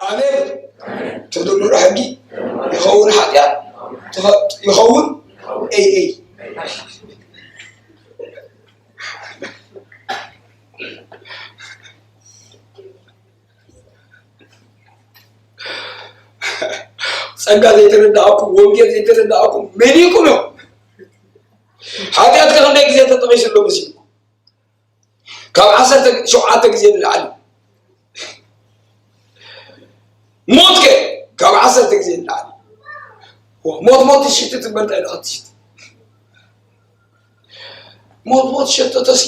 ኣሜን። ተደምሮ ሕጊ ይኸውን ሓጢኣት፣ ይኸውን ኤይ ኤይ። ጸጋ ዘይተረዳእኩም፣ ወንጌል ዘይተረዳእኩም መን ኢኹም እዮም? ሓጢኣት ከ ክንደይ ግዜ ተጠቒሱ ኣሎ መሲልኩም? ካብ ዓሰርተ ሸውዓተ ግዜ ንላዕሊ። ሞት ከ ካብ ዓሰርተ ግዜ ንላዕሊ። ሞት ሞት ትሽት ትበልጣ ኢለ ክትሽት ሞት ሞት ሸተቶሲ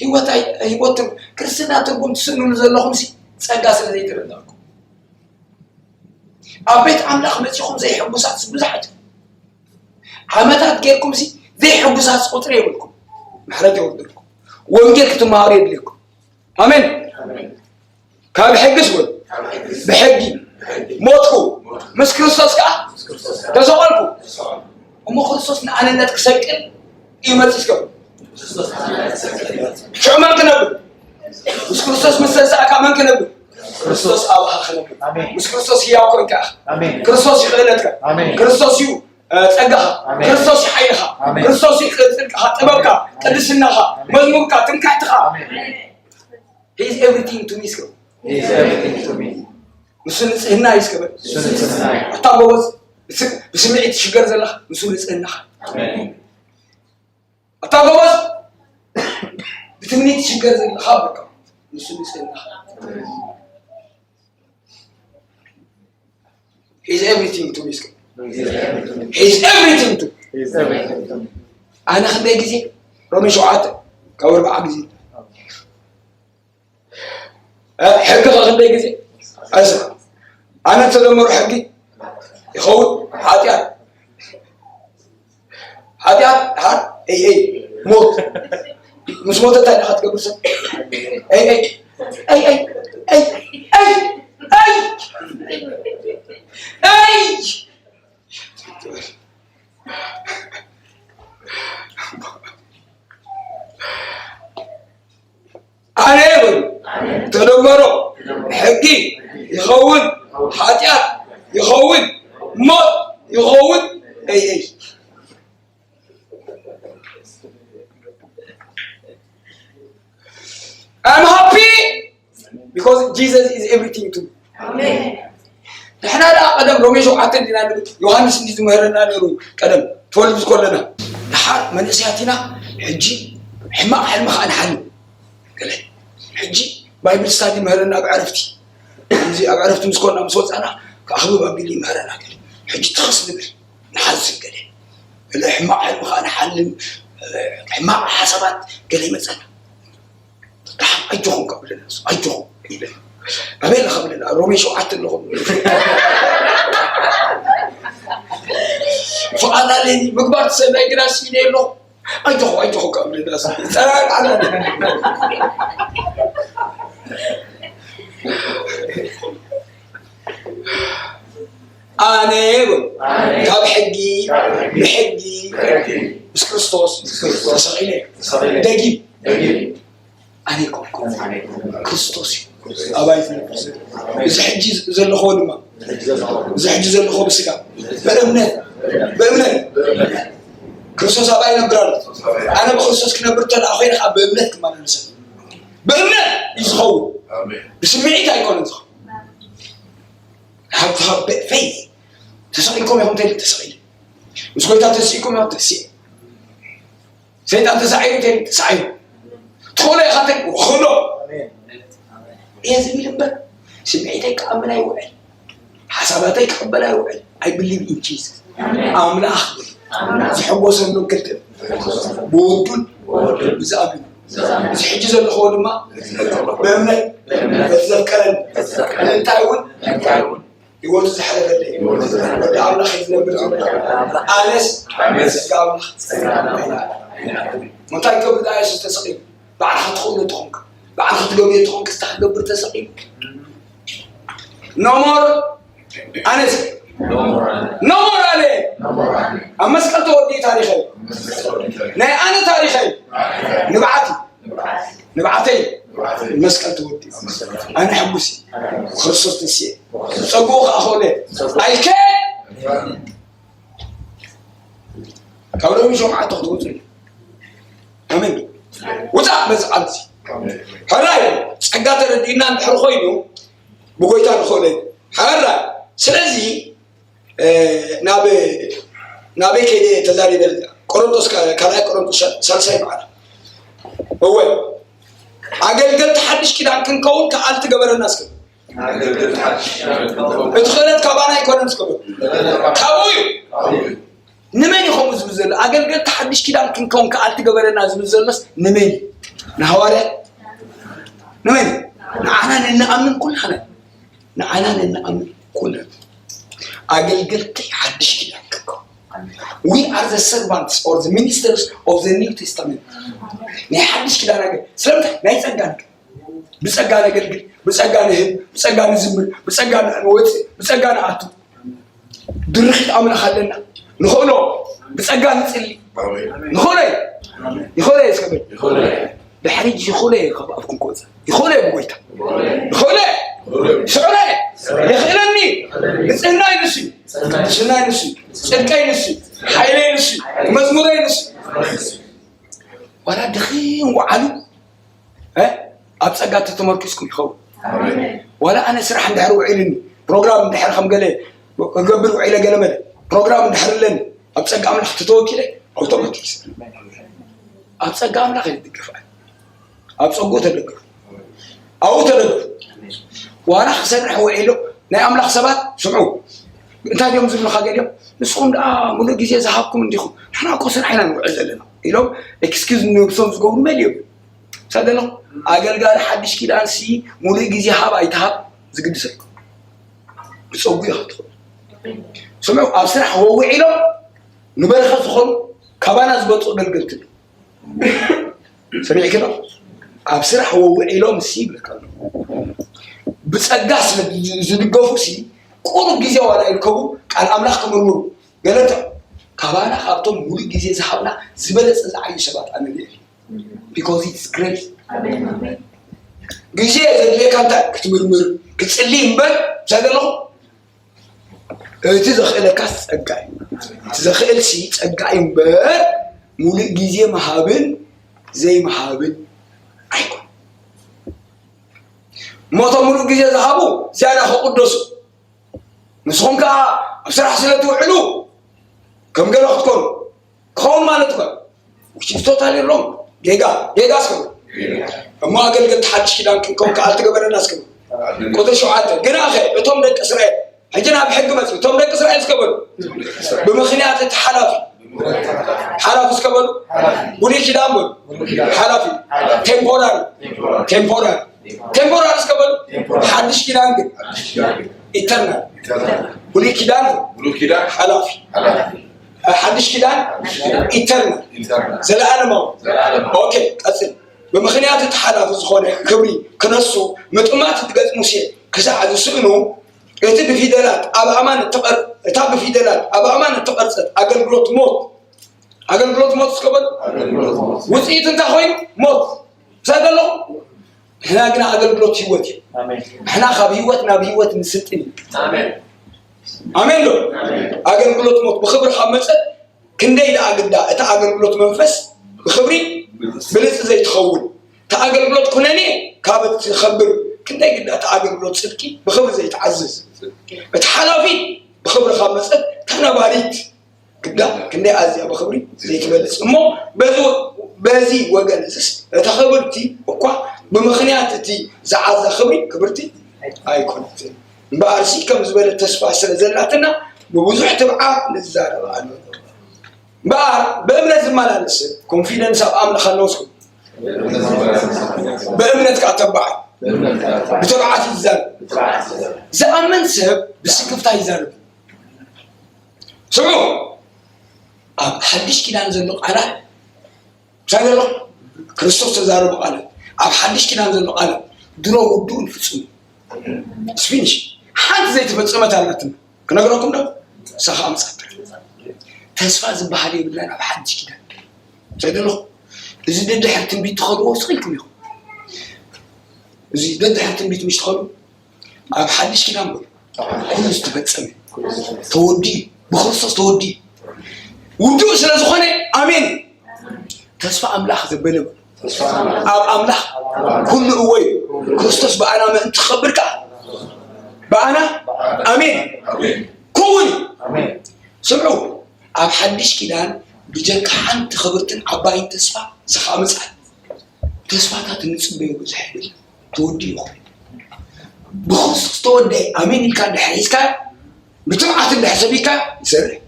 ህይወት ኣይ- ህይወት ትር- ክርስትና ትርጉም ትስእንሉ ዘለኹም ሲ ጸጋ ስለ ዘይተረዳእኩም ኣብ ቤት ኣምላኽ መጺኹም ዘይሕጉሳት ብዙሓት ዓመታት ጌርኩም ሲ ዘይሕጉሳት ቁጽሪ የብልኩም። ምሕረት የወርደልኩም። ወንጌል ክትመሃሩ የድልየኩም። ኣሜን። ካብ ሕግስ እውን ብሕጊ ሞትኩ፣ ምስ ክርስቶስ ከዓ ተሰቐልኩ። እሞ ክርስቶስ ንኣንነት ክሰቅል እዩ መፂእ። እስከ ሽዑ መን ክነብር? ምስ ክርስቶስ ምስ ተንሳእካ መን ክነብር? ክርስቶስ ኣባኻ ክነብር። ኣሜን። ምስ ክርስቶስ ህያው ኮይንካ ኢኻ። ኣሜን። ክርስቶስ እዩ ክእለትካ። ኣሜን። ክርስቶስ እዩ እ፣ ጸጋኻ። ኣሜን። ክርስቶስ እዩ ሓይልኻ። ኣሜን። ክርስቶስ እዩ ጽድቅኻ፣ ጥበብካ፣ ኣሜን። ቅድስናኻ፣ ኣሜን። መዝሙርካ፣ ትምክሕትኻ። ኣሜን። He is everything to me እስከ። He is everything to me። ንሱ ንጽህና እዩ እስከ በል። ንሱ ንጽህና እዩ። ኣታ ጎበዝ፣ ብስ- ብስምዒት ትሽገር ዘለኻ፣ ንሱ ንጽህናኻ። ኣሜን። ኣታ ጎበዝ፣ ብትምኒት ትሽገር ዘለኻ በቃ፣ ንሱ ንጽህናኻ። He is everything to me እስከ። He is everything to me። ኣነ ክንደይ ግዜ ሮሜ ሸውዓተ ካብ ኣርባዓ ግዜ እ፣ ሕጊ ኸ ክንደይ ግዜ ዕስራ ኣነ ተደመሩ ሕጊ ይኸውን ሓጢኣት ሓጢኣት ሓ- ኤይ ኤይ ሞት ምስ ሞተ እንታይ ኢኻ ትገብር ሰብ ኤይ ኤይ ኤይ ኤይ ኤይ ኤይ ኤይ ኤይ ኣነ ይብል ተደመሮ ሕጊ ይኸውን ሓጢኣት ይኸውን ሞት ይኸውን ኤይ ኤይ I'm happy because Jesus is everything to me. ኣሜን። ንሕና ደኣ ቀደም ሮሜ ሸውዓተ እንዲና ንብል ዮሃንስ እንዲ ዝምህረና ነይሩ ቀደም ትወልድ ዝኮለና ደሓር መንእሰያት ኢና ሕጂ ሕማቕ ሕልሚ ከዓ ንሓልም ገለ ሕጂ ባይብል ስታዲ ምህረና ኣብ ዕረፍቲ እዚ ኣብ ዕረፍቲ ምስ ኮና ምስ ወፃና ክኣኽብብ ኣቢሉ ይምህረና ገለ ሕጂ ትኽስ ንብል ንሓዝን ገለ ገለ ሕማቕ ሕልሚ ከዓ ንሓልም ሕማቕ ሓሳባት ገለ ይመፀና ኣጆኹም ካብ ኣለና ኣጆኹም ይብል ኣበይ ኣለኻ ብለና ሮሜ ሸውዓተ ኣለኹም ፍቓድ ኣለኒ ምግባር ትሰናይ ግና ስኢነ ኣለኹ ኣጆኹ ኣጆኹ ካብ ኣለና ጸራር ኣለ ኣነ በሉ ካብ ሕጊ ብሕጊ ምስ ክርስቶስ ተሰቒለ ደጊም ኣነ ኣይኮንኩን፣ ክርስቶስ እዩ ኣባይ ዝነብር ዘሎ። እዚ ሕጂ ዘለኽዎ ድማ፣ እዚ ሕጂ ዘለኽዎ ብስጋ፣ ብእምነት፣ ብእምነት፣ ክርስቶስ ኣባይ ይነብር ኣሎ። ኣነ ብክርስቶስ ክነብር እንተደኣ ኮይነ፣ ከዓ ብእምነት ክመላለስ ኣለኒ። ብእምነት እዩ ዝኸውን፣ ብስምዒት ኣይኮነን ዝኸውን። ሃብቲ ሃብ ፌዝ ተሰቒልኩም ኢኹም፣ ተሰቒለ ምስ ጎይታ ተሲእኩም ኢኹም፣ ተሲእ ሰይጣን ተሳዒሩ ተሳዒሩ ትኽእሎ ኢኻ ተል ውኽሎ እየ ዝብል እምበር ስምዒተይ ክኣምን ኣይውዕል ሓሳባተይ ክቕበል ኣይውዕል። I believe in Jesus። ኣምላኽ ዝሕጎሰሉ ክልተ ብወዱን ብዝኣምን እዚ ሕጂ ዘለኽዎ ድማ ብእምነት በቲ ዘፍቀረን እንታይ እውን ህይወቱ ዝሓለፈለይ ወዲ ኣምላኽ እዩ ዝነብር ዘሎ። ኣነስ ኣሜን። ጸጋ ኣምላኽ ጸጋ ኣምላኽ ኣይናእቕን። እንታይ ክገብር ደኣ የሱስ ተሰቒሉ? ባዕልኻ ትኽእሎ ተኾንካ፣ ባዕልኻ ትገብር ተኾንካ፣ እስኻ ክትገብር ተሰቒሉ። No more ኣነስ No more ኣነ ኣብ መስቀል ተወዲኡ ታሪኸይ ናይ ኣነ ታሪኸይ ንብዓት እዩ። ንብዓተይ መስቀል ተወዲኡ ኣነ ሕጉስ እየ። ክርስቶስ ተስየ ጸጉኡ ከዓ ክእለ ኣይከ ካብ ሎሚ ሸውዓተ ክትወፁ እዩ። ኣሜን። ውፃእ በዚ ቃል እዚ ሕራይ ጸጋ ተረዲእና እንድሕር ኮይኑ ብጎይታ ንኽእለ ሕራይ። ስለዚ ናብ ናበይ ከይደ ተዛሪበ? ቆሮንቶስ ካልኣይ ቆሮንቶስ ሳልሳይ ማዕረ እወ ኣገልገልቲ ሓድሽ ኪዳን ክንከውን ከኣልቲ ገበረና እስከ እቲ ክእለት ካባና ኣይኮነን እስከ ካብኡ እዩ። ንመን እዩ ከምኡ ዝብል ዘሎ? ኣገልገልቲ ሓድሽ ኪዳን ክንከውን ከኣልቲ ገበረና ዝብል ዘሎስ ንመን እዩ? ንሃዋርያ ንመን እዩ? ንዓና ንንኣምን ኩላና ንዓና ንንኣምን ኩላና ኣገልገልቲ ሓድሽ ኪዳን ክንከውን we are the servants or the ministers of the new testament ናይ ሓድሽ ኪዳን ኣገ ስለምንታይ ናይ ጸጋ ብጸጋ ነገልግል፣ ብጸጋ ንህብ፣ ብጸጋ ንዝምር፣ ብጸጋ ንወፅእ፣ ብጸጋ ንኣቱ። ድርኺት ኣምላኽ ኣለና። ንኽእሎ ብጸጋ ንጽሊ። ንኽእሎ እዩ። ይኽእሎ እዩ እስከ በል። ድሕሪ ሕጂ ይኽእሎ እየ ካብ ኣፍኩም ክወፅእ። ይኽእሎ እየ ብጎይታ። ይኽእሎ እየ። ይስዕሮ እየ። የኽእለኒ። ንጽህናይ ንሱ እዩ። ቅድስናይ ንሱ እዩ። ጽድቀይ ንሱ እዩ። ሓይለይ ንሱ እዩ። መዝሙረይ ንሱ እዩ። ዋላ ድኺም ወዓሉ ኣብ ጸጋ ተተመርኪስኩም ይኸውን። ዋላ ኣነ ስራሕ እንድሕር ውዒልኒ ፕሮግራም እንድሕር ከም ገለ እገብር ውዒለ ገለ መለ ፕሮግራም እንድሕር ኣለኒ ኣብ ጸጋ ኣምላኽ ተተወኪለ ኣውቶማቲክ ኣብ ጸጋ ኣምላኽ እየ ዝድገፍ። ኣብ ጸጉ ተደገፉ ኣብኡ ተደገፉ። ዋላ ክሰርሕ ውዒሎ ናይ ኣምላኽ ሰባት ስምዑ እንታይ ድዮም ዝብሉኻ ገሊኦም ንስኹም ደኣ ሙሉእ ግዜ ዝሃብኩም እንዲኹም ንሕና እኮ ስራሕ ኢና ንውዕል ዘለና ኢሎም ኤክስኪዝ ንነብሶም ዝገብሩ መሊኦም። ሳደሎ ኣገልጋሊ ሓድሽ ኪዳን ሲ ሙሉእ ግዜ ሃብ ኣይትሃብ ዝግድሰልኩም ብፀጉ ኢኻ ትኽእሉ። ስምዑ ኣብ ስራሕ ወውዒሎም ንበረኸት ዝኾኑ ካባና ዝበልፁ ኣገልገልቲ ኣለዉ። ሰሚዕኪ ዶ? ኣብ ስራሕ ወውዒሎም ሲ ይብለካ ኣሎ። ብፀጋ ስለ ዝድገፉ ሲ ቁሩብ ግዜ ዋላ ይርከቡ ቃል ኣምላኽ ክምርምሩ ገለተ ካባና ካብቶም ሙሉእ ግዜ ዝሃብና ዝበለፀ ዝዓዩ ሰባት ኣነ ንርኢ because it's grace ግዜ ዘድልየካ እንታይ ክትምርምር ክትፅሊ እምበር እንታይ ዘለኹ እቲ ዘኽእለካስ ጸጋ እዩ። እቲ ዘኽእልሲ ጸጋ እዩ እምበር ሙሉእ ግዜ ምሃብን ዘይምሃብን ኣይኮን። እሞ እቶም ሙሉእ ግዜ ዝሃቡ ዝያዳ ክቕደሱ ንስኹም ከኣ ኣብ ስራሕ ስለ ትውዕሉ ከም ገለ ክትኮኑ ክኸውን ማለት እኳ which is totally wrong ጌጋ ጌጋ እስከ እሞ ኣገልገልቲ ሓድሽ ኪዳን ክንከውን ከኣል ትገበረና እስከ ቁጥር ሸውዓተ ግናኸ እቶም ደቂ እስራኤል ሕጂ ናብ ሕጊ መፅኡ እቶም ደቂ እስራኤል እስከ በሉ ብምኽንያት እቲ ሓላፊ ሓላፊ እስከ በሉ ብሉይ ኪዳን በሉ ሓላፊ ቴምፖራሪ ቴምፖራሪ ቴምፖራሪ እስከ በሉ ሓድሽ ኪዳን ግን ኢተርናል ብሉይ ኪዳን ሓላፊ ሓድሽ ኪዳን ኢተርናል ዘለኣለማዊ ኦኬ ቀፅል ብምኽንያት እቲ ሓላፊ ዝኾነ ክብሪ ክነሱ ምጥማት እቲ ገፅ ሙሴ ክሳዕ ዝስእኑ እቲ ብፊደላት ኣብ ኣማን እታ ብፊደላት ኣብ ኣማን እተቐርፀት ኣገልግሎት ሞት ኣገልግሎት ሞት እስከ በሉ ውፅኢት እንታይ ኮይኑ ሞት እንታይ ዘለኹ ንሕና ግና ኣገልግሎት ህይወት እዩ ንሕና ካብ ህይወት ናብ ህይወት ንስልጥን እዩ ኣሜን ዶ ኣገልግሎት ሞት ብክብሪ ካብ መፀ ክንደይ ደኣ ግዳ እቲ ኣገልግሎት መንፈስ ብክብሪ ብልፂ ዘይትኸውን እቲ ኣገልግሎት ኩነኔ ካብ እትኸብር ክንደይ ግዳ እቲ ኣገልግሎት ፅድቂ ብክብሪ ዘይትዓዝዝ እቲ ሓላፊ ብክብሪ ካብ መፀት ተነባሪት ግዳ ክንደይ ኣዝያ ብኽብሪ ዘይትበልጽ እሞ በዚ ወገን እዝስ እታ ክብርቲ እኳ ብምኽንያት እቲ ዝዓዛ ክብሪ ክብርቲ ኣይኮነትን እምበኣርሲ ከም ዝበለ ተስፋ ስለ ዘላትና ብብዙሕ ትብዓ ንዛረብ ኣሎ እምበኣር ብእምነት ዝመላለስ ኮንፊደንስ ኣብ ኣምላኽ ኣለውስኩም ብእምነት ከዓ ተባዓል ብተብዓት ይዛረብ ዝኣምን ሰብ ብስክፍታ ይዛረብ ስምዑ ኣብ ሓድሽ ኪዳን ዘሎ ቃላት እንታይ ዘሎ ክርስቶስ ተዛረቡ ቃላት ኣብ ሓድሽ ኪዳን ዘሎ ቃላት ድሮ ውዱእን ፍጹም ስፊንሽ ሓንቲ ዘይተፈጸመት ኣላትና ክነግረኩም ዶ ንሳ ከዓ መፅኣ ተስፋ ዝበሃል የብልናን ኣብ ሓድሽ ኪዳን እንታይ ዘለኹ እዚ ደድሕር ትንቢት ትኸድዎ ስቕ ኢልኩም ኢኹም እዚ ደድሕር ትንቢት ምሽ ትኸዱ ኣብ ሓድሽ ኪዳን በሉ ኩሉ ዝተፈጸመ ተወዲ ብክርስቶስ ተወዲ ውዱእ ስለ ዝኾነ ኣሜን። ተስፋ ኣምላኽ ዘበለ ኣብ ኣምላኽ ኩሉ እወ እዩ። ክርስቶስ ብኣና ምእንቲ ክኸብር ከዓ ብኣና ኣሜን ክውን እዩ። ስምዑ፣ ኣብ ሓድሽ ኪዳን ብጀካ ሓንቲ ክብርትን ዓባይን ተስፋ ዝኸዓ ምጽኣት ተስፋታት እንጽበዮ ብዙሕ የብልና። ተወዲኡ ይኹን ብክርስቶስ ተወደአ ኣሜን ኢልካ እንድሕር ሒዝካ ብትብዓት እንድሕር ሰቢካ ይሰርሕ።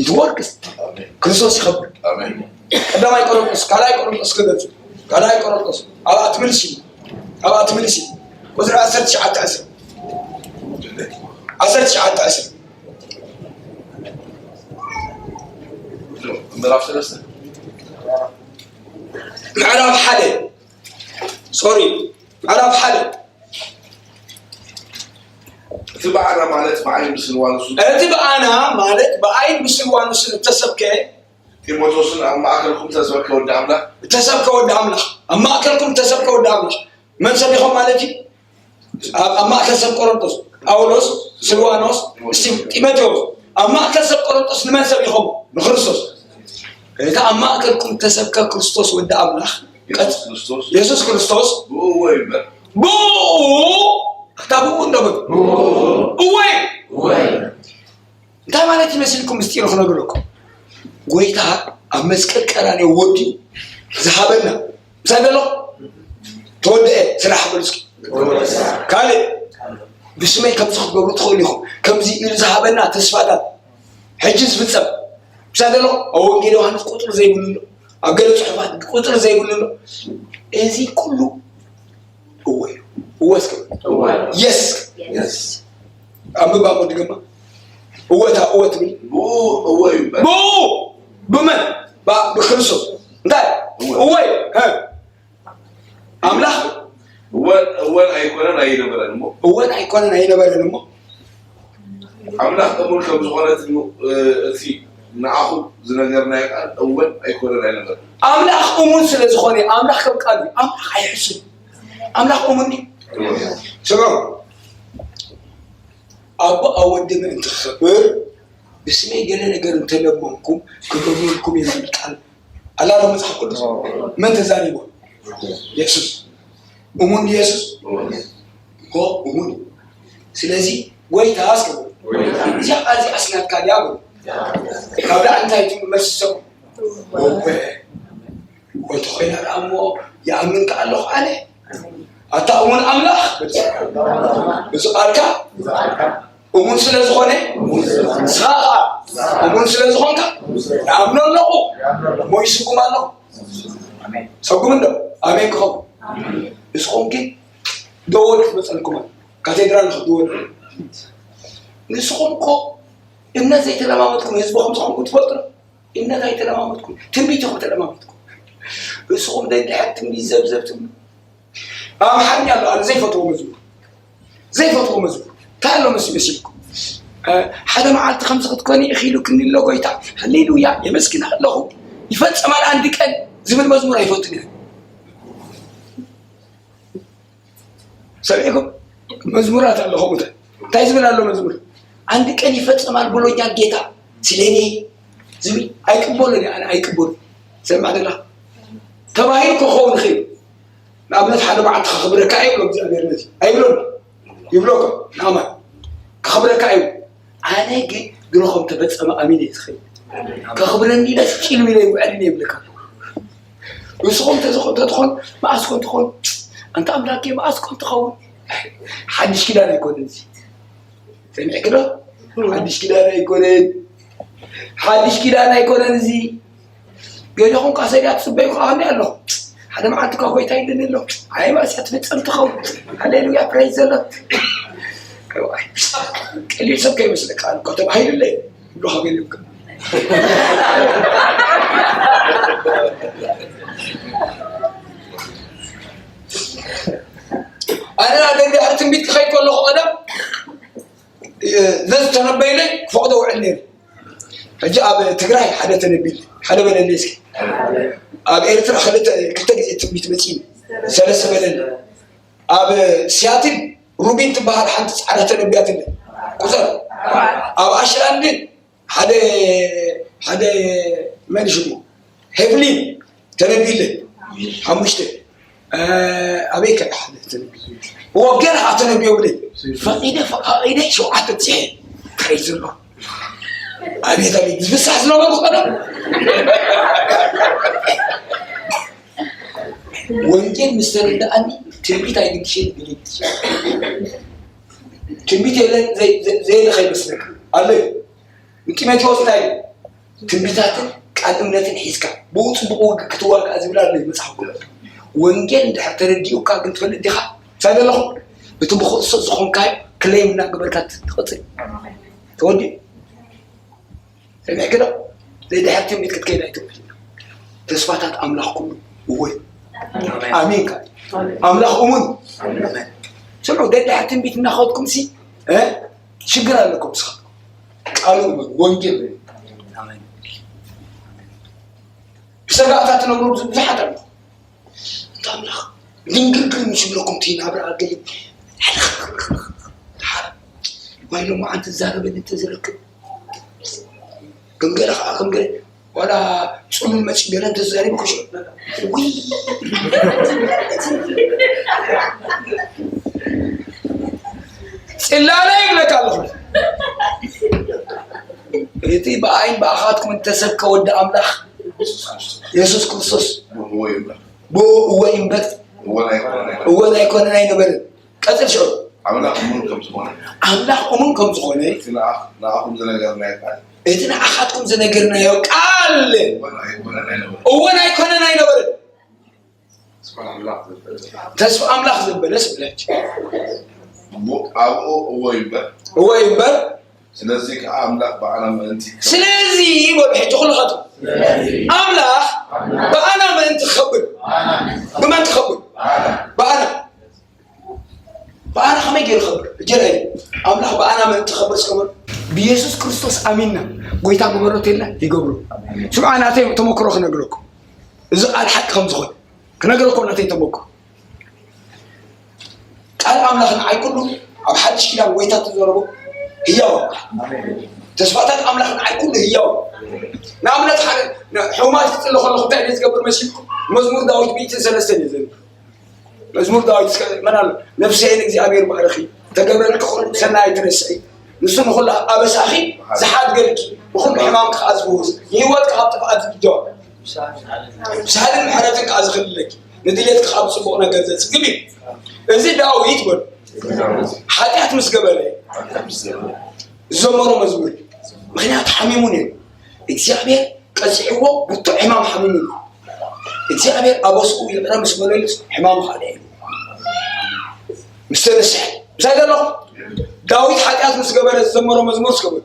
It works። ክርስቶስ ይኸብር። ቀዳማይ ቆሮንቶስ ካልኣይ ቆሮንቶስ ክገጹ ካልኣይ ቆሮንቶስ ኣብኣ ትምልስ እዩ። ኣብኣ ትምልስ እዩ። ቁፅሪ ዓሰርተ ትሽዓተ ዕስራ ዓሰርተ ትሽዓተ ዕስራ ምዕራፍ ሰለስተ ምዕራፍ ሓደ ሶሪ ምዕራፍ ሓደ እቲ ብኣና ማለት ብዓይን ብስልዋኖስን እቲ ብኣና ማለት ብኣይን ብስልዋኖስን እተሰብከ ጢሞቴዎስን ኣብ ማእከልኩም እተሰብከ ወዲ ኣምላኽ እተሰብከ ወዲ ኣምላኽ ኣብ ማእከልኩም እተሰብከ ወዲ ኣምላኽ መን ሰቢኾም ማለት እዩ? ኣብ ኣብ ማእከል ሰብ ቆሮንቶስ ጳውሎስ፣ ስልዋኖስ፣ እስቲ ጢሞቴዎስ ኣብ ማእከል ሰብ ቆሮንቶስ ንመን ሰቢኾም? ንክርስቶስ። እቲ ኣብ ማእከልኩም እተሰብከ ክርስቶስ ወዲ ኣምላኽ የሱስ ክርስቶስ የሱስ ክርስቶስ ብኡ እወ እዩ እምበር። ብኡ እታ ብኡ እንዶ በሉ እወ እዩ። እንታይ ማለት ይመስልኩም? ምስጢሩ ክነግረኩም። ጎይታ ኣብ መስቀል ቀራንዮ ወዲኡ ዝሃበና ምሳይ ዘሎ ተወደአ ስራሕ በሉ እስኪ። ካልእ ብስመይ ከምዚ ክትገብሩ ትኽእሉ ኢኹም። ከምዚ ኢሉ ዝሃበና ተስፋታት ሕጂ ዝፍጸም ምሳይ ዘሎ ኣብ ወንጌል ዮሃንስ ቁጽሪ ዘይብሉ ኣሎ። ኣብ ገለ ጽሑፋት ቁጽሪ ዘይብሉ ኣሎ። እዚ ኩሉ እወ እዩ። እወ እስከ እወ። የስ የስ። ኣንብባ እሞ ድገማ። እወታ እወ ትብል። ብኡ እወ እዩ እምበር። ብኡ ብመን? ባ- ብክርስቶስ። እንታይ? እወ። እወ እዩ። ሀ። ኣምላኽ እወን እወን ኣይኮነን ኣይነበረን እሞ እወን ኣይኮነን ኣይነበረን እሞ ኣምላኽ እሙን ከም ዝኾነ እቲ እ- እቲ ንዓኹም ዝነገርናዮ ቃል እወን ኣይኮነን ኣይነበረን። ኣምላኽ እሙን ስለ ዝኾነ ኣምላኽ ከም ቃል እዩ። ኣምላኽ ኣይሕስን። ኣምላኽ እሙን ድዩ? ስምዑ፣ ኣቦ ኣብ ወዲ ምእንቲ ክኸብር ብስመይ ገለ ነገር እንተለመንኩም ክገብረልኩም እየ ዝብል ቃል ኣላ ዶ መጽሓፍ ቅዱስ? መን ተዛሪቦ? የሱስ። እሙን ድዩ የሱስ? እኮ እሙን እዩ። ስለዚ ጎይታ እስከ በሉ። እዚኣ ቃል እዚኣ ስናትካ ድያ በሉ። ካብ ላዕሊ እንታይ ትብሉ መልሲ ትሰምዑ? እወ። እወ እንተኾይና ደኣ እሞ ይኣምን ከኣ ኣለኹ ኣነ። ኣታ እሙን ኣምላኽ፣ እዚ ቃልካ እሙን ስለ ዝኾነ፣ ንስኻ ኸኣ እሙን ስለ ዝኾንካ፣ ይኣምኖ ኣለኹ፣ እሞ ይስጉም ኣለኹ። ሰጉም እንዶ፣ ኣሜን ክኸውን። ንስኹም ግን ደወል ክትመጸልኩም ኣላ። ካቴድራል ንኽትድወሉ። ንስኹም እኮ እምነት ዘይተለማመድኩም ህዝቢ ከም ዝኾንኩም ትፈልጡ ዶ? እምነት ኣይተለማመድኩም፣ ትንቢት ኢኹም ተለማመድኩም። ንስኹም ደድሕር ትንቢት ዘብዘብ ትብሉ። ኣብ ኣምሓርኛ ኣሎ ኣነ ዘይፈትዎ መዝሙር። ዘይፈትዎ መዝሙር። እንታይ ኣሎ መስ- መሲልኩም? እ፣ ሓደ መዓልቲ ከምዚ ክትኮኒ ኢኺ ኢሉክኒ ኣሎ ጎይታ። ሃሌሉያ፣ የመስግን ኣለኹ። ይፈጸማል ኣንድ ቀን ዝብል መዝሙር ኣይፈቱን እየ። ሰሚዕኩም? መዝሙራት ኣሎ ከምኡተ እንታይ ዝብል ኣሎ መዝሙር? ኣንድ ቀን ይፈጸማል ብሎኛል ጌታ ስለኔ ዝብል ኣይቅበሎን እየ፣ ኣነ ኣይቅበሎን። ሰማዕ ደላ ተባሂሉ ክኸውን ይኽእል። ንኣብነት ሓደ መዓልቲ ከኽብረካ እየ ይብሎ እግዚኣብሔር ነዚ ኣይብሎን ይብሎ እኮ ንኣማን ከኽብረካ እዩ። ኣነ ግን ድሮ ከም ተፈጸመ ኣሚነ እየ ዝኸይድ። ከኽብረኒ ኢለ ጭልም ኢለ ይውዕል እየ ይብለካ። ንስኹም ተዝኾ- ተትኾን መኣስ ኮን ትኾን? ኣንታ ኣምላኬ መኣስ ኮን ትኸውን? ሓድሽ ኪዳን ኣይኮነን እዚ። ሰሚዕክ ዶ? ሓድሽ ኪዳን ኣይኮነን። ሓድሽ ኪዳን ኣይኮነን እዚ። ገሊኹም ካሰድያ ትጽበዩ ከኣ እንዲ ኣለኹ። ሓደ መዓልቲ እኳ ጎይታ ይብለኒ ኣሎ። ኣይ ማእስያ ትፍጸም ትኸውን። ሃሌሉያ ፕሬዝ ዘሎ። ቀሊል ሰብ ከይመስለካ ኣሎ እኳ ተባሂሉለይ። ይብሉኻ ገሊኦም ከ። ኣነ ደንዲ ትንቢት ክኸይድ ከለኹ ቀደም ነዚ ተነበይለይ ክፈቕዶ ውዕል ነይሩ። ሕጂ ኣብ ትግራይ ሓደ ተነቢል ሓደ በለለይ እስኪ። ኣብ ኤርትራ ክልተ ክልተ ግዜ ትንቢት መጺኒ ሰለስተ በለለይ። ኣብ ሲያትል ሩቢን ትበሃል ሓንቲ ጻዕዳ ተነቢያትለ። ቁጽር ኣብ ኣሽላንድን ሓደ ሓደ መን ሽሙ ሄፍሊን ተነቢለ። ሓሙሽተ ኣበይ ከ ሓደ ተነቢለ። ወገን ኣተነቢዮ ብለ ፈቂደ ፈቃቂደ ሸውዓተ ጽሐ። እንታይ ዘሎ ኣቤት ኣቤት ዝፍሳሕ ዝነበሩ ቀደም ወንጌል ምስ ተረዳኣኒ ትንቢት ኣይግድሽን ግልጥ ትንቢት የለን። ዘየለ ከይመስለካ ኣሎ እዩ። ንጢሞቴዎስ እንታይ እዩ? ትንቢታትን ቃል እምነትን ሒዝካ ብኡ ጽቡቕ ውግእ ክትዋጋእ ዝብል ኣሎ እዩ መጽሓፍ ቅዱስ። ወንጌል እንድሕር ተረዲኡካ ግን ትፈልጥ ዲኻ? እንታይ ዘለኹም እቲ ብክርስቶስ ዝኾንካዮ ክለይም እናገበርካ ትቕጽል ተወዲኡ። ሰሚዕኪ ዶ? ደድሕር ትንቢት ክትከይድ ኣይትኽእልን። ተስፋታት ኣምላኽ ኩሉ እወ ኣሜን። ኣምላኽ እሙን። ስምዑ፣ ደድሕር ትንቢት እናኸድኩም ሲ ሽግር ኣለኩም። ስኻ ቃሉ እሙን ወንጌል ብሰጋእታት ትነብሩ ብዙሓት ኣለኹም። እንተ ኣምላኽ ድንግርግር ምስ ይብለኩም እቲ ናብራ ኣገሊም ዋይ ሎማዓንቲ ዝዛረበኒ እንተዝረክብ ከም ገለ ከዓ ከም ገለ ዋላ ፅሉል መፂ ገለ እንተዝዛሪቡ ክሽ ፅላለ ይብለካ ኣለኹ። እቲ ብኣይን ብኣኻትኩም እተሰብከ ወዲ ኣምላኽ የሱስ ክርስቶስ ብኡ እወ እምበር እወን ኣይኮነን ኣይነበርን። ቀፅል ሽዑ ኣምላኽ እሙን ከም ዝኾነ ኣምላኽ እሙን ከም ዝኾነ እቲ ንኣኹም ዝነገርናዮ ቃል እቲ ንኣኻትኩም ዝነገርናዮ ቃል እወን ኣይኮነን ኣይነበርን። ተስፋ ኣምላኽ ዘበለስ ብላች ኣብኡ እወ ይበር እወ ይበር ስለዚ ከዓ ኣምላኽ ብኣና ምእንቲ ስለዚ በሉ ሕጂ ኩልኻቱ ኣምላኽ ብኣና ምእንቲ ክኸብር ብመን ክኸብር ብኣና ብኣና ከመይ ገይሩ ክኸብር እጀላይ ኣምላኽ ብኣና ምእንቲ ክኸብር ዝከብር ብየሱስ ክርስቶስ ኣሚንና ጎይታ ግበሮ ተልና ይገብሩ ስምዓ ናተይ ተመክሮ ክነግረኩም እዚ ቃል ሓቂ ከም ዝኾነ ክነግረኩም ናተይ ተመክሮ ቃል ኣምላኽ ንዓይ ኩሉ ኣብ ሓድሽ ኪዳን ጎይታ ተዘረቦ ህያው ተስፋታት ኣምላኽ ንዓይ ኩሉ ህያው ንኣብነት ሓደ ሕማት ክፅሊ ከለኹ እንታይ ደ ዝገብር መሲልኩም መዝሙር ዳዊት ሚእትን ሰለስተን እየ ዘንብብ መዝሙር ዳዊት እስከ መን ኣሎ ነፍሰይ ንእግዚኣብሔር ባርኺ ተገብረልኪ ኩሉ ሰናይ ትረስዒ ንሱ ንኹሉ ኣበሳኺ ዝሓድገልኪ ንኹሉ ሕማምኪ ከዓ ዝፍውስ ንህይወትኪ ካብ ጥፍኣት ዝብጃው ብሳህልን ምሕረትን ከዓ ዝኽልለኪ ንድሌትኪ ካብ ፅቡቕ ነገር ዘፅግብ እዩ እዚ ዳዊት በሉ ሓጢኣት ምስ ገበረ ዘመሮ መዝሙር ምክንያቱ ሓሚሙ ነይሩ እግዚኣብሔር ቀፂዕዎ ብርቱዕ ሕማም ሓሚሙ ነይሩ እግዚኣብሔር ኣበስኡ ይቕረ ምስ በለሉ ሕማሙ ከዓ ድዒሉ ምስ ተነስሐ ምሳይ ዘለኹ ዳዊት ሓጢኣት ምስ ገበረ ዝዘመሮ መዝሙር ስገበሉ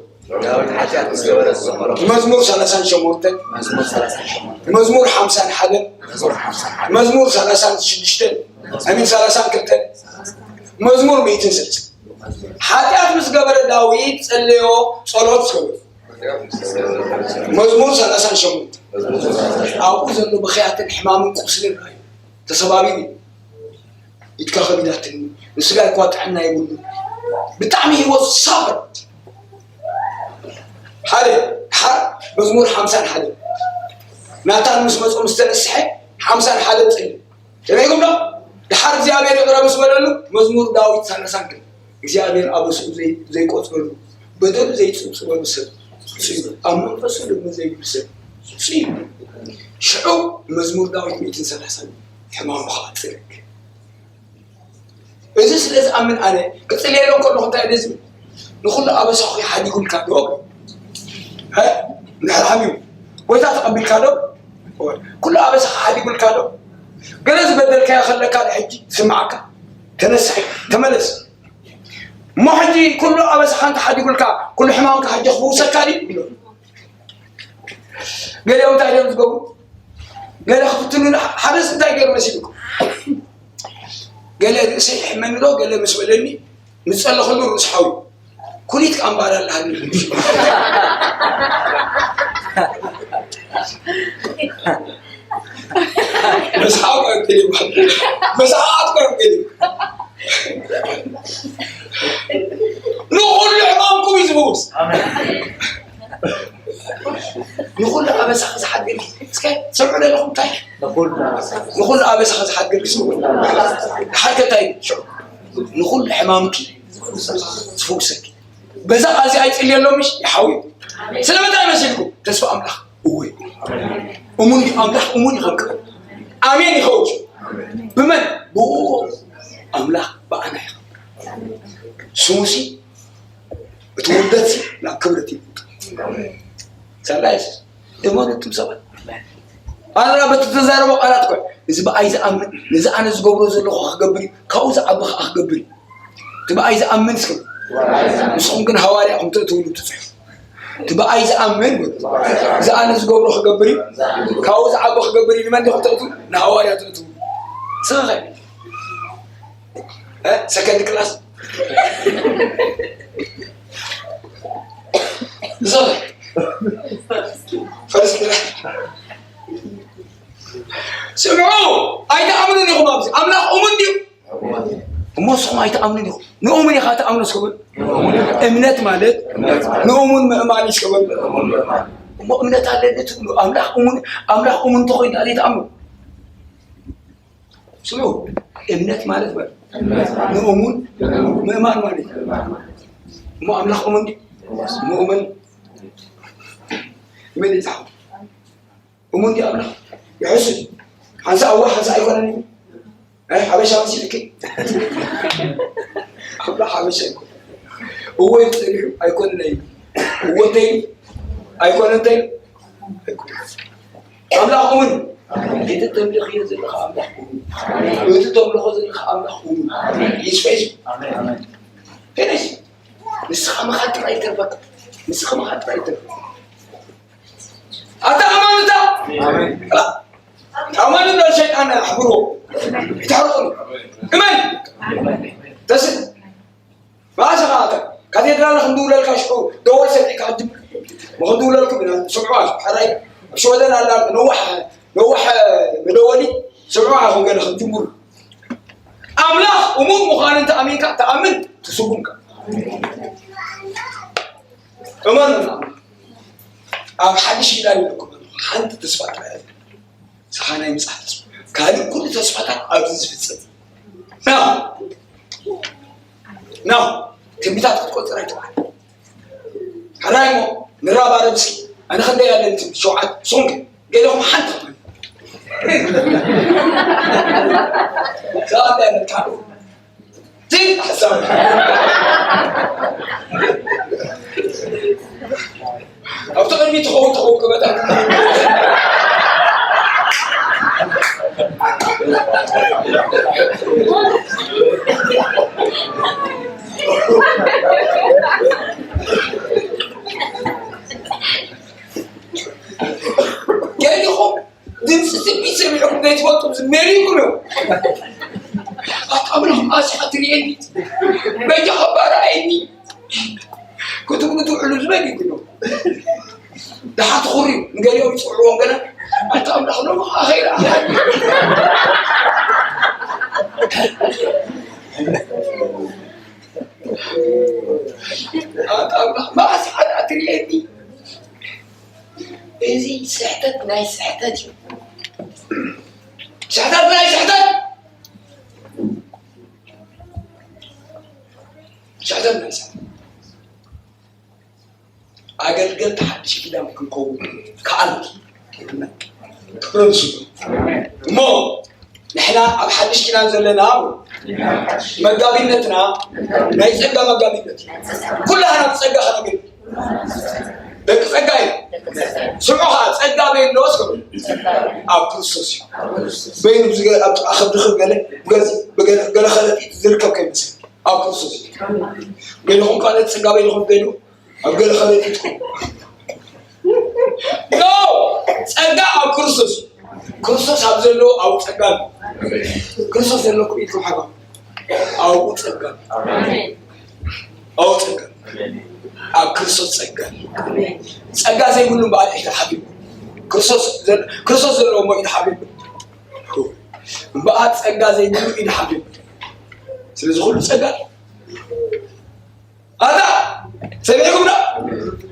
መዝሙር ሰላሳን ሸሞንተን መዝሙር ሓምሳን ሓደን መዝሙር ሰላሳን ሽዱሽተን ኣሚን ሰላሳን ክልተን መዝሙር ሚእትን ስልስን ሓጢኣት ምስ ገበረ ዳዊት ጸለዮ ጸሎት ስገበሉ መዝሙር ሰላሳን ሸሞንተን ኣብኡ ዘሎ ብኽያትን ሕማምን ቁስልን ርኣዩ ተሰባቢሩ ኢድካ ከቢዳትኒ ንስጋይ እኳ ጥዕና የብሉ ብጣዕሚ ህይወት ሳፈር ሓደ ሓር መዝሙር ሓምሳን ሓደ ናታን ምስ መፁ ምስ ተነስሐ ሓምሳን ሓደ ፅሊ ሰሚዕኩም ዶ ድሓር እግዚኣብሔር ይቕረ ምስ በለሉ መዝሙር ዳዊት ሳነሳን ክል እግዚኣብሔር ኣበስኡ ዘይቆፅረሉ በደሉ ዘይፅብፅበሉ ሰብ ኣብ መንፈሱ ልሚ ዘይብሉ ሰብ ሽዑ መዝሙር ዳዊት ሚእትን ሰላሳን ሕማሙ ከዓ ፅርግ እዚ ስለ ዝኣምን ኣነ ክፅልየሎም ከለኹ እንታይ ደዚ ንኩሉ ኣበሳኹ ሓዲጉልካ ዶ ንሕራም እዩ ጎይታ ተቐቢልካ ዶ ኩሉ ኣበሳኻ ሓዲጉልካ ዶ ገለ ዝበደልካዮ ከለካ ሕጂ ስምዓካ ተነስሐ ተመለስ እሞ ሕጂ ኩሉ ኣበሳኻ እንተሓዲጉልካ ኩሉ ሕማምካ ሕጂ ክፍውሰካ ድዩ ገሊኦም እንታይ ድዮም ዝገብሩ ገለ ክፍትኑና ሓደስ እንታይ ገይሩ መሲልኩም ገለ ርእሰይ ይሕመኒ ዶ ገለ ምስ በለኒ ምስ ጸለኹሉ ርእስ ሓዊ ኩሊት ቃምባር ኣለሃኒ መስሓቅ ኣይክእል ይበሃል መስሓቅ ኣይክእል ንኹሉ ሕማምኩም እዩ ዝፍውስ። ንኹሉ ኣበሳኺ ዝሓድገልኪ፣ እስከ ሰምዑ ዘለኹም እንታይ? ንኹሉ ኣበሳኺ ዝሓድገልኪ ስምዑ። ሓድገ እንታይ እዩ? ንኹሉ ሕማምኪ ዝፍውሰኪ። በዛ ቃል እዚ ኣይጽልየሎምሽ ይሓውዩ። ስለምንታይ መሲልኩም? ተስፋ ኣምላኽ እወ እዩ። እሙን እዩ፣ ኣምላኽ እሙን ይኸውን። ኣሜን ይኸውን። ብመን? ብኡ ኣምላኽ ብኣና ይኸውን። ስሙሲ እቲ ውርደትሲ ናብ ክብረት ይልውጥ። ሰላ የሱስ እመኑ እቱም ሰባት። ኣራ በቲ ተዛረቦ ቃላት እኮ እዚ ብኣይ ዝኣምን ነዚ ኣነ ዝገብሮ ዘለኹ ክገብር እዩ፣ ካብኡ ዝዓቢ ከዓ ክገብር እዩ። እቲ ብኣይ ዝኣምን እስከ ንስኹም ግን ሃዋርያ ኢኹም ተእትውሉ ትፅሑ። እቲ ብኣይ ዝኣምን እዚ ኣነ ዝገብሮ ክገብር እዩ፣ ካብኡ ዝዓቢ ክገብር እዩ። ንመን ዲኹም ተእትው? ንሃዋርያ ተእትው። ስኸኸ ሰከንድ ክላስ ፈርስት ክላስ ስምዑ። ኣይትኣምኑን ኢኹም። ኣብዚ ኣምላኽ እሙን ድዩ? እሞ ንስኹም ኣይትኣምኑን ኢኹም። ንእሙን ኢኻ ትኣምኑ እስከ በሉ። እምነት ማለት ንእሙን ምእማን እዩ እስከ በሉ። እሞ እምነት ኣለኒ ትብሉ፣ ኣምላኽ እሙን፣ ኣምላኽ እሙን እንተኾይኑ እንታይ ዘይትኣምኑ? ስምዑ፣ እምነት ማለት በሉ ንእሙን ምእማን ማለት እዩ። እሞ ኣምላኽ እሙን ድዩ? ምእሙን ይመን ይጻሓፍ። እሙን ድዩ ኣምላኽ? ይሕሱ። ሓንሳ እዋ ሓንሳ ኣይኮነን እዩ። ኣይ ሓበሻ መሲልኪ። ኣምላኽ ሓበሻ ኣይኮነን። እዎ እዩ ጸኒሑ ኣይኮነን እዩ። እዎ እንተይሉ ኣይኮነን እንተይሉ ኣይኮነን። ኣምላኽ እሙን። እቲ ተምልኽዮ ዘለኻ ኣምላኽ እሙን። እቲ ተምልኾ ዘለኻ ኣምላኽ እሙን። ይስፈ ይስፈ። ፊኒሽ። ንስኻ ምኻድ ጥራይ ይተርፈካ። ንስኻ ምኻድ ጥራይ ይተርፈካ። ኣታ ኣማንታ። ኣማንታ ሸይጣን ኣሕብሮ። ይታረቁ። እመን። ተስል። መዓስ ኢኻ ኣታ ካቴድራል ክንድውለልካ ሽዑ ደወል ሰሚዕካ ክትጅምር? ምኽንድውለልኩም ኢና። ስምዑ፣ ሕራይ ኣብ ሽወደን ኣላ ነዋሕ፣ ነዋሕ መደወሊ። ስምዑ፣ ኣኹም ገለ ክትጅምሩ። ኣምላኽ እሙን ምዃኑ እንተ ኣሚንካ፣ ተኣምን፣ ትስጉምካ። እመኑ፣ ኣብ ሓድሽ ኪዳን ኢለኩም፣ ሓንቲ ተስፋ ጥራይ። ንስኻ ናይ ምጽኣት ተስፋ። ካልእ ኩሉ ተስፋታት ኣብዚ ዝፍጸም። ናው። ናው። ትንቢታት ክትቆጽር ኣይትውዓል። ሕራይ እሞ ንራባረብ እስኪ። ኣነ ክንደይ ኣለኒ ትንቢት? ሸውዓተ። ንስኹም ከ? ገለኹም ሓንቲ ክትብል። እዛ ክንደይ ኣለካ? ዝብል ሓሳብ። ኣብቲ ቅድሚ ትኸውን ትኸውን ክመጣ። ገሊኹም ድምፂ ትንቢት ሰሚዕኩም ዘይትፈልጡ ዝመሪኩም እዮም። ኣታ ኣምላኽ መዓስ ኢኻ ትርእየኒ? በጃኻ እባ ረኣየኒ ክትብሉ ትውዕሉ ዝመሪኩም እዮም። ደሓር ትኹርዩ፣ ንገሊኦም ይፅውዕዎም ገለ፣ ኣታ ኣምላኽ ሎሚ ኸዓ ከይረኣኻኒ። ኣታ ኣምላኽ መዓስ ኢኻ ደኣ ትርእየኒ? እዚ ስሕተት ናይ ስሕተት እዩ። ስሕተት ናይ ስሕተት። ስሕተት ናይ ስሕተት። ኣገልገልቲ ሓድሽ ኪዳን ክንከውን ከኣልኪ ክረምሱ እሞ ንሕና ኣብ ሓድሽ ኪዳን ዘለና መጋቢነትና ናይ ጸጋ መጋቢነት እዩ። ኩላህና ብጸጋ ከነገልግል ደቂ ጸጋ እዩ። ስምዑ ኸዓ ጸጋ በይኑ ኣለዎ እስከ በሉ። ኣብ ክርስቶስ እዩ። በይኑ ብዝገ-፣ ኣብ ጥቓ ከብዲ ክብ ገለ ብገዝ-፣ ብገለ፣ ገለ ከረጢት ዝርከብ ከይመስል ኣብ ክርስቶስ እዩ። ገለኹም ካልኦት ጸጋ በይንኹም ገሉ ኣብ ገለ ከረጢትኩም። ኖ! ጸጋ ኣብ ክርስቶስ። ክርስቶስ ኣብ ዘለዎ ኣብኡ ጸጋ ኣሎ። ክርስቶስ ዘለኩም ኢድኩም ሓባ። ኣብኡ ጸጋ ኣሎ። ኣብኡ ጸጋ ኣሎ። ኣብ ክርስቶስ ጸጋ ኣሎ። ጸጋ ዘይብሉ እምበኣር ኢድ ሓቢቡ። ክርስቶስ ዘ-፣ ክርስቶስ ዘለዎ እሞ ኢድ ሓቢቡ። እምበኣር ጸጋ ዘይብሉ ኢድ ሓቢቡ። ስለዚ ኩሉ ጸጋ ኣሎ። ኣታ ሰሚዕኩም ዶ?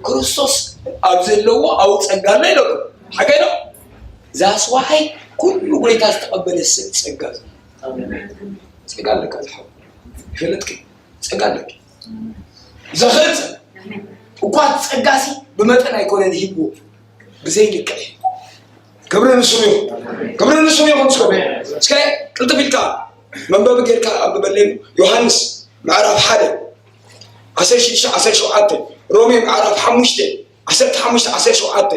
ክርስቶስ ኣብ ዘለዎ ኣብኡ ጸጋ ኣሎ ኢለኩም። ሓቀይ ነው። ዛስዋይ ኩሉ ጎይታ ዝተቐበለ ሰብ ጸጋ እዩ። ጸጋ ኣለካ ዝሓው ይፈለጥክ ጸጋ ኣለክ ዘኽእል ጸጋ እኳ ጸጋሲ ብመጠን ኣይኮነን ሂብዎ ብዘይ ልክዕ እዩ። ክብሪ ንስሙ ይኹን። ክብሪ ንስሙ ይኹን። እስከ እስከ ቅልጥፍ ኢልካ መንበቢ ጌርካ ኣንብበለይ። ዮሃንስ ምዕራፍ ሓደ ዓሰርተ ሽዱሽተ ዓሰርተ ሸውዓተ፣ ሮሜ ምዕራፍ ሓሙሽተ ዓሰርተ ሓሙሽተ ዓሰርተ ሸውዓተ።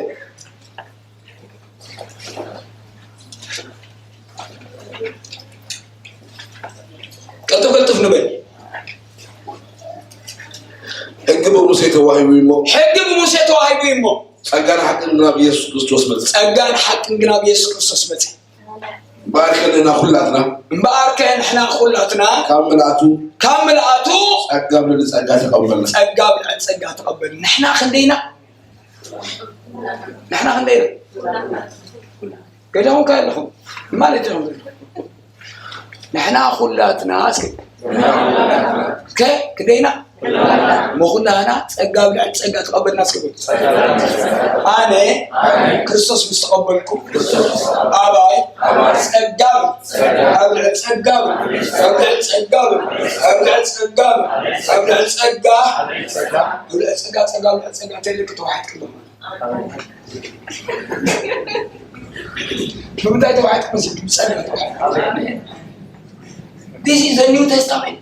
ቅልጥፍ ቅልጥፍ ንበል። ሕጊ ብሙሴ ተዋሂቡ እሞ። ሕጊ ብሙሴ ተዋሂቡ እሞ። ጸጋን ሓቅን ናብ ኢየሱስ ክርስቶስ መጸ። ጸጋን ሓቅን ግን ኣብ ኢየሱስ ክርስቶስ መጸ። እምበኣርከ ንሕና ኩላትና እምበኣርከ ንሕና ኩላትና ካብ ምልኣቱ ካብ ምልኣቱ ጸጋ ብልጸጋ ተቐበልና። ጸጋ ብልዕሊ ጸጋ ተቐበል። ንሕና ክንደይና? ንሕና ክንደይና? ገዳኹም ከ ኣለኹም ማለት እዮም። ንሕና ኩላትና እስከ እስከ ክንደይና? መኹላና ጸጋ ብልዕሊ ጸጋ ተቐበልና እስከ በሉ። ኣነ ክርስቶስ ምስ ተቐበልኩ ኣባይ ጸጋ ኣብ ልዕሊ ጸጋ ኣብ ልዕሊ ጸጋ ኣብ ልዕሊ ጸጋ ኣብ ልዕሊ ጸጋ ኣብ ልዕሊ ጸጋ ጸጋ ኣብ ልዕሊ ጸጋ ተልክ ተዋሒድ ክብሎ ብምንታይ ተባሂልካ መሲልኩም? ብጸጋ ተባሂልካ። This is the New Testament።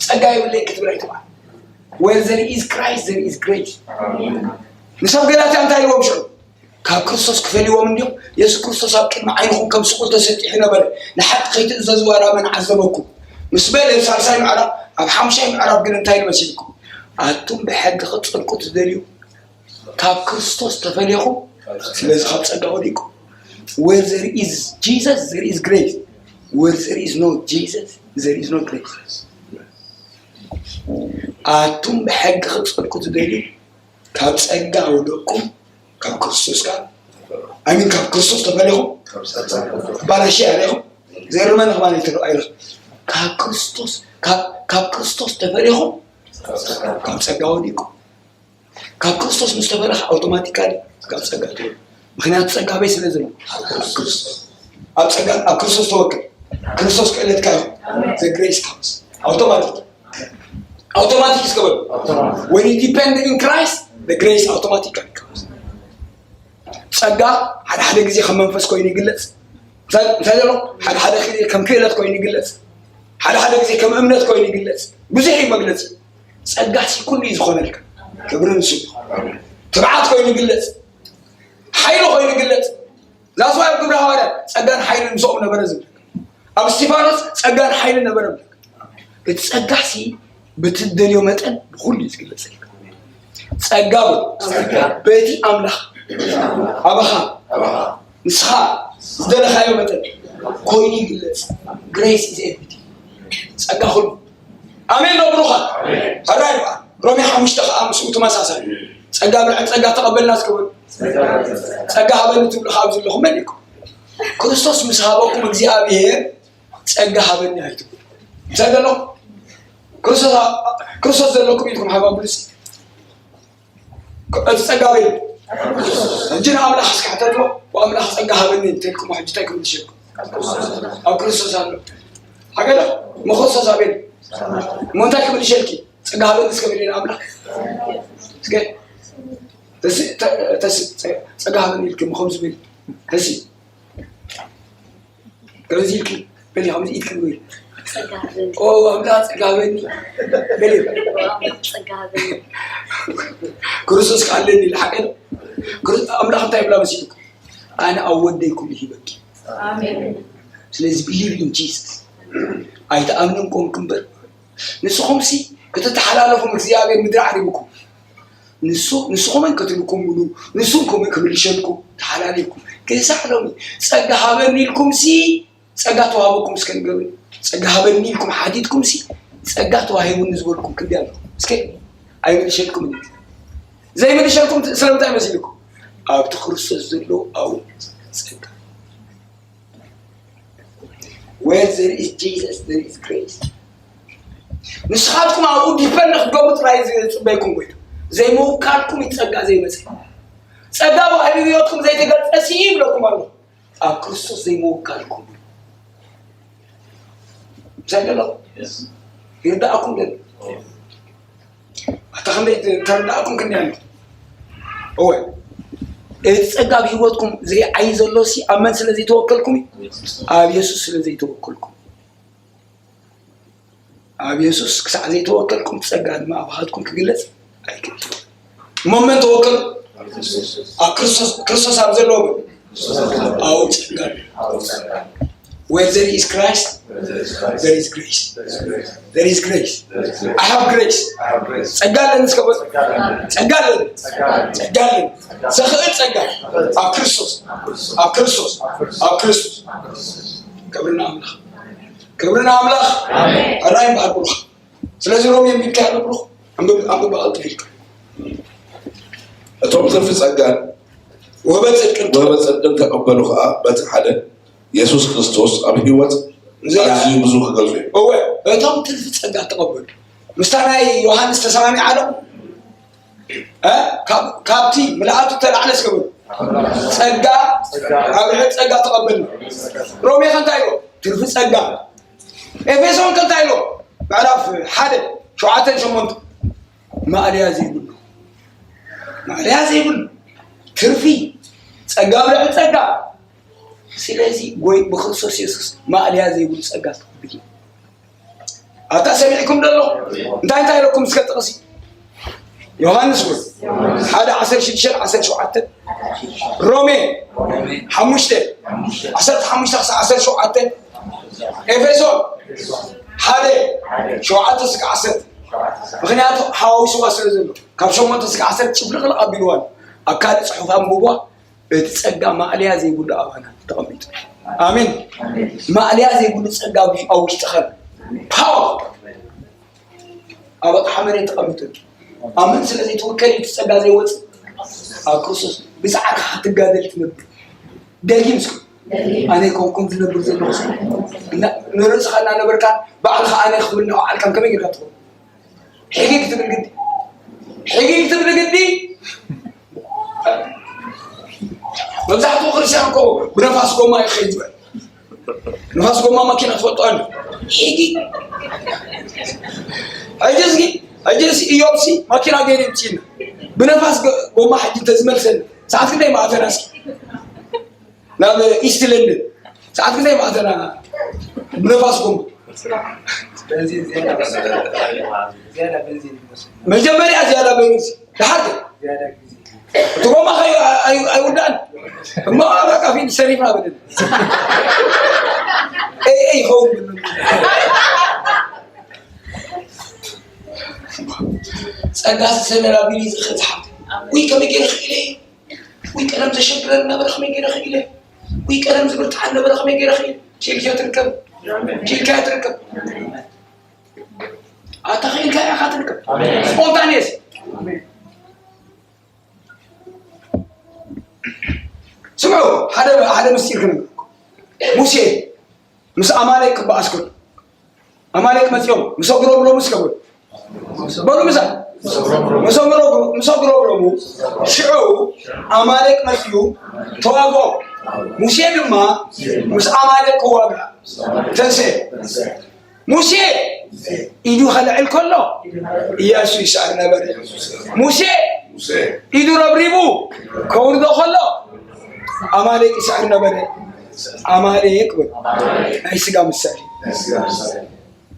ጸጋ የብለይ ክትብል ኣይትባል። Where there is Christ, there is grace። ንሰብ ገላትያ እንታይ ኢልዎም ሽዑ? ካብ ክርስቶስ ክፈልይዎም እንዲዮም። የሱስ ክርስቶስ ኣብ ቅድሚ ዓይንኹም ከም ስቑል ተሰጢሑ ነበረ፣ ንሓቂ ከይትእዘዝዋ ዳመን ዓዘበኩም ምስ በለ፣ ሳልሳይ ምዕራፍ፣ ኣብ ሓሙሻይ ምዕራፍ ግን እንታይ ኢሉ መሲልኩም? ኣቱም ብሕጊ ክትጸድቁ ትደልዩ ካብ ክርስቶስ ተፈሊኹም፣ ስለዚ ካብ ጸጋ ወዲቁ። Where there is Jesus, there is grace. Where there is no Jesus, there is no grace. ኣቱም ብሕጊ ክትጸድቁ ትደልዩ ካብ ጸጋ ወደቅኩም፣ ካብ ክርስቶስ ጋር ኣሚን፣ ካብ ክርስቶስ ተፈሊኹም ባላሽ ኣለኹም። ዘርመን ኸማን ይትረኣይኹም። ካብ ክርስቶስ ካብ ካብ ክርስቶስ ተፈሊኹም ካብ ጸጋ ወዲቁ። ካብ ክርስቶስ ምስ ተፈለኻ ኣውቶማቲካሊ ካብ ጸጋ ትወ ምክንያቱ ጸጋ በይ ስለ ዘሎ ኣብ ጸጋ ኣብ ክርስቶስ ተወክል። ክርስቶስ ክእለትካ ይኹን። The grace comes automatic። Automatic እስከ በሉ። When you depend in Christ, the grace automatically comes። ጸጋ ሓደ ሓደ ግዜ ከም መንፈስ ኮይኑ ይግለጽ። እንታይ እንታይ ዘሎ? ሓደ ሓደ ግዜ ከም ክእለት ኮይኑ ይግለጽ። ሓደ ሓደ ግዜ ከም እምነት ኮይኑ ይግለጽ። ብዙሕ እዩ መግለጺ። ጸጋ ሲ ኩሉ እዩ ዝኾነልካ። ክብሪ ንሱ ይኹን። ትብዓት ኮይኑ ይግለጽ። ሓይሊ ኮይኑ ይግለጽ። ዛስዋ ኣብ ግብረ ሃዋርያት ጸጋን ሓይልን ምስኦም ነበረ ዝብል። ኣብ እስጢፋኖስ ጸጋን ሓይልን ነበረ ዝብል። እቲ ጸጋ ሲ ብትደልዮ መጠን ብኹሉ እዩ ዝግለጽ። ጸጋ በሉ። ጸጋ። በቲ ኣምላኽ ኣባኻ ኣባኻ። ንስኻ ዝደለኻዮ መጠን ኮይኑ ይግለጽ። Grace is everything። ጸጋ ኩሉ። ኣሜን ዶ ብሩኻት? ኣሜን። ሕራይ በዓል። ሮሜ ሓሙሽተ ከኣ ምስኡ ተመሳሳሊ። ጸጋ ብልዕሊ ጸጋ ተቐበልና እስከ በሉ። ጸጋ ሃበኒ ትብሉ ከኣ ኣብዚ ኣለኹም መን ኢልኩም? ክርስቶስ ምስ ሃበኩም እግዚኣብሔር ጸጋ ሃበኒ ኣይትብሉ። እንታይ ዘለኹም? ክርስቶስ ክርስቶስ ዘለኩም ኢልኩም ሓባብሉ እስኪ። እቲ ጸጋ ኣበይ ኣሎ? ሕጂ ንኣምላኽ እስኪ ሕተትዎ፣ "ኣምላኽ ጸጋ ሃበኒ" እንተልኩሞ፣ ሕጂ እንታይ ክምልሸልኩም? ኣብ ክርስቶስ ኣሎ። ሓገለ እሞ ክርስቶስ ኣበይ ኣሎ? እሞ እንታይ ክምልሸልኪ? "ጸጋ ሃበኒ እስከ በሊ ንኣምላኽ። እስከ ተስ-፣ ተ-፣ ተስ-፣ ጸ-፣ ጸጋ ሃበኒ" ኢልኪ እሞ ከምዚ በሊ። ተሲ ከምዚ ኢልኪ በሊ፣ ከምዚ ኢልኪ በሊ። ጸጋ ሃበኒ። ኦ፣ ኣምላኽ ጸጋ ሃበኒ። በሊ። ኦ፣ ኣምላኽ ጸጋ ሃበኒ። ክርስቶስ ከኣለኒ ኢሉ ሓቀ ነው። ክርስ-፣ ኣምላኽ እንታይ ይብላ መሲልኩም? "ኣነ ኣብ ወደይ ኩሉ ሂበኪ።" ኣሜን። ስለዚ believe in Jesus። ኣይትኣምንን ኮንኩም እምበር፣ ንስኹምሲ ክትተሓላለፉ እግዚኣብሔር ምድሪ ዓሪብኩም። ንሱ፣ ንስኹምን ክትልኩምሉ፣ ንሱን ከምኡ ክምልሸልኩም ተሓላሊኩም። ክሳዕ ሎሚ ጸጋ ሃበኒ ኢልኩምሲ፣ ጸጋ ተዋህበኩም እስከ ንገሩኒ። ጸጋ ሃበኒ ኢልኩም ሓቲትኩምሲ፣ ጸጋ ተዋሂቡኒ ዝበልኩም ክንደይ ኣለኹም? እስከ ኣይምልሸልኩምን እዩ። ዘይምልሸልኩም ስለምንታይ መሲልኩም? ኣብቲ ክርስቶስ ዘሎ ኣብኡ ጸጋ። Where there is Jesus, there is grace። ንስኻትኩም ኣብኡ ዲፐንድ ክትገብሩ ጥራይ ዝጽበየኩም ኮይኑ፣ ዘይምውካልኩም እዩ ጸጋ ዘይመጸ። ጸጋ ብሕሪ ህይወትኩም ዘይተገልጸ ስዩ ይብለኩም ኣሎ። ኣብ ክርስቶስ ዘይምውካልኩም። ምሳይ ደሎ? ይርዳእኩም ደሎ? ኣታ ክንደይ ተረዳእኩም ክንደይ ኣሎ? እወ። እቲ ጸጋ ኣብ ህይወትኩም ዘይዓይ ዘሎ ሲ ኣብ መን ስለ ዘይተወከልኩም እዩ? ኣብ የሱስ ስለ ዘይተወከልኩም። ኣብ የሱስ ክሳዕ ዘይተወከልኩም፣ ጸጋ ድማ ኣባኻትኩም ክግለጽ ኣይክእልን። እሞ መን ተወከሉ? ኣብ ክርስቶስ፣ ክርስቶስ ኣብ ዘለዎ ኣብኡ ጸጋ ኣሎ። Where there is Christ, there is grace. There is grace. I have grace. ጸጋ ኣለኒ እስከ በል። ጸጋ ኣለኒ። ጸጋ ኣለኒ። ዘኽእል ጸጋ ኣብ ክርስቶስ፣ ኣብ ክርስቶስ፣ ኣብ ክርስቶስ። ክብሪ ንኣምላኽ። ክብሪ ንኣምላኽ። ኣራይ እምበኣር ብሩኽ። ስለዚ ሮሜ የሚካኤል ብሩኽ ኣንብብ፣ ኣንብብ ብቐልጥፍ ኢልካ። እቶም ትርፊ ጸጋን ወህበ ጽድቅን ወህበ ጽድቅን ተቐበሉ ኸኣ በቲ ሓደ የሱስ ክርስቶስ ኣብ ህይወት እዚ ኣዝዩ ብዙ ክገዙ እዮም። እወ፣ እቶም ትርፊ ጸጋ ተቐበሉ። ምስታ ናይ ዮሃንስ ተሰማሚዓ ዶ? እ? ካብ-፣ ካብቲ ምልኣቱ ተላዕለ እስከ በሉ። ጸጋ ኣብ ልዕሊ ጸጋ ተቐበልና። ሮሜ ከ እንታይ ኢሉ? ትርፊ ጸጋ። ኤፌሶን ከ እንታይ ኢሉ? ምዕራፍ ሓደ፣ ሸውዓተን ሸሞንተ። ማእለያ ዘይብሉ። ማእለያ ዘይብሉ። ትርፊ ጸጋ ኣብ ልዕሊ ጸጋ። ስለዚ ጎይ ብክርስቶስ የሱስ ማእለያ ዘይብሉ ጸጋ ትቕብል። ኣታ ሰሚዕኩም ደሎ? እንታይ እንታይ ኢለኩም እስከ ጥቕሲ? ዮሃንስ እውን ሓደ ዓሰርተ ሽዱሽተ ዓሰርተ ሸውዓተ፣ ሮሜ ሓሙሽተ ዓሰርተ ሓሙሽተ ክሳዕ ዓሰርተ ሸውዓተ፣ ኤፌሶን ሓደ ሸውዓተ እስከ ዓሰርተ። ምኽንያቱ ሓዋዊስዋ ስለ ዘሎ ካብ ሸሞንተ እስከ ዓሰርተ ጭፍልቕልቕ ኣቢልዋ ኣሎ። ኣብ ካልእ ጽሑፍ ኣንብቧ። እቲ ጸጋ ማእለያ ዘይብሉ ኣባና ተቐሚጡ። ኣሜን። ማእለያ ዘይብሉ ጸጋ ኣብ ውሽጥኻ ኣሎ። ፓወር ኣብ ኣቕሓ መሬት ተቐሚጡ። ኣመን ስለ ዘይትውከል እቲ ጸጋ ዘይወጽእ ኣብ ክርስቶስ ብጻዕርኻ ክትጋደል ትነብር። ደጊም እስከ ኣነ ኣይኮንኩን ዝነብር ዘለኹ እስከ እና ንርእስኻ እናነበርካ ባዕልኻ ኣነ ክብል እናወዓልካ ከመይ ጌርካ ትኸውን? ሕጊግ ትብል ግዲ፣ ሕጊግ ትብል ግዲ። መብዛሕትኡ ክርስቲያን እኮ ብነፋስ ጎማ እዩ ክኸይድ ዝበል። ነፋስ ጎማ ማኪና ትፈልጦ ኣሎ። ሕጊግ። ሕጂ እስኪ፣ ሕጂ እስኪ እዮብ ሲ ማኪና ገይሩ ይምፅእና። ብነፋስ ጎ-፣ ጎማ ሕጂ እንተዝመልሰኒ፣ ሰዓት ክንደይ ማእተና እስኪ? ናብ ኢስት ለንደን ሰዓት ክንደይ ማእተና? ብነፋስ ጎማ። መጀመርያ ዝያዳ በንዚ ድሓር ከ እቲ ጎማ ከ ኣይ-፣ ኣይ-፣ ኣይውዳእን እሞ በቃ ፊልም ሰሪፍና በለኒ። ኤይ ኤይ ይኸውን በለኒ። ጸጋ ሰሜን ኣቢሉ ዝኽእል ዝሓፍተ ወይ ከመይ ገይረ ክኢለ ወይ ቀደም ዘሸግረን ነበረ ከመይ ገይረ ክኢለ ወይ ቀደም ዝብርትዓን ነበረ ከመይ ገይረ ክኢለ ኪልክዮ ትርከብ ኪልካዮ ትርከብ ኣታ ኽኢልካ ኢኻ ትርከብ ስፖንታኒየስ ስምዑ ሓደ ሓደ ምስጢር ክነግረኩም ሙሴ ምስ ኣማሌቅ ክበኣስ ከሎ ኣማሌቅ መጺኦም ምስ ኣጉረምረሙ እስከ በሉ በሉ ምሳ ምስ ኣጉረምረሙ ሽዑ ኣማሌቅ መጺኡ ተዋግኦም ሙሴ ድማ ምስ ኣማሌቅ ክዋጋእ ተንስኤ ሙሴ ኢዱ ከልዕል ከሎ እያሱ ይስዕር ነበረ ሙሴ ኢዱ ረብሪቡ ከውርዶ ከሎ ኣማሌቅ ይስዕር ነበረ ኣማሌቅ በሉ ናይ ስጋ ምሳሌ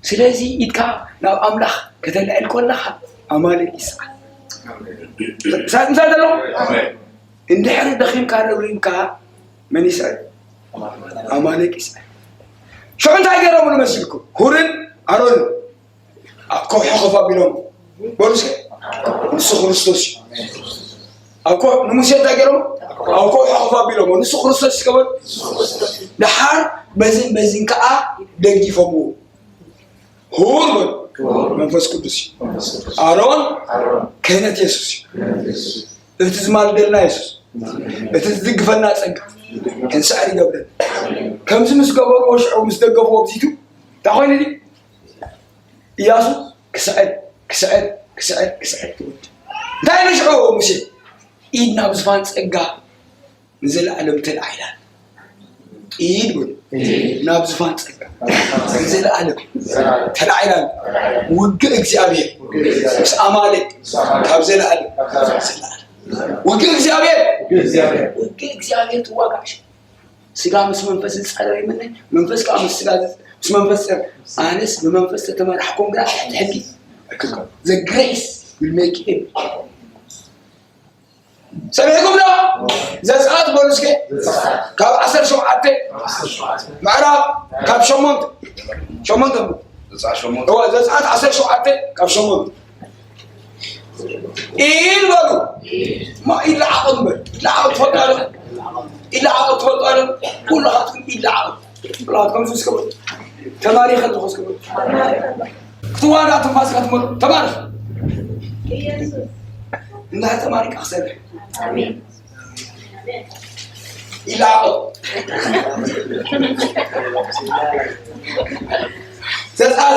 ስለዚ ኢድካ ናብ ኣምላኽ ከተልዕል ከለኻ ኣማሌቅ ይስዓር እንታይ ዘሎ እንድሕሪ ደኺምካ ረብሪብካ መን ይስዕር ኣማሌቅ ይስዕር ሽዑ እንታይ ገይሮምሉ መሲልኩም ሁርን ኣሮንን ኣብ ከውሒ ኮፍ ኣቢሎም በሉ እስከ ንሱ ክርስቶስ እዩ ኣብ ከ ንሙሴ እንታይ ገይሮም ኣብ ከውሒ ኮፍ ኣቢሎም ንሱ ክርስቶስ እስከ በሉ ድሓር በዝን በዝን ከዓ ደጊፎምዎ ሁር በሉ መንፈስ ቅዱስ እዩ ኣሮን ክህነት የሱስ እዩ እቲ ዝማልደልና የሱስ እቲ ዝድግፈና ፀጋ ክንስዕር ይገብረን ከምዚ ምስ ገበርዎ ሽዑ ምስ ደገፍዎ ኣብዚቱ እንታይ ኮይኑ ኢያሱ ክስዕር ክስዕር ክስዕር ክስዕር ትብል። እንታይ ኢሉ ሽዑ ሙሴ? ኢድ ናብ ዝፋን ጸጋ ንዘለኣለም ተላዒላ። ኢድ በሉ ናብ ዝፋን ጸጋ ንዘለኣለም ተላዒላ። ውግእ እግዚኣብሔር ምስ ኣማሌቅ ካብ ዘለኣለም ውግእ እግዚኣብሔር ውግእ እግዚኣብሔር ትዋጋእ። ስጋ ምስ መንፈስ ዝጻረር ይምነ፣ መንፈስ ከዓ ምስ ስጋ ዝ- ምስ መንፈስ ዝጸር ኣነስ ብመንፈስ ተተመራሕኩም ግና ትሕቲ ሕጊ። The grace will make you ሰሚዕኩም ዶ? ዘጸኣት በሉ እስከ። ካብ ዓሰርተ ሸውዓተ ምዕራፍ ካብ ሸሞንተ ሸሞንተ እዋ ዘጸኣት ዓሰርተ ሸውዓተ ካብ ሸሞንተ ኢድ በሉ። ማ ኢድ ለዓቐ እምበር ኢድ ለዓቐ ትፈልጡ ኣለ ኢድ ለዓቐ ትፈልጡ ኣለ ኩሉ ሃትኩም ኢድ ለዓቐ ኩሉ ሃትኩም እስከ ተማሪኸ ኣለኹ እስከ ክትዋጋ ትንፋስካ ትመሉ ተባረኽ። እንዳ ተማሪካ ክሰርሕ ኢላ ዘጻል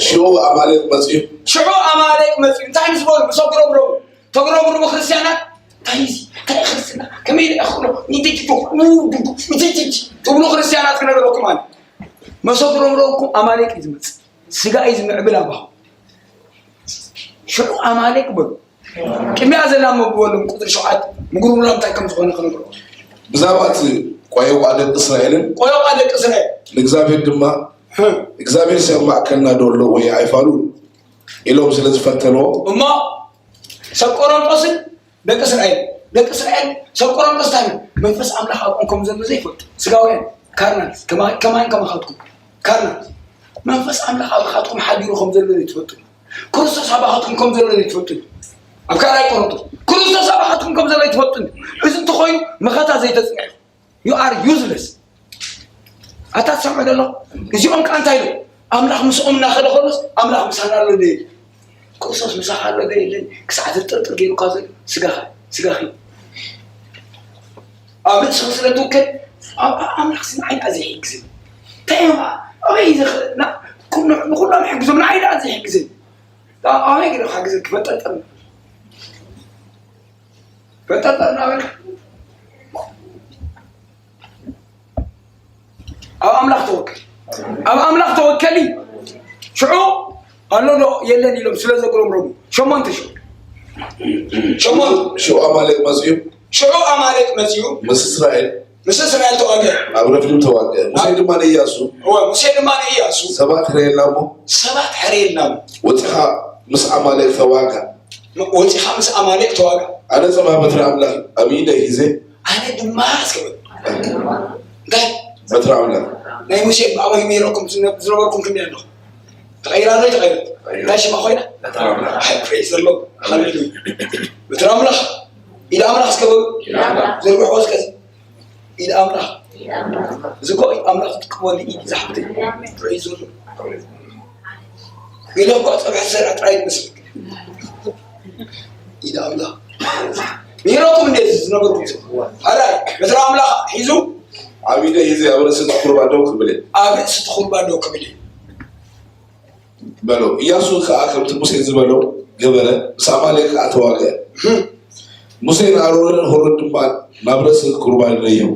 ሽዑ ኣማሌቅ መጽኡ ሽዑ ኣማሌቅ መጽኡ እንታይ ምስ በሉ ብሰጉረጉረቡ ተጉረጉረቡ ክርስትያናት እንታይ እዚ እንታይ ክርስትና ከመይ ኢለ እኽሎ ንትጅቱ ንትጅት ትብሉ ክርስትያናት ክነገረኩም ኣለ መሰጉረጉረኩም ኣማሌቅ እዩ ዝመጽእ ስጋ እዩ ዝምዕብል ኣባኹ ሽዑ ኣማሌቅ በሉ ቅድሚያ ዘላ መብበሎም ቁፅሪ ሸውዓት ምጉርምራም እንታይ ከም ዝኾነ ክነግሮ ብዛዕባ እቲ ቆየቋ ደቂ እስራኤልን ቆየቋ ደቂ እስራኤል ንእግዚኣብሔር ድማ እግዚኣብሔር ሲኣብ ማእከልና ዶ ኣሎ ወይ ኣይፋሉን ኢሎም ስለ ዝፈተንዎ እሞ ሰብ ቆሮንጦስን ደቂ እስራኤል ደቂ እስራኤል ሰብ ቆሮንጦስ እንታይ መንፈስ ኣምላኽ ኣብኦም ከም ዘሎ ዘይፈልጡ ስጋውያን ካርናልስ ከማን ከማኻትኩም ካርናልስ መንፈስ ኣምላኽ ኣብኻትኩም ሓዲሩ ከም ዘሎ ዘይትፈልጡ ክርስቶስ ኣባኻትኩም ከም ዘሎ ዘይትፈልጡ ኣብ ካልኣይ ቆሮንቶስ ክርስቶስ ኣባኻትኩም ከም ዘሎ ይትፈልጡ እዚ እንተኾይኑ መኸታ ዘይተፅንዐ you are useless ኣታ ትሰምዑ ዘሎ እዚኦም ከዓ እንታይ ኢሉ ኣምላኽ ምስኦም እናኸደ ከሎስ ኣምላኽ ምሳና ኣሎ ዶ የለን ክርስቶስ ምሳኻ ኣሎ ዶ የለን ክሳዕ ዝጥርጥር ገይሩካ ዘሎ ስጋኻ ስጋኺ ኣብ ርእስኺ ስለ ትውከል ኣምላኽ ንዓይ እንታይ ዘይሕግዝን እንታይ እዮም ኣበይ ዝኽእልና ንኹሎም ይሕግዞም ንዓይ ደኣ ዘይሕግዝን ኣበይ ገለ ክሓግዘ ክፈጠጠም ፈጠጠም ናበል ኣብ ኣምላኽ ተወከል ኣብ ኣምላኽ ተወከሊ ሽዑ ኣሎ ዶ የለን ኢሎም ስለ ዘጉረምረሙ ሸሞንተ ሽዑ ሸሞንተ ሽዑ ኣማሌቅ መፅኡ ሽዑ ኣማሌቅ መፅኡ ምስ እስራኤል ምስ እስራኤል ተዋግአ ኣብ ረፊዲም ተዋግአ ሙሴ ድማ ንእያሱ እወ ሙሴ ድማ ንእያሱ ሰባት ሕረየልና እሞ ሰባት ሕረየልና እሞ ወፂኻ ምስ ኣማሌቅ ተዋጋ ወፂኻ ምስ ኣማሌቅ ተዋጋ ኣነ ጸማ በትሪ ኣምላኽ ኣብ ኢደይ ሒዘ ኣነ ድማ እስከ እንታይ በትሪ ኣምላኽ ናይ ሙሴ ብኣባይ ነይረኩም ዝነበርኩም ክንደይ ኣለኹ ተቐይራ ዶ ተቐይረት እንታይ ሽማ ኮይና ፕሬዝ ዘሎ ሃሌሉያ በትሪ ኣምላኽ ኢድ ኣምላኽ እስከ በሉ ዘርግሕዎ እስከ ኢድ ኣምላኽ እዚ እኮ ኢድ ኣምላኽ ትጥቀመሉ ኢድ ዝሓፍተይ ፕሬዝ ዘሎ ገለ እኳ ፀብሒ ዝሰርሕ ጥራይ ትመስል ኢድ ኣምላኽ ነይረኩም እንደ ዝነበርኩም ኣራይ በትሪ ኣምላኽ ሒዙ ኣብ ኢደ ሒዘ ኣብ ርእሲ እቲ ኩርባ ደው ክብል እየ ኣብ ርእሲ እቲ ኩርባ ደው ክብል እየ በሎ። ኢያሱ ከኣ ከምቲ ሙሴ ዝበሎ ገበረ፣ ምስ ኣማሌቅ ከኣ ተዋግአ። ሙሴን ኣሮንን ሁርን ድማ ናብ ርእሲ ቁርባን ነየዉ።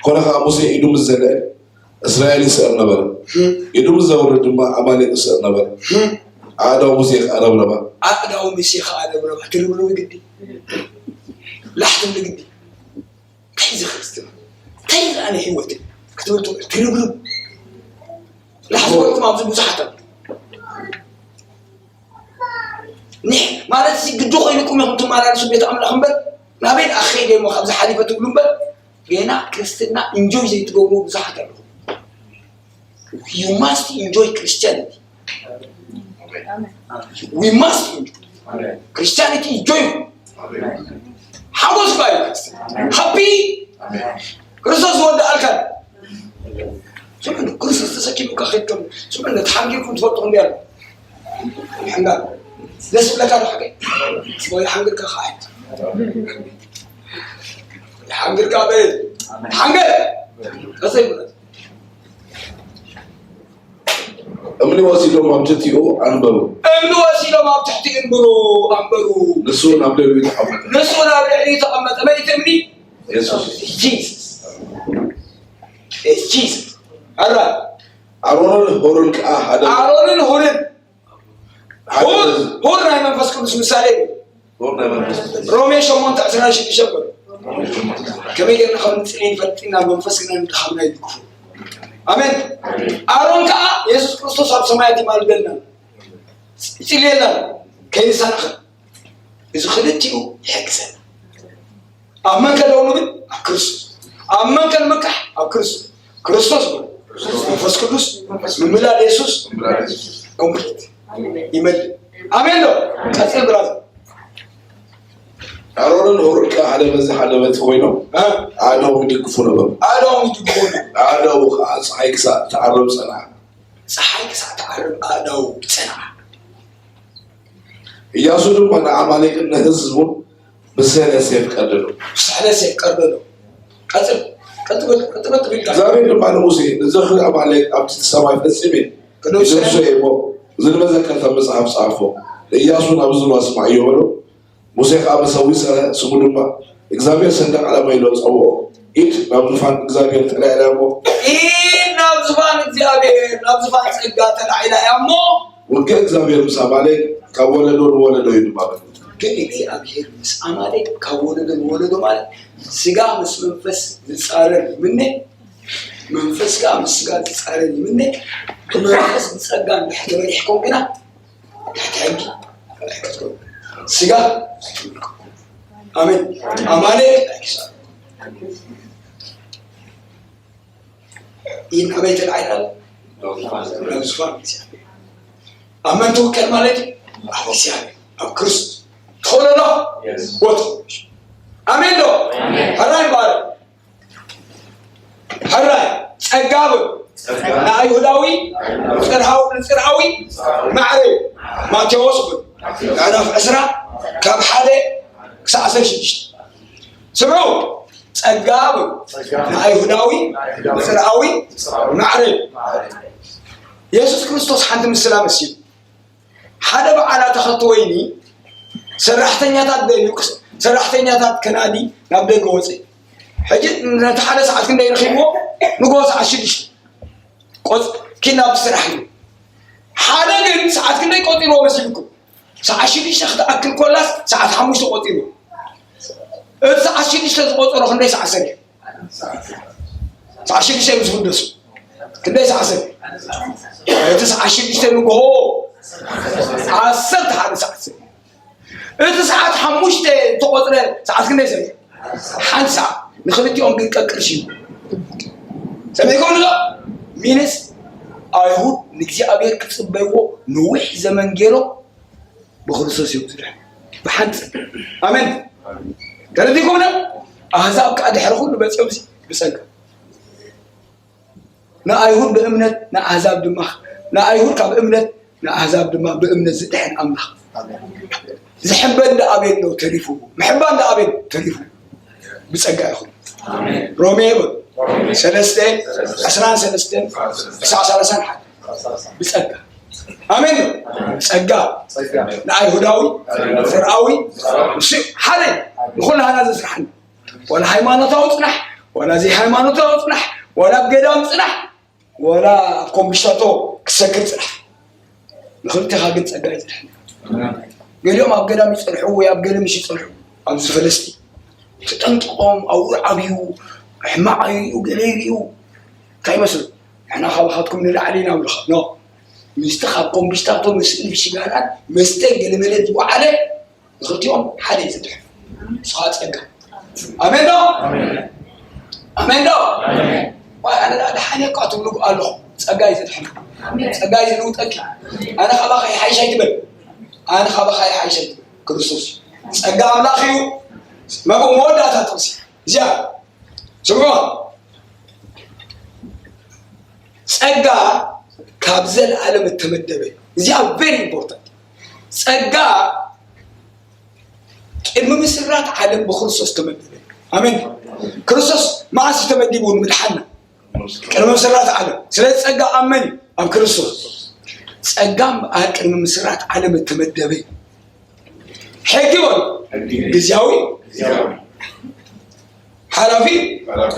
ኮነ ኸኣ፣ ሙሴ ኢዱ ምስ ዘልዐ፣ እስራኤል ይስዕር ነበረ። ኢዱ ምስ ዘውርድ ድማ፣ ኣማሌቅ ይስዕር ነበረ። ኣእዳው ሙሴ ኸኣ ረብረባ። ኣእዳው ሙሴ ኸኣ ረብረባ። ትርብርብ ግዲ። ላሕትም ግዲ። እንታይ እዚ ክርስትና? እንታይ እዚ ኣነ ህይወት ክትብል ትውዕል ትርብርብ ላሕዝወልኩም ኣብዚ ብዙሓት ኣሎ። ንሕ ማለት እዚ ግዲ ኮይኑኩም ኢኹም ትመላለሱ ቤት ኣምላኽ እምበር ናበይ ደኣ ክኸይደ እሞ ካብዚ ሓሊፈ ትብሉ እምበር ገና ክርስትና እንጆይ ዘይትገብሩ ብዙሓት ኣለኹም። You must enjoy Christianity. We must enjoy. Christianity is joyful. ሓጎስ ባይ ሃፒ ክርስቶስ ዝወደኣልካ ስምዕን ክርስቶስ ተሰኪሙካ ከድከም ስምዕን ተሓንጊርኩም ትፈልጡ ክንዲ ኣሎ ሕንጋር ደስ ብለካ ዶ ሓቀይ ወይ ሓንግርካ ከዓይት ሓንግርካ በ ሓንገር ተሰይብለት እምኒ ወሲዶም ኣብ ትሕቲኡ ኣንበሩ። እምኒ ወሲዶም ኣብ ትሕቲ እንብሩ ኣንበሩ። ንሱ ናብ ልዕሊኡ ተቐመጠ። ንሱ ናብ ልዕሊኡ ተቐመጠ። መን እቲ እምኒ? የሱስ። ጂሱስ። ጂሱስ። ኣራ። ኣሮንን ሁርን ከኣ ሓደ። ኣሮንን ሁርን። ሓደ። ሁር፣ ሁር ናይ መንፈስ ቅዱስ ምሳሌ እዩ። ሮሜ ሸሞንተ ዕስራን ሽዱሽተን በሉ። ከመይ ጌርና ከም ንጽሊ ንፈልጥ ኢና፣ መንፈስ ግን ድኻምና ይድግፉ። ኣሜን። ኣሮን ከኣ የሱስ ክርስቶስ ኣብ ሰማያት ይማልደልና፣ ይጽልየልና፣ ከይንሰናኸል። እዚ ክልቲኡ ይሕግዘና። ኣብ መን ከለዉ ንብል? ኣብ ክርስቶስ። ኣብ መን ከንምካሕ? ኣብ ክርስቶስ። ክርስቶስ በሉ። መንፈስ ቅዱስ፣ ምምላድ የሱስ፣ ኮምፕሊት ይመልእ። ኣሜን ዶ? ቀጽል ብራዘር። ኣሮንን ሆርን ከኣ ሓደ በዚ ሓደ በቲ ኮይኖም እ? ኣእዳዎም ይድግፉ ነበሩ። ኣእዳዎም ይድግፉ ነበሩ። ኣእዳዉ ከኣ ጸሓይ ክሳዕ ትዓርብ ጸንዓ። ጸሓይ ክሳዕ ትዓርብ ኣእዳዉ ጸንዓ። ኢያሱ ድማ ንዓማሌቅን ንህዝቡን ብስእለ ሴፍ ቀደዶ። ብስእለ ሴፍ ቀደዶ። ቀጽል፣ ቀጥል፣ ቀጥል፣ ቀጥል ኢልካ። እግዚኣብሔር ድማ ንሙሴ፣ "ንዘኽሪ ኣማሌቅ ኣብቲ ሰማይ ፈጺመ ክደምስሶ እየ እሞ፣ እዚ ንመዘከርታ መጽሓፍ ጸሓፎ። ንእያሱ ናብ ዝባ ስማዕዮ" በሎ። ሙሴ ከኣ መሰውኢ ሰርሐ፣ ስሙ ድማ እግዚኣብሔር ሰንደቕ ዓላማ ኢሎ ጸውዖ። ኢድ ናብ ዙፋን እግዚኣብሔር ተላዒላ እሞ፣ ኢድ ናብ ዙፋን እግዚኣብሔር፣ ናብ ዙፋን ጸጋ ተላዒላ እያ እሞ፣ ውግእ እግዚኣብሔር ምስ ኣማሌቅ ካብ ወለዶ ንወለዶ እዩ ድማ በሉ። ግን እግዚኣብሔር ምስ ኣማሌቅ ካብ ወለዶ ንወለዶ ማለት ስጋ ምስ መንፈስ ዝጻረር ይምነ፣ መንፈስ ከኣ ምስ ስጋ ዝጻረር ይምነ። ብመንፈስ ብጸጋ እንድሕር ተመሪሕኩም ግና ትሕቲ ሕጊ ኣይትርከቡ። ስጋ ኣይትምልኩ። ኣሜን። ኣማሌቅ ኣይክሳብ ኢድ ናበይ ተላዒላ? ናብ ዙፋን እግዚኣብሔር። ኣብ መን ትውከል ማለት እዩ? ኣብ እግዚኣብሔር፣ ኣብ ክርስቶስ። ትኽእሎ ዶ? የስ። ወትኽእሎ። ኣሜን ዶ? ኣሜን። ሕራይ ይባረክ። ሕራይ፣ ጸጋ በሉ። ጸጋ። ንኣይሁዳዊ፣ ንጽርሃው-፣ ንጽርኣዊ ማዕረ እዩ። ማቴዎስ በሉ። ምዕራፍ ዕስራ ካብ ሓደ ክሳዕ ዓሰርተ ሽዱሽተ። ስምዑ፣ ጸጋ በሉ። ጸጋ። ንኣይሁዳዊ፣ ንጽርኣዊ ማዕረ እዩ። የሱስ ክርስቶስ ሓንቲ ምስላ መሲሉ። ሓደ በዓል ኣታኽልቲ ወይኒ ሰራሕተኛታት ደልዩ፣ ሰራሕተኛታት ከናዲ ናብ ደገ ወጸ። ሕጂ ነቲ ሓደ ሰዓት ክንደይ ረኺብዎ? ንግሆ ሰዓት ሽዱሽተ። ቆጽ-፣ ኪድ ናብቲ ስራሕ ኢሉ። ሓደ ግን ሰዓት ክንደይ ቆጺርዎ መሲልኩም? ሰዓት ሽዱሽተ ክትኣክል ኮላስ ሰዓት ሓሙሽተ ቆጺርዎ። እቲ ሰዓት ሽዱሽተ ዝቆጸሮ ክንደይ ሰዓት ሰሪሑ? ሰዓት ሽዱሽተ ምስ ውደሱ ክንደይ ሰዓት ሰሪሑ? እቲ ሰዓት ሽዱሽተ ንግሆ ዓሰርተ ሓደ ሰዓት ሰሪሑ። እቲ ሰዓት ሓሙሽተ ተቆጽረ ሰዓት ክንደይ ሰሪሑ? ሓንቲ ሰዓት። ንክልቲኦም ግን ቀቅርሽ እዩ። ሰሚዕኩም ዶ? ሚንስ ኣይሁድ ንእግዚኣብሔር ክጽበይዎ ነዊሕ ዘመን ገይሮም ብክርስቶስ እዮም ዝድሕኑ። ብሓንቲ። ኣሜን። ተረዲእኩም ዶ? ኣህዛብ ከኣ ድሕሪ ኩሉ መጺኦም ሲ ብጸጋ። ንኣይሁድ ብእምነት፣ ንኣህዛብ ድማ፣ ንኣይሁድ ካብ እምነት፣ ንኣህዛብ ድማ ብእምነት ዝድሕን ኣምላኽ። ዝሕበን ደኣ ኣበይ ኣሎ ተሪፉ? ምሕባን ደኣ ኣበይ ኣሎ ተሪፉ? ብጸጋ ይኹን። ኣሜን። ሮሜ በሉ። ሮሜ። ሰለስተ፣ ዕስራን ሰለስተን፣ ክሳዕ ሰላሳን ሓደ። ብጸጋ። ኣሜን። ጸጋ። ጸጋ። ንኣይሁዳዊ፣ ንጽርኣዊ፣ ንሱ ሓደ። ንኹላህና ዘስርሓና። ዋላ ሃይማኖታዊ ጽናሕ፣ ዋላ ዘይሃይማኖታዊ ጽናሕ፣ ዋላ ኣብ ገዳም ጽናሕ፣ ዋላ ኣብ ኮምሽታቶ ክሰግር ጽናሕ። ንኽልቴኻ ግን ጸጋ እዩ ዝድሕን። ገሊኦም ኣብ ገዳም ይጸንሑ ወይ ኣብ ገለ ምሽ ይጸንሑ። ኣብዚ ፈለስቲ ተጠንቂቖም፣ ኣብኡ ዓብዩ፣ ሕማቕ ይርእዩ፣ ገለ ይርእዩ። እንታይ ይመስሉ? ንሕና ካባኻትኩም ንላዕሊ ኢና ብልኻ። ኖ። ምስቲ ካብ ኮምሽታቶ ምስ እልፊ ሽጋራን መስተ ገለመለ ዝወዓለ ንኽልቲኦም ሓደ እዩ ዘድሕን። ንስኻ ጸጋ። ኣሜን ዶ? ኣሜን። ኣሜን ዶ? ኣሜን። ዋይ፣ ኣነ ደኣ ደሓን እየ እኳ ትብሉ ኣለኹም። ጸጋ እዩ ዘድሕን። ኣሜን። ጸጋ እዩ ዝልውጠኪ። ኣነ ካባኻ ይሓይሽ ኣይትበል። ኣነ ካባኻ ይሓይሽ ኣይትበል። ክርስቶስ እዩ። ጸጋ ኣምላኽ እዩ። መብ-፣ መወዳእታ ጥቕሲ። እዚኣ። ስምዑዋ። ጸጋ ካብ ዘለኣለም እተመደበ። እዚኣ very important። ጸጋ ቅድሚ ምስራት ዓለም ብክርስቶስ ተመደበ። ኣሜን። ክርስቶስ መዓስ እዩ ተመዲቡ ንምድሓና? ቅድሚ ምስራት ዓለም። ስለዚ ጸጋ ኣብ መን እዩ? ኣብ ክርስቶስ። ጸጋ እምበኣር ቅድሚ ምስራት ዓለም እተመደበ እዩ። ሕጊ በሉ። ሕጊ። ግዝያዊ። ግዝያዊ። ሓላፊ። ሓላፊ።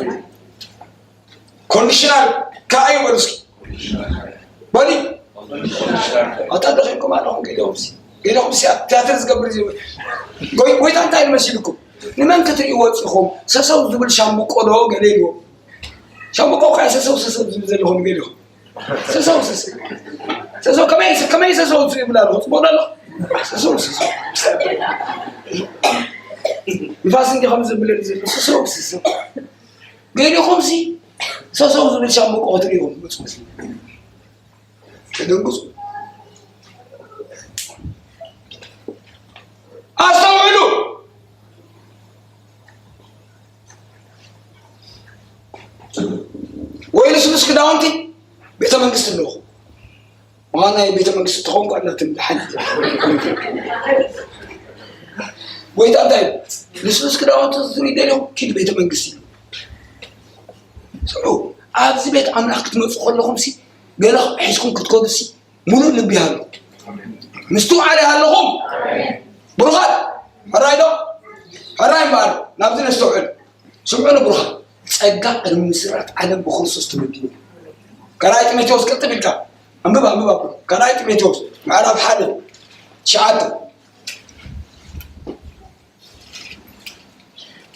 ኮንዲሽናል ከኣ እዩ በሉ እስኪ። ኮንዲሽናል። በሉ። ኮንዲሽናል። ኣታ ደኺምኩም ኣለኹም ገሊኹም ሲ። ገሊኹም ሲ ኣብ ትያትር ዝገብር እዩ። ጎይ-፣ ጎይታ እንታይ ኢሉ መሲልኩም? ንመን ክትርእዩ ወጺኹም? ሰሰው ዝብል ሻምብቆ ዶ ገለ ኢልዎ። ሻምብቆ ከኣ ሰሰው ሰሰው ዝብል ዘለኹም ገሊኹም። ሰሰው ሰሰው። ሰሰው ከመይ፣ ከመይ ሰሰው ይብል ኣለኹ? ጽቡቕ ዶ ኣለኹ? ሰሰው ሰሰው። ንፋስ እንዲ ከም ዝብል ዘሎ ሰሰው ሰሰው። ገሊኹም ሲ ሰሰው ዝብል ሻምብቆ ክትርእዩ ኢኹም ትመጹ መስለኒ። ተደንግጹ። ኣስተውዕሉ። ወይ ልስሉስ ክዳውንቲ ቤተ መንግስቲ ኣለኹ። ዋና ቤተ መንግስቲ ተኾንኩ ኣላትን ደሓን። ጎይታ እንታይ ኢሉ? ልስሉስ ክዳውንቲ ክትርኢ ደሊኹም ኪድ ቤተ መንግስቲ ኢሉ። ስዑ፣ ኣብዚ ቤት ኣምላኽ ክትመጹ ከለኹም ሲ ገለ ሒዝኩም ክትከዱ ሲ ምሉእ ልቢ ይሃሉ። ምስትውዓል ይሃለኹም። ብሩኻት፣ ሕራይ ዶ? ሕራይ እምበኣር፣ ናብዚ ነስተውዕል። ስምዑኒ ብሩኻት፣ ጸጋ ቅድሚ ምስራት ዓለም ብክርስቶስ ተመዲቡ። ካልኣይ ጢሞቴዎስ ቅልጥፍ ኢልካ፣ ኣንብብ፣ ኣንብብ ኣቦ። ካልኣይ ጢሞቴዎስ ምዕራፍ ሓደ፣ ትሽዓተ።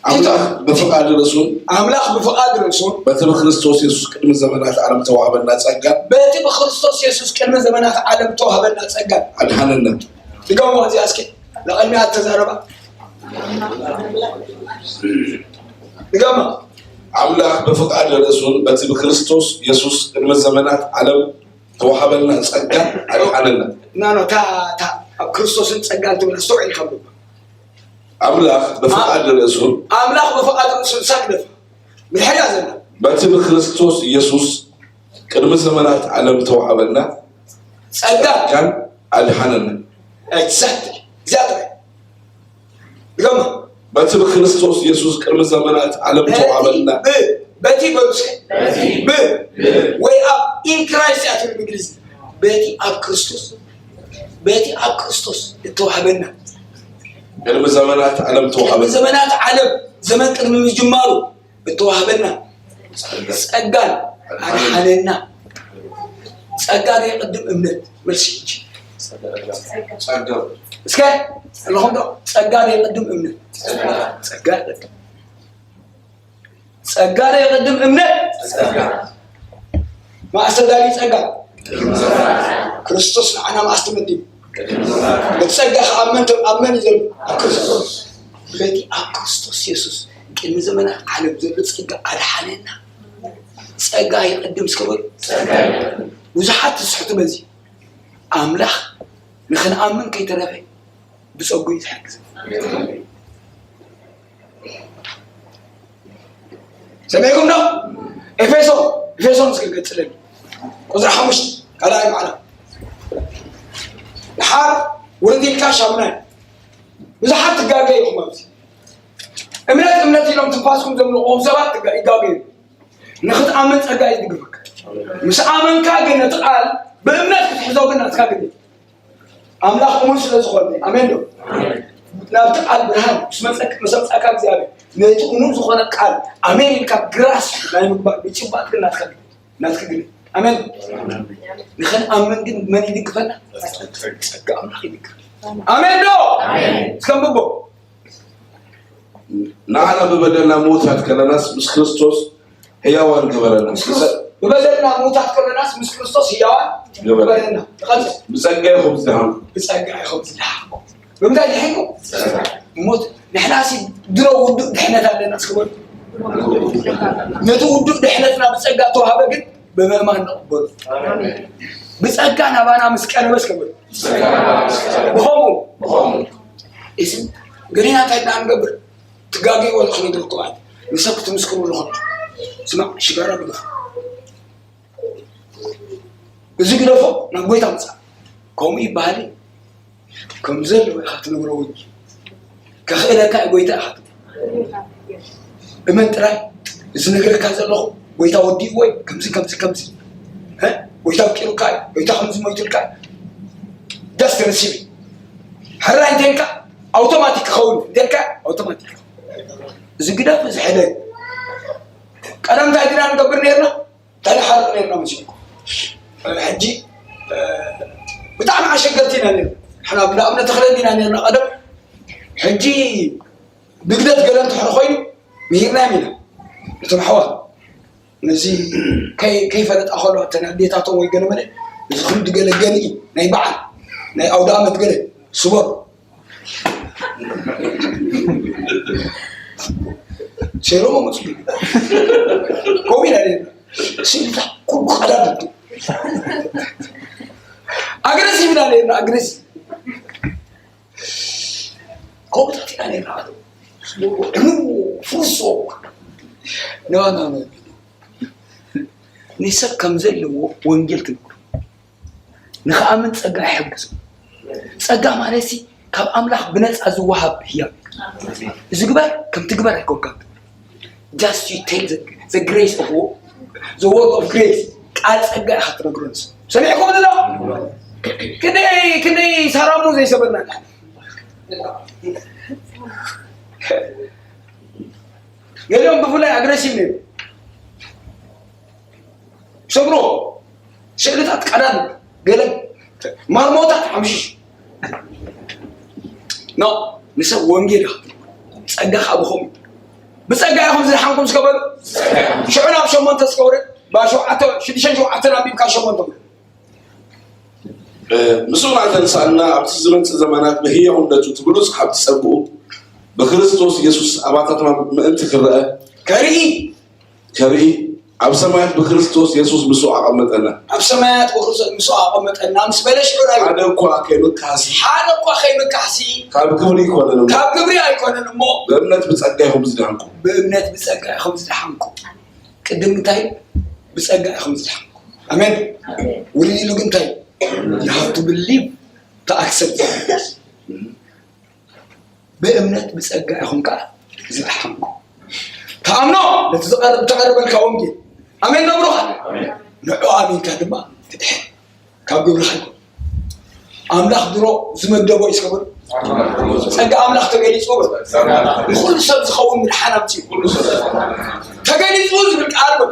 ኣምላኽ ብፍቓድ ርእሱን ኣምላኽ ብፍቓድ ርእሱን በቲ ብክርስቶስ የሱስ ቅድሚ ዘመናት ዓለም ተዋህበና ጸጋ በቲ ብክርስቶስ የሱስ ቅድሚ ዘመናት ዓለም ተዋህበና ጸጋ ኣድሓነና። ድገምዋ እዚኣ እስኪ፣ ንቕድሚያ እተዛረባ። ድገማ። ኣምላኽ ብፍቓድ ርእሱን በቲ ብክርስቶስ የሱስ ቅድሚ ዘመናት ዓለም ተዋህበና ጸጋ ኣድሓነና። ና፣ ና፣ እታ፣ እታ ኣብ ክርስቶስን ጸጋን ትብል ኣስተውዒልካ ኣንብባ። ኣምላኽ ብፍቓድ ርእሱን ኣምላኽ ብፍቓድ ርእሱን ሳግደፍ። ብድሕሪያ ዘላ። በቲ ብክርስቶስ ኢየሱስ ቅድሚ ዘመናት ዓለም ተዋህበና ጸጋ። ጸጋን ኣድሓነና። ኤግዛክትሊ። እዚኣ ጥራይ። ድገማ። በቲ ብክርስቶስ ኢየሱስ ቅድሚ ዘመናት ዓለም በቲ ተዋህበና። ብ-፣ በቲ በሉ እስከ። በቲ። ብ-፣ ብ-፣ ወይ ኣብ ኢን ክራይስት እያ ትብል ብእንግሊዝ። በቲ ኣብ ክርስቶስ። በቲ ኣብ ክርስቶስ እተዋህበና። ቅድሚ ዘመናት ዓለም ቅድሚ ተዋህበና። ዘመናት ዓለም፣ ዘመን ቅድሚ ምጅማሩ እተዋህበና። ጸጋን ኣድሓነና። ጸጋ ዶ የቐድም እምነት? መልሲ ሕጂ። ጸጋ። እስከ ኣለኹም ዶ? ጸጋ ዶ የቐድም እምነት? ጸጋ። ጸጋ የቐድም። ጸጋ ዶ የቐድም እምነት? ጸጋ። መኣስ ተዳልዩ ጸጋ? ክርስቶስ ንዓና መኣስ ተመዲቡ? ብጸጋ ከኣመን፣ ኣብ መን እዩ ዘሎ? ኣብ ክርስቶስ። በቲ ኣብ ክርስቶስ የሱስ ቅድሚ ዘመናት ዓለም ዘሎ ጸጋ ኣድሓነና። ጸጋ ይቐድም እስከ በሉ። ጸጋ ይቐድም። ብዙሓት ትስሕቱ በዚ። ኣምላኽ ንኽንኣምን ከይተረፈ ብጸጉ እዩ ዝሕግዝ። ሰሚዕኩም ዶ? ኤፌሶን፣ ኤፌሶን እስኪ ገጽለኒ። ቁጽሪ ሓሙሽተ፣ ካልኣይ ማዕላ። ድሓር ውርድ ኢልካ ሻሙናይ። ብዙሓት ትጋገ ኢኹም ኣብዚ። እምነት፣ እምነት ኢሎም ትንፋስኩም ዘምልቑዎም ሰባት ትጋ-፣ ይጋገዩ። ንኽትኣምን ጸጋ እዩ ዝድግፈካ። ምስ ኣመንካ ግን ነቲ ቃል ብእምነት ክትሕዞ ግን ናትካ ግዴታ። ኣምላኽ እሙን ስለ ዝኾነ፣ ኣሜን ዶ? ናብቲ ቃል ብርሃን ምስ መጸክ-፣ ምስ ኣምጻእካ እግዚኣብሔር፣ ነቲ እሙን ዝኾነ ቃል ኣሜን ኢልካ ግራስ ናይ ምግባር ምጭባጥ ግን ናትካ ግዴታ። ናትካ ግዴታ። ኣሜን። ንኽንኣምን ግን መን ይድግፈና? ጸጋ ኣምላኽ ይድግፈና። ኣሜን ዶ? ኣሜን። እስከ ንብቦ። ንዓና ብበደልና ምዉታት ከለናስ ምስ ክርስቶስ ህያዋን ገበረና። ምስ ክርስቶስ፣ ብበደልና ምዉታት ከለናስ ምስ ክርስቶስ ህያዋን ገበረና። ገበረና። ንቐጽል። ብጸጋ ኢኹም ዝደሓንኩም። ብጸጋ ኢኹም ዝደሓንኩም። ብምንታይ ድሒንኩም? ሞት። ንሕናሲ ድሮ ውዱእ ድሕነት ኣለና እስኪ በሉ። ነቲ ውዱእ ድሕነትና ብጸጋ ተዋህበ ግን ብምእማን ንቕበሎ። ኣሜን። ብጸጋ ናባና ምስ ቀረበ እስከ በሉ። ብኸምኡ። ብኸምኡ። እዚ ገሊና እንታይ ኢና ንገብር? ትጋገይዎ ኣለኹ ክነግረኩም ኣነ። ንሰብ ክትምስክሩ ኣለኹም። ስማዕ፣ ሽጋራ ግደፎ። እዚ ግደፎ፣ ናብ ጎይታ ምጻእ። ከምኡ ይበሃል እዩ። ከም ዘለዎ ኢኻ ትነግሮ እንጂ። ከኽእለካ እዩ ጎይታ ኢኻ ትብል። እመን ጥራይ፣ እዚ ነገርካ ዘለኹ ጎይታ ወዲእዎ እዩ። ከምዚ፣ ከምዚ፣ ከምዚ። እ? ጎይታ ኣፍቂሩካ እዩ፣ ጎይታ ከምዚ ሞይቱልካ እዩ። Just receive it። ሕራይ እንተልካ ኣውቶማቲክ ክኸውን እዩ። እንተልካ ኣውቶማቲክ። እዚ ግደፍ፣ እዚ ሕደግ። ቀደም እንታይ ዲና ንገብር ነርና? እንታይ ንሓርቕ ነርና መሲልኩም? ሕጂ ብጣዕሚ ኣሸገርቲ ኢና ነርና። ንሕና ብዳ እምነት ተኽለ ዲና ነርና ቀደም። ሕጂ ንግደት ገለ እንተኾነ ኮይኑ ምሂርናዮም ኢና። እቶም ኣሕዋት ነዚ ከይ- ከይፈለጣ ከሎ እተን ኣዴታቶም ወይ ገለ መለ እዚ ክንዲ ገለ ገንኢ ናይ በዓል ናይ ኣውደ ኣመት ገለ ስበሩ ሴሮሞ መፅኡ። ከምኡ ኢና ነርና። ስእልታት ኩሉ ቀዳድም ኣግረሲቭ ኢና ነርና። ኣግረሲቭ ከምኡታት ኢና ነርና። ዕኑ ፍርሶ ነባና ንሰብ ከም ዘለዎ ወንጌል ክንብሎ ንኽኣምን ጸጋ ይሕግዞ። ጸጋ ማለት ሲ ካብ ኣምላኽ ብነጻ ዝወሃብ ህያብ እዩ። እዚ ግበር ከም ትግበር ኣይኮንካን። Just you take the, the grace of wo- the word of grace. ቃል ጸጋ ኢኻ ትነግሮ ንሱ። ሰሚዕኩም ንሎ? ክንደይ ክንደይ ሳራሙ ዘይሰበና ገሊኦም ብፍላይ ኣግረሲቭ ነይሩ። ሰብሮ ስእልታት ቀዳድ ገለ ማርሞታት ሓምሽሽ ኖ ንሰብ ወንጌል ኢኻ ጸጋ ከዓ ብኸምኡ ብጸጋ ኢኹም ዝደሓንኩም እስከ በሉ። ሽዑ ናብ ሸሞንተ እስከ ውረድ። ብሸውዓተ ሽዱሽተ ሸውዓተ ኣንቢብካ ሸሞንተ ውረድ። ምስኡ እናተንሳእና ኣብቲ ዝመጽእ ዘመናት ብህያውነቱ እቲ ብሉጽ ሃብቲ ጸግኡ ብክርስቶስ የሱስ ኣባታትና ምእንቲ ክረአ ከርኢ ከርኢ ኣብ ሰማያት ብክርስቶስ የሱስ ምስኡ ኣቐመጠና። ኣብ ሰማያት ብክርስቶስ ምስኡ ኣቐመጠና ምስ በለ ሽዑ ናይ ሓደ እኳ ከይምካሲ ሓደ እኳ ከይምካሲ ካብ ግብሪ ኣይኮነን እሞ ካብ ግብሪ ኣይኮነን እሞ ብእምነት ብጸጋ ኢኹም ዝደሓንኩም። ብእምነት ብጸጋ ኢኹም ዝደሓንኩም። ቅድም እንታይ ብጸጋ ኢኹም ዝደሓንኩም። ኣሜን። ውልድ ኢሉ ግን እንታይ you have to believe to accept ብእምነት ብጸጋ ኢኹም ከኣ ዝደሓንኩም። ተኣምኖ ነቲ ዝቐርብ እተቐረበልካ ወንጌል ኣሜን ነብሩኻ ንዑ ኣሚንካ ድማ ትድሕን ካብ ግብርኻ ይኮን ኣምላኽ ድሮ ዝመደቦ እዩ ስከበሉ ጸጋ ኣምላኽ ተገሊጹ በሉ ንኹሉ ሰብ ዝኸውን ምድሓን ኣምፅኡ ተገሊጹ ዝብል ቃል በሉ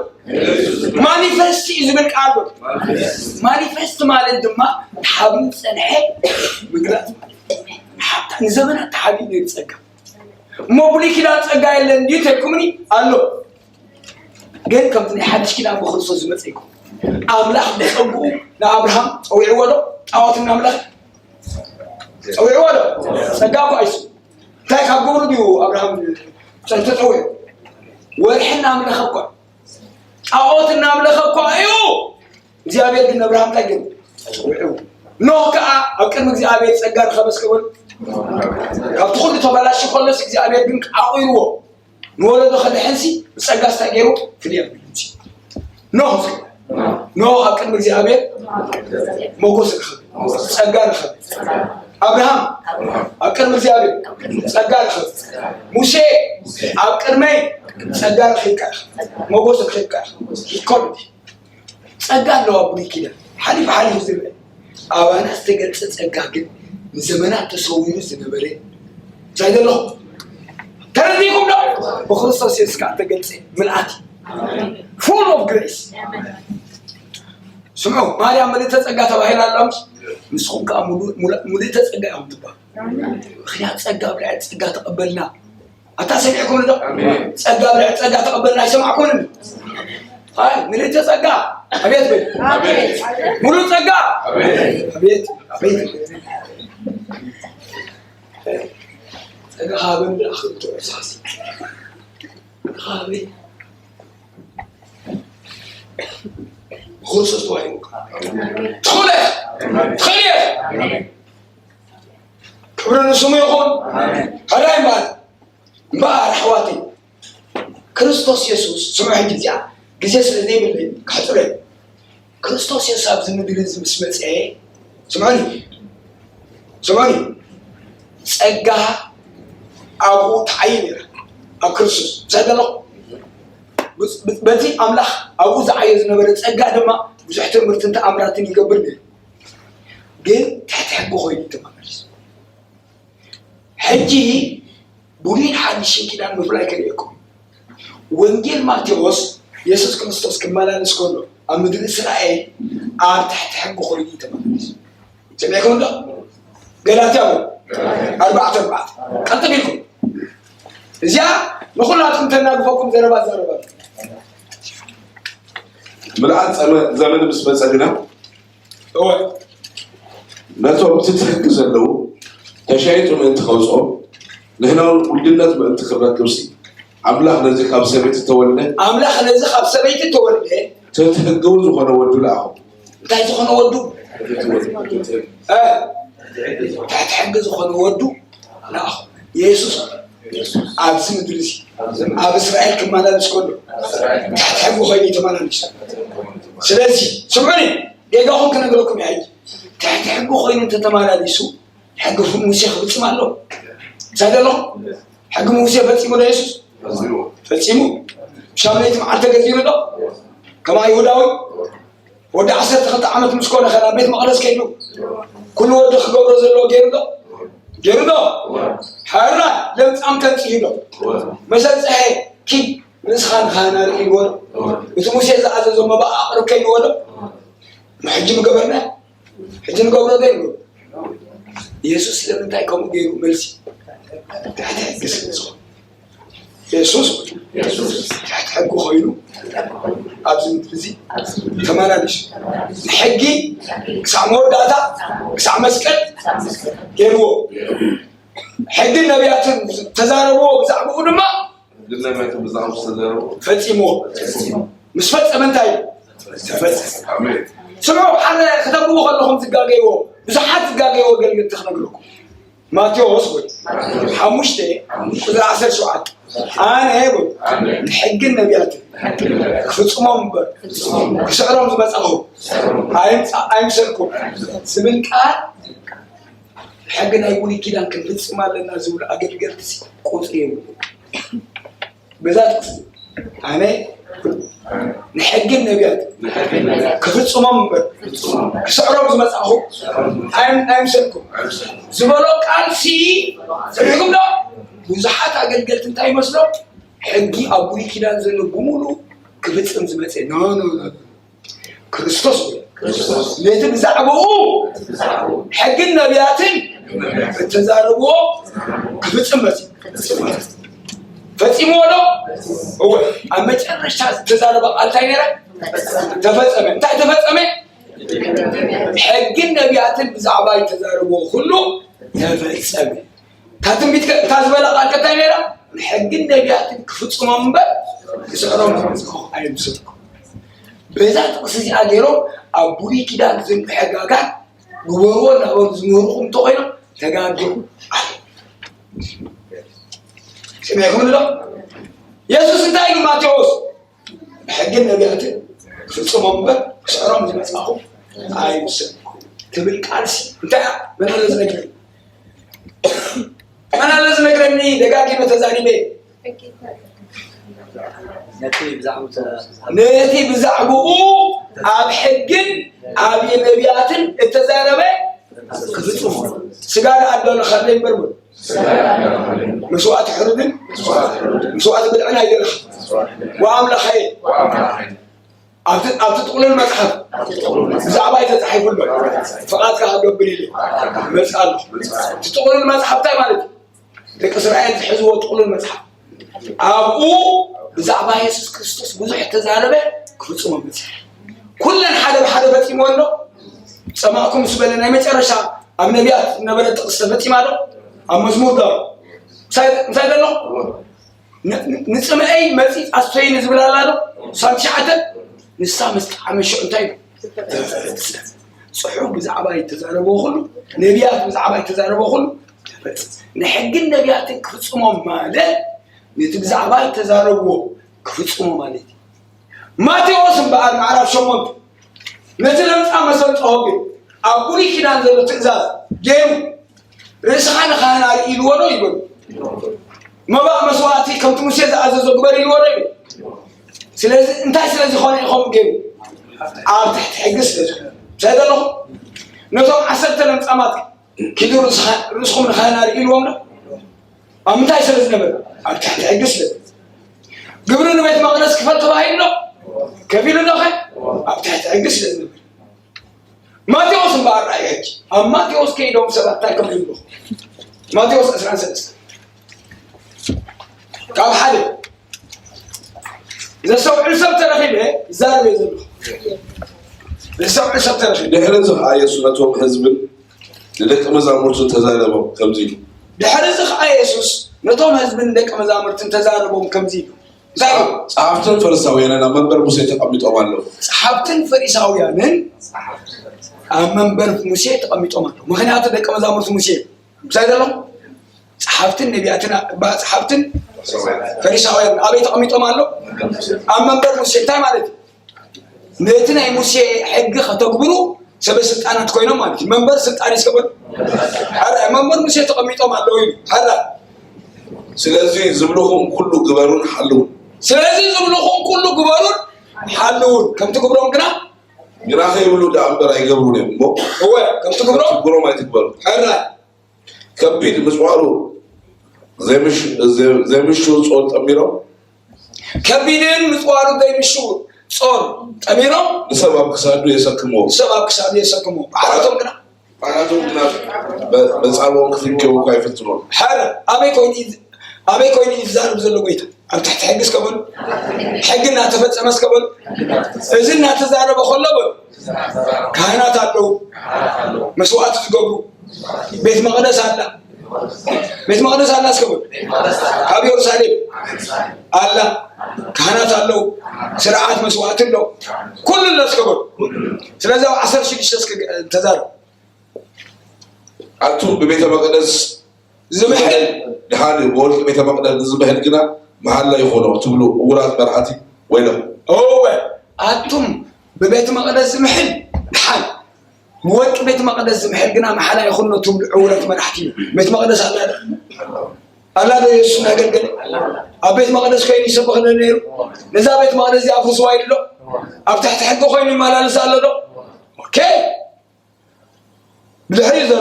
ማኒፌስት እዩ ዝብል ቃል በሉ ማኒፌስት ማለት ድማ ተሓቢኡ ዝጸንሐ ምግላጽ ማለት እዩ ንዘመናት ተሓቢኡ ነይሩ ጸጋ እሞ ብሉይ ኪዳን ጸጋ የለን ድዩ ተልኩምኒ ኣሎ ግን ከምቲ ናይ ሓድሽ ኪዳን ብክርስቶስ ዝመፀ ይኮን ኣምላኽ ብፀጉኡ ንኣብርሃም ፀዊዕዎ ዶ ጣዖት እናምለኸ ፀዊዕዎ ዶ ፀጋ እኮ ኣይሱ እንታይ ካብ ግብሩ ድዩ ኣብርሃም ተፀዊዑ ወርሒ እናምለኸ እኳ ጣዖት እናምለኸ እኳ እዩ እግዚኣብሔር ግን ኣብርሃም እንታይ ገይሩ ፀዊዑ ኖህ ከዓ ኣብ ቅድሚ እግዚኣብሔር ፀጋ ረኸበ እስከበሉ ካብቲ ኩሉ ተበላሽ ከሎስ እግዚኣብሔር ግን ዓቂርዎ ንወለዶ ከድሕንሲ ብጸጋ ስታይ ገይሩ ፍልይ ኣቢሉ ምጺኡ ኖህ ዝግበር ኖህ ኣብ ቅድሚ እግዚኣብሔር ሞጎስ ረኸበ ጸጋ ረኸበ ኣብርሃም ኣብ ቅድሚ እግዚኣብሔር ጸጋ ረኸበ ሙሴ ኣብ ቅድመይ ጸጋ ረኺብካ ኢኻ ሞጎስ ረኺብካ ኢኻ ይኮን ጸጋ ኣለዋ ብሉይ ኪዳን ሓሊፉ ሓሊፉ ዝርአ ኣባና ዝተገልጸ ጸጋ ግን ንዘመናት ተሰዊሩ ዝነበረ እንታይ ዘለኹ ተረዲእኩም ዶ ብክርስቶስ የሱስ ከዓ ተገልጸ ምልኣት full of grace ስምዑ ማርያም ምልእተ ጸጋ ተባሂላ ኣላ ምስ ንስኹም ከዓ ምልእተ ጸጋ ኢኹም ትባሉ ምክንያት ጸጋ ብልዐ ጸጋ ተቐበልና ኣታ ሰሚዕኩም ዶ ጸጋ ብልዕ ጸጋ ተቐበልና ኣይሰማዕኩምን ኣይ ምልእተ ጸጋ ኣቤት በል ሙሉእ ጸጋ ኣቤት ኣቤት ጸጋ ሃበን ብላ ክትዑሳስ ሃበን ብክርስቶስ ተዋሂቡ ትኹለ ትኽል ክብሪ ንስሙ ይኹን ካልኣይ ማለት እምበኣር ኣሕዋተይ ክርስቶስ የሱስ ስምዑ ሕጂ እዚኣ ግዜ ስለ ዘይብለይ ከሕፅረ ክርስቶስ የሱስ ኣብዚ ምድሪ እዚ ምስ መፀ ስምዑኒ ስምዑኒ ፀጋ ኣብኡ ተዓየ ነይራ ኣብ ክርስቶስ ምሳይ ዘለኹ በቲ ኣምላኽ ኣብኡ ዝዓዮ ዝነበረ ፀጋ ድማ ብዙሕ ትምህርትን ተኣምራትን ይገብር ነይሩ፣ ግን ትሕቲ ሕጊ ኮይኑ እዩ ተመላለሱ። ሕጂ ብሉይን ሓድሽን ኪዳን ምፍላይ ከርእየኩም። ወንጌል ማቴዎስ የሱስ ክርስቶስ ክመላለስ ከሎ ኣብ ምድሪ እስራኤል ኣብ ትሕቲ ሕጊ ኮይኑ እዩ ተመላለሱ። ሰሚዕኩም ዶ? ገላትያ በሉ። ኣርባዕተ ኣርባዕተ። ቀጥል ኢልኩም። እዚኣ ንኹላትኩም ተናግፈኩም ዘረባ ዛረባ። ምልኣት ጸመ- ዘመን ምስ መጸ ግና እወ ነቶም ትትሕጊ ዘለዉ ተሻይጡ ምእንቲ ከውፅኦም ንሕና እውን ውልድነት ምእንቲ ክረክብሲ ኣምላኽ ነዚ ካብ ሰበይቲ ተወልደ ኣምላኽ ነዚ ካብ ሰበይቲ ተወልደ ትትሕጊ እውን ዝኾነ ወዱ ለኣኹ። እንታይ ዝኾነ ወዱ? እ? ትሕቲ ሕጊ ዝኾነ ወዱ ለኣኹ። የሱስ ኣብዚ ምድሪ እዚ ኣብ እስራኤል ክመላለስ ከሎ ትሕቲ ሕጊ ኮይኑ እዩ ተመላለሱ። ስለዚ ስምዑኒ፣ ጌጋኹም ክነግረኩም እየ። ሕጂ ትሕቲ ሕጊ ኮይኑ እንተተመላሊሱ ሕጊ ሙሴ ክፍፅም ኣለዎ። እንታይ ዘለኹም? ሕጊ ሙሴ ፈፂሙ ዶ የሱስ? ፈፂሙ። ብሻምለይቲ መዓልቲ ተገዚሩ ዶ? ከም ኣይሁዳዊ ወዲ ዓሰርተ ክልተ ዓመት ምስ ኮነ ኸ ናብ ቤት መቕደስ ከይዱ ኩሉ ወዲ ክገብሮ ዘለዎ ገይሩ ዶ? ገይሩ ዶ? ሕራይ ለምጻም ተንጺሁ ዶ? መሰል ፀሐ ኪድ ርእስኻ ንኻህን ኣርኢ ኢልዎ ዶ? እቲ ሙሴ ዝኣዘዞ መባእ ኣቕርብ ከይልዎ ዶ? ሕጂ ምገበርና ሕጂ ንገብሮ ዶ ይብሉ። የሱስ ስለምንታይ ከምኡ ገይሩ? መልሲ ትሕቲ ሕጊ ስለ ዝኾነ። የሱስ የሱስ ትሕቲ ሕጊ ኮይኑ ኣብዚ ምድሪ እዚ ተመላሊሱ ንሕጊ ክሳዕ መወዳእታ ክሳዕ መስቀል ገይርዎ። ሕግን ነቢያትን ተዛረብዎ ብዛዕባኡ ድማ ግን ነቢያትን ብዛዕባኡ ዝተዛረቡ ፈጺምዎ። ምስ ፈጸመ እንታይ እዩ? ተፈጸመ። ኣሜን። ስምዑ፣ ሓደ ክተንብቡ ከለኹም ዝጋገይዎ ብዙሓት ዝጋገይዎ ኣገልገልቲ ክነግረኩም። ማቴዎስ ወይ ሓሙሽተ ቁፅሪ ዓሰርተ ሸውዓተ ኣነ ወይ ንሕግን ነቢያትን ክፍጽሞም እምበር ክስዕሮም ዝመጻኹ ኣይምጻ- ኣይምሰልኩም ዝብል ቃል ሕጊ ናይ ብሉይ ኪዳን ክንፍጽም ኣለና ዝብሉ ኣገልገልቲ ቁፅሪ የብሉ። በዛ ጥቅሲ ኣነ ንሕግን ነቢያት ክፍጽሞም እምበር ክስዕሮም ዝመጻኹ ኣይምሰልኩም ዝበሎ ቃል ሲ ዝርሕኩም ዶ? ብዙሓት ኣገልገልቲ እንታይ ይመስሎም? ሕጊ ኣብ ብሉይ ኪዳን ዘሎ ብምሉ ክፍጽም ዝመጸ ኖ ኖ ኖ ክርስቶስ ነቲ ብዛዕባኡ ሕግን ነቢያትን እተዛረብዎ ክፍጽም መሲ ፈጺምዎ ዶ? እወ። ኣብ መጨረሻ ዝተዛረበ ቃል እንታይ ነይረ? ተፈጸመ። እንታይ ተፈጸመ? ሕግን ነቢያትን ብዛዕባ ዝተዛረብዎ ኩሉ ተፈጸመ። እታ ትንቢት እታ ዝበላ ቃል ከታይ ነይራ? ንሕግን ነቢያትን ክፍጽሞም እምበር ክስዕሮም ዝመጽኹ ኣይምሰልኩም። በዛ ጥቕሲ እዚኣ ገይሮም ኣብ ብሉይ ኪዳን ዝህሉ ሕጋጋት ግበርዎ እናበሉ ዝምህርኹም እንተኾይኖም ተጋጊኹም ኣለ። ስሚዕኩም ኣሎ? የሱስ እንታይ ኢሉ ማቴዎስ? ሕግን ነቢያትን ክፍጽሞም እምበር ክስዕሮም ዝመጻኹ ኣይምሰልኩም ትብል ቃልሲ እንታይ እያ? መን ኣሎ ዝነግረኒ? መን ኣሎ ዝነግረኒ? ደጋጊመ ተዛሪበ ነቲ ብዛዕባኡ ኣብ ሕግን ኣብ ነቢያትን እተዛረበ ክፍጽሞ ስጋ ደኣ ኣዳለኻለይ እምበር በሉ። መስዋእቲ ሕሩድን መስዋእቲ ብልዕን ኣይደለኻ ወኣምላኸየ ኣብቲ ኣብቲ ጥቕሉል መጽሓፍ ብዛዕባ ተጻሒፉ ኣሎ። ፍቓድካ ክገብር ኢለ መጽእ ኣለኹ። እቲ ጥቕሉል መጽሓፍ እንታይ ማለት እዩ? ደቂ እስራኤል ዝሕዝዎ ጥቕሉል መጽሓፍ ኣብኡ ብዛዕባ የሱስ ክርስቶስ ብዙሕ ተዛረበ ክፍጽሞ መጽእ ኩለን ሓደ ብሓደ ፈጺሞ ኣሎ። ጸማእኩም ምስ በለ ናይ መጨረሻ ኣብ ነቢያት ዝነበረ ጥቕሲ ተፈጺማ ዶ? ኣብ መዝሙር ዶ? እንታይ እንታይ ዘሎ? ንጽምአይ መጺጽ ኣስተይኒ ዝብል ኣላ ዶ? ሳብ ትሽዓተ ንሳ ምስ ጣዕመ ሽዑ እንታይ እዩ? ጽሑፍ ብዛዕባ ይተዛረበ ኩሉ ነቢያት ብዛዕባ ይተዛረበ ኩሉ ተፈጽም። ንሕግን ነቢያትን ክፍጽሞም ማለት ነቲ ብዛዕባ ይተዛረብዎ ክፍጽሞ ማለት እዩ። ማቴዎስ እምበኣር ምዕራፍ ሸሞንተ ነቲ ለምጻም መሰል ጸሆ ግን ኣብ ብሉይ ኪዳን ዘሎ ትእዛዝ ገይሩ ርእስኻ ንኻህን ኣርኢ ኢልዎ ዶ ይበሉ? መባእ መስዋእቲ ከምቲ ሙሴ ዝኣዘዞ ግበር ኢልዎ ዶ ይበሉ? ስለዚ እንታይ ስለ ዝኾነ እዩ ከምኡ ገይሩ? ኣብ ትሕቲ ሕጊ ስለ ዝነበሩ። እንታይ ዘለኹ? ነቶም ዓሰርተ ለምጻማት ኪዱ ርእስኻ- ርእስኹም ንኻህን ኣርእይዎም ዶ? ኣብ ምንታይ ስለ ዝነበሩ? ኣብ ትሕቲ ሕጊ ስለ ዝነበሩ። ግብሪ ንቤት መቕደስ ክፈል ተባሂሉ ዶ? ከፊሉ ዶ ኸ? ኣብ ትሕቲ ሕጊ ስለ ዝነበሩ። ማቴዎስ እምበኣር ራእይ ሕጂ ኣብ ማቴዎስ ከይዶም ሰባት እንታይ ከም ዝብሉ? ማቴዎስ ዕስራን ሰለስተን ካብ ሓደ ዘስተውዕል ሰብ ተረኺበ ይዛረብ እየ ዘለኹ። ዘስተውዕል ሰብ ተረኺበ። ድሕሪ እዚ ኸዓ የሱስ ነቶም ህዝብን ንደቂ መዛሙርቱን ተዛረቦም ከምዚ ኢሉ። ድሕሪ እዚ ኸዓ የሱስ ነቶም ህዝብን ደቂ መዛሙርትን ተዛረቦም ከምዚ ኢሉ። እንታይ ኢሉ? ጸሓፍትን ፈሪሳውያንን ኣብ መንበር ሙሴ ተቐሚጦም ኣለዉ። ጸሓፍትን ፈሪሳውያንን ኣብ መንበር ሙሴ ተቐሚጦም ኣለዉ። ምኽንያቱ ደቂ መዛሙርቲ ሙሴ እዮም። እንታይ ዘለኹም? ጸሓፍትን ነቢያትን ባ- ጸሓፍትን ፈሪሳውያን ኣበይ ተቐሚጦም ኣሎ? ኣብ መንበር ሙሴ። እንታይ ማለት እዩ? ነቲ ናይ ሙሴ ሕጊ ከተግብሩ ሰበ ስልጣናት ኮይኖም ማለት እዩ። መንበር ስልጣን ይስከበሉ። ሕራይ መንበር ሙሴ ተቐሚጦም ኣለዉ ኢሉ። ሕራይ ስለዚ ዝብልኹም ኩሉ ግበሩን ሓልውን። ስለዚ ዝብልኹም ኩሉ ግበሩን ሓልውን። ከምቲ ግብሮም ግና ግና ከይብሉ ደኣ እምበር ኣይገብሩን እዮም እሞ እወ ከምቲ ግብሮም ግብሮም ኣይትግበሩ። ሕራይ ከቢድ ምጽዋሩ ዘይምሽ- ዘይ- ዘይምሹ ጾር ጠሚሮም ከቢድን ምጽዋሩ ዘይምሹ ጾር ጠሚሮም ንሰብ ኣብ ክሳዱ የሰክምዎ። ንሰብ ኣብ ክሳዱ የሰክምዎ። ብዓራቶም ግና ብዓራቶም ግና በ- በጻብኦም ክፍንክዎ እኳ ይፍትኖም። ሕራይ ኣበይ ኮይኑ እዩ- ኣበይ ኮይኑ እዩ ዝዛረብ ዘሎ ጎይታ? ኣብ ትሕቲ ሕጊ እስከ በሉ። ሕጊ እናተፈጸመ እስከ በሉ። እዚ እናተዛረበ ከሎ በሉ። ካህናት ኣለዉ። መስዋዕቲ ዝገብሩ። ቤት መቕደስ ኣላ። ቤት መቕደስ ኣላ እስከ በሉ። ካብ የሩሳሌም ኣላ። ካህናት ኣለዉ። ስርዓት መስዋዕቲ ኣሎ። ኩሉ ኣሎ እስከ በሉ። ስለዚ ኣብ ዓሰርተ ሽዱሽተ እስከ ተዛረብ። ኣቱም ብቤተ መቕደስ ዝምሕል ድሓን እዩ፣ ብወርቂ ቤተ መቕደስ ዝምሕል ግና መሓላ ይኾኖ ትብሉ እውራት መራሕቲ ወይለኹም። እወ ኣቱም ብቤት መቕደስ ዝምሕል ድሓን ብወርቂ ቤት መቕደስ ዝምሕል ግና መሓላ ይኹኖ ትብሉ ዕውራት መራሕቲ እዩ። ቤት መቅደስ ኣላ ዶ? ኣላ ዶ? የሱስ እናገልገለ ኣብ ቤት መቅደስ ኮይኑ ይሰብኽ ዶ ነይሩ? ነዛ ቤት መቅደስ እዚኣ ኣፍርስዋ ኢሉ ዶ? ኣብ ትሕቲ ሕጊ ኮይኑ ይመላለስ ኣሎ ዶ? ኦኬ፣ ብድሕሪኡ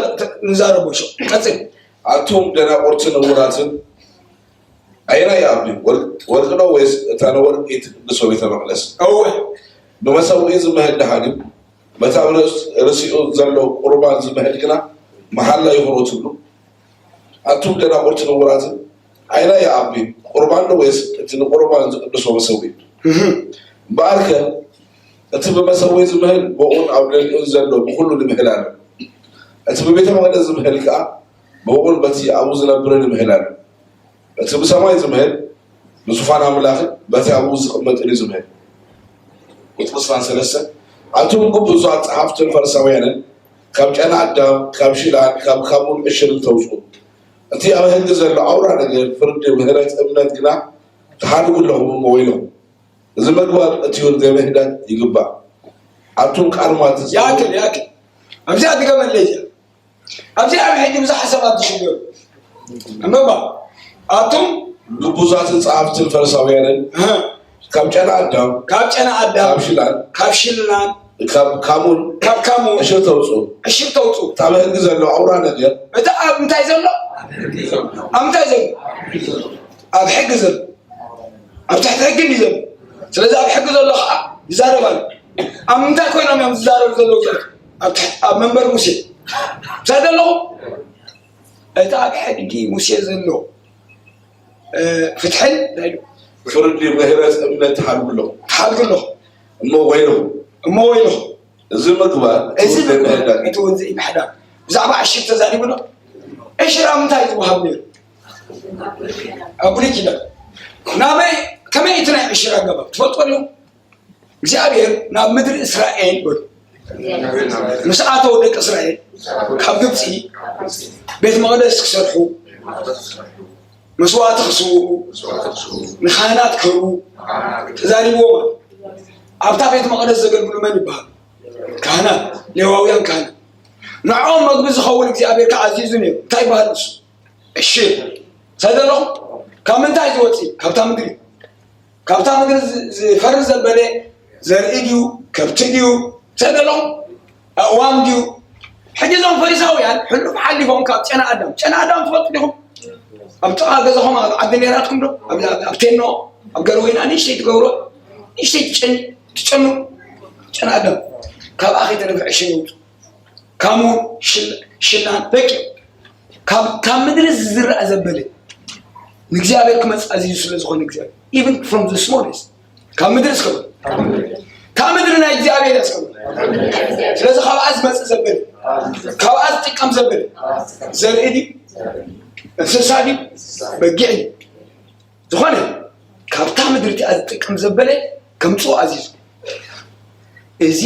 ንዛረቦ። ሾ ቀፅል። ኣቱም ደናቁርትን እውራትን፣ ኣየናይ ይኣቢ? ወርቂ ዶ ወይስ እታ ንወርቂ እትቅድሶ ቤተ መቅደስ? እወ። ብመሰውኢ ዝምህል ደሓን እዩ፣ በቲ ኣብ ርእሲኡ ዘሎ ቁርባን ዝምህል ግና መሓላ ይኹኖ ትብሉ? ኣቱም ደናቁርትን እውራትን፣ ኣየናይ ይኣቢ? ቁርባን ዶ ወይስ እቲ ንቁርባን ዝቅድሶ መሰውኢ? እምበኣርከ እቲ ብመሰውኢ ዝምህል ብኡን ኣብ ልዕሊኡን ዘሎ ብኹሉ ይምህል ኣሎ። እቲ ብቤተ መቅደስ ዝምህል ከኣ ብኡን በቲ ኣብኡ ዝነብርን ይምህል ኣሎ። እቲ ብሰማይ ዝምህል ብዙፋን ኣምላኽን በቲ ኣብኡ ዝቕመጥን እዩ ዝምህል። ቁጽሪ ዕስራን ሰለስተን። ኣቱም ግቡዛት ጸሓፍትን ፈሪሳውያንን፣ ካብ ጨና ኣዳም፣ ካብ ሽላን ካብ ካሙን ዕሽርን ተውጽኡ። እቲ ኣብ ሕጊ ዘሎ ኣውራ ነገር፣ ፍርዲ፣ ምሕረት፣ እምነት ግና ትሓድጉ ኣለኹም እሞ ወይለኹም። እዚ ምግባር እቲውን ዘይምህዳግ ይግባእ። ኣቱም ቃርማት፣ ያክል፣ ያክል። ኣብዚኣ ድገመለይ እዚኣ። ኣብዚኣ ሕጂ ብዙሓት ሰባት ዝሽገሩ። እምባ፣ ኣቱም ግቡዛትን ጸሓፍትን ፈሪሳውያንን፣ እህ። ካብ ጨና ኣዳም፣ ካብ ጨና ኣዳም፣ ካብ ሽላን፣ ካብ ሽላን፣ ካብ ካሙን፣ ካብ ካሙን፣ ዕሽር ተውጹ። ዕሽር ተውጹ። እቲ ኣብ ሕጊ ዘሎ ኣውራ ነገር። እቲ ኣብ እንታይ ዘሎ? ኣብ እንታይ ዘሎ? ኣብ ሕጊ ዘሎ። ኣብ ትሕቲ ሕጊ እንዲ ዘሎ። ስለዚ ኣብ ሕጊ ዘሎ ከዓ ይዛረብ ኣሎ። ኣብ ምንታይ ኮይኖም እዮም ዝዛረቡ ዘለዉ? ኣብ ትሕቲ- ኣብ መንበር ሙሴ። እንታይ ዘለኹ? እቲ ኣብ ሕጊ ሙሴ ዘሎ፣ እ፣ ፍትሕን እንታይ ኢሉ? ፍርዲ፣ ምሕረት፣ እምነት ትሓድጉ ኣለኹም። ትሓድጉ ኣለኹም። እሞ ወይልኹም። እሞ ወይልኹም። እዚ ምግባር፣ እዚ እቲ ምግባር፣ ዘይምሕዳግ። እቲ እውን ዘይምሕዳግ። ብዛዕባ ዕሽር ተዛሪቡ ዶ? ዕሽር ኣብ ምንታይ ዝወሃብ ነይሩ? ኣብ ብሉይ ኪዳን። ናበይ፣ ከመይ እቲ ናይ ዕሽር ኣገባብ? ትፈልጥዎ ዲኹም? እግዚኣብሔር ናብ ምድሪ እስራኤል በሉ። ምስ ኣተው ደቂ እስራኤል ካብ ግብፂ ቤት መቕደስ ክሰርሑ፣ መስዋዕቲ ክስውኡ፣ ንካህናት ክህቡ ተዛሪብዎም ኣሎ። ኣብታ ቤት መቕደስ ዘገልግሉ መን ይበሃሉ? ካህናት፣ ሌዋውያን ካህናት። ንዕኦም መግቢ ዝኸውን እግዚኣብሔር ከዓ ኣዚዙ ነይሩ። እንታይ ይበሃል ንሱ? ዕሽር። እንታይ ዘለኹም? ካብ ምንታይ ዝወፅእ? ካብታ ምድሪ። ካብታ ምድሪ ዝ- ዝፈሪ ዘበለ ዘርኢ ድዩ? ከብቲ ድዩ? ሰደሎም ኣእዋም ድዩ? ሕጂ እዞም ፈሪሳውያን ሕሉፍ ሓሊፎም ካብ ጨና ኣዳም፣ ጨና ኣዳም ትፈልጡ ዲኹም? ኣብ ጥቓ ገዛኹም ኣብ ዓዲ ነይራትኩም ዶ? ኣብ ቴኖ ኣብ ገለ ወይና ንእሽተይ ትገብሮ፣ ንእሽተይ ትጨኑ፣ ጨና ኣዳም። ካብኣ ከይተረፈ ዕሽን ይውጡ። ካሙን ሽላን በቂ ካብ ምድሪ ዝዝረእ ዘበለ ንእግዚኣብሔር ክመፅእ ኣዝዩ ስለ ዝኾነ እግዚኣብሔር even from the smallest ካብ ምድሪ እስከ ካብ ምድሪ ናይ እግዚኣብሔር ያስከ ስለዚ ካብኣ ዝመፅእ ዘበለ ካብኣ ዝጥቀም ዘበለ ዘርኢ ድዩ እንስሳ ድዩ በጊዕ ድዩ ዝኾነ ካብታ ምድሪ እቲኣ ዝጥቀም ዘበለ ከምፅኡ ኣዚዙ እዚ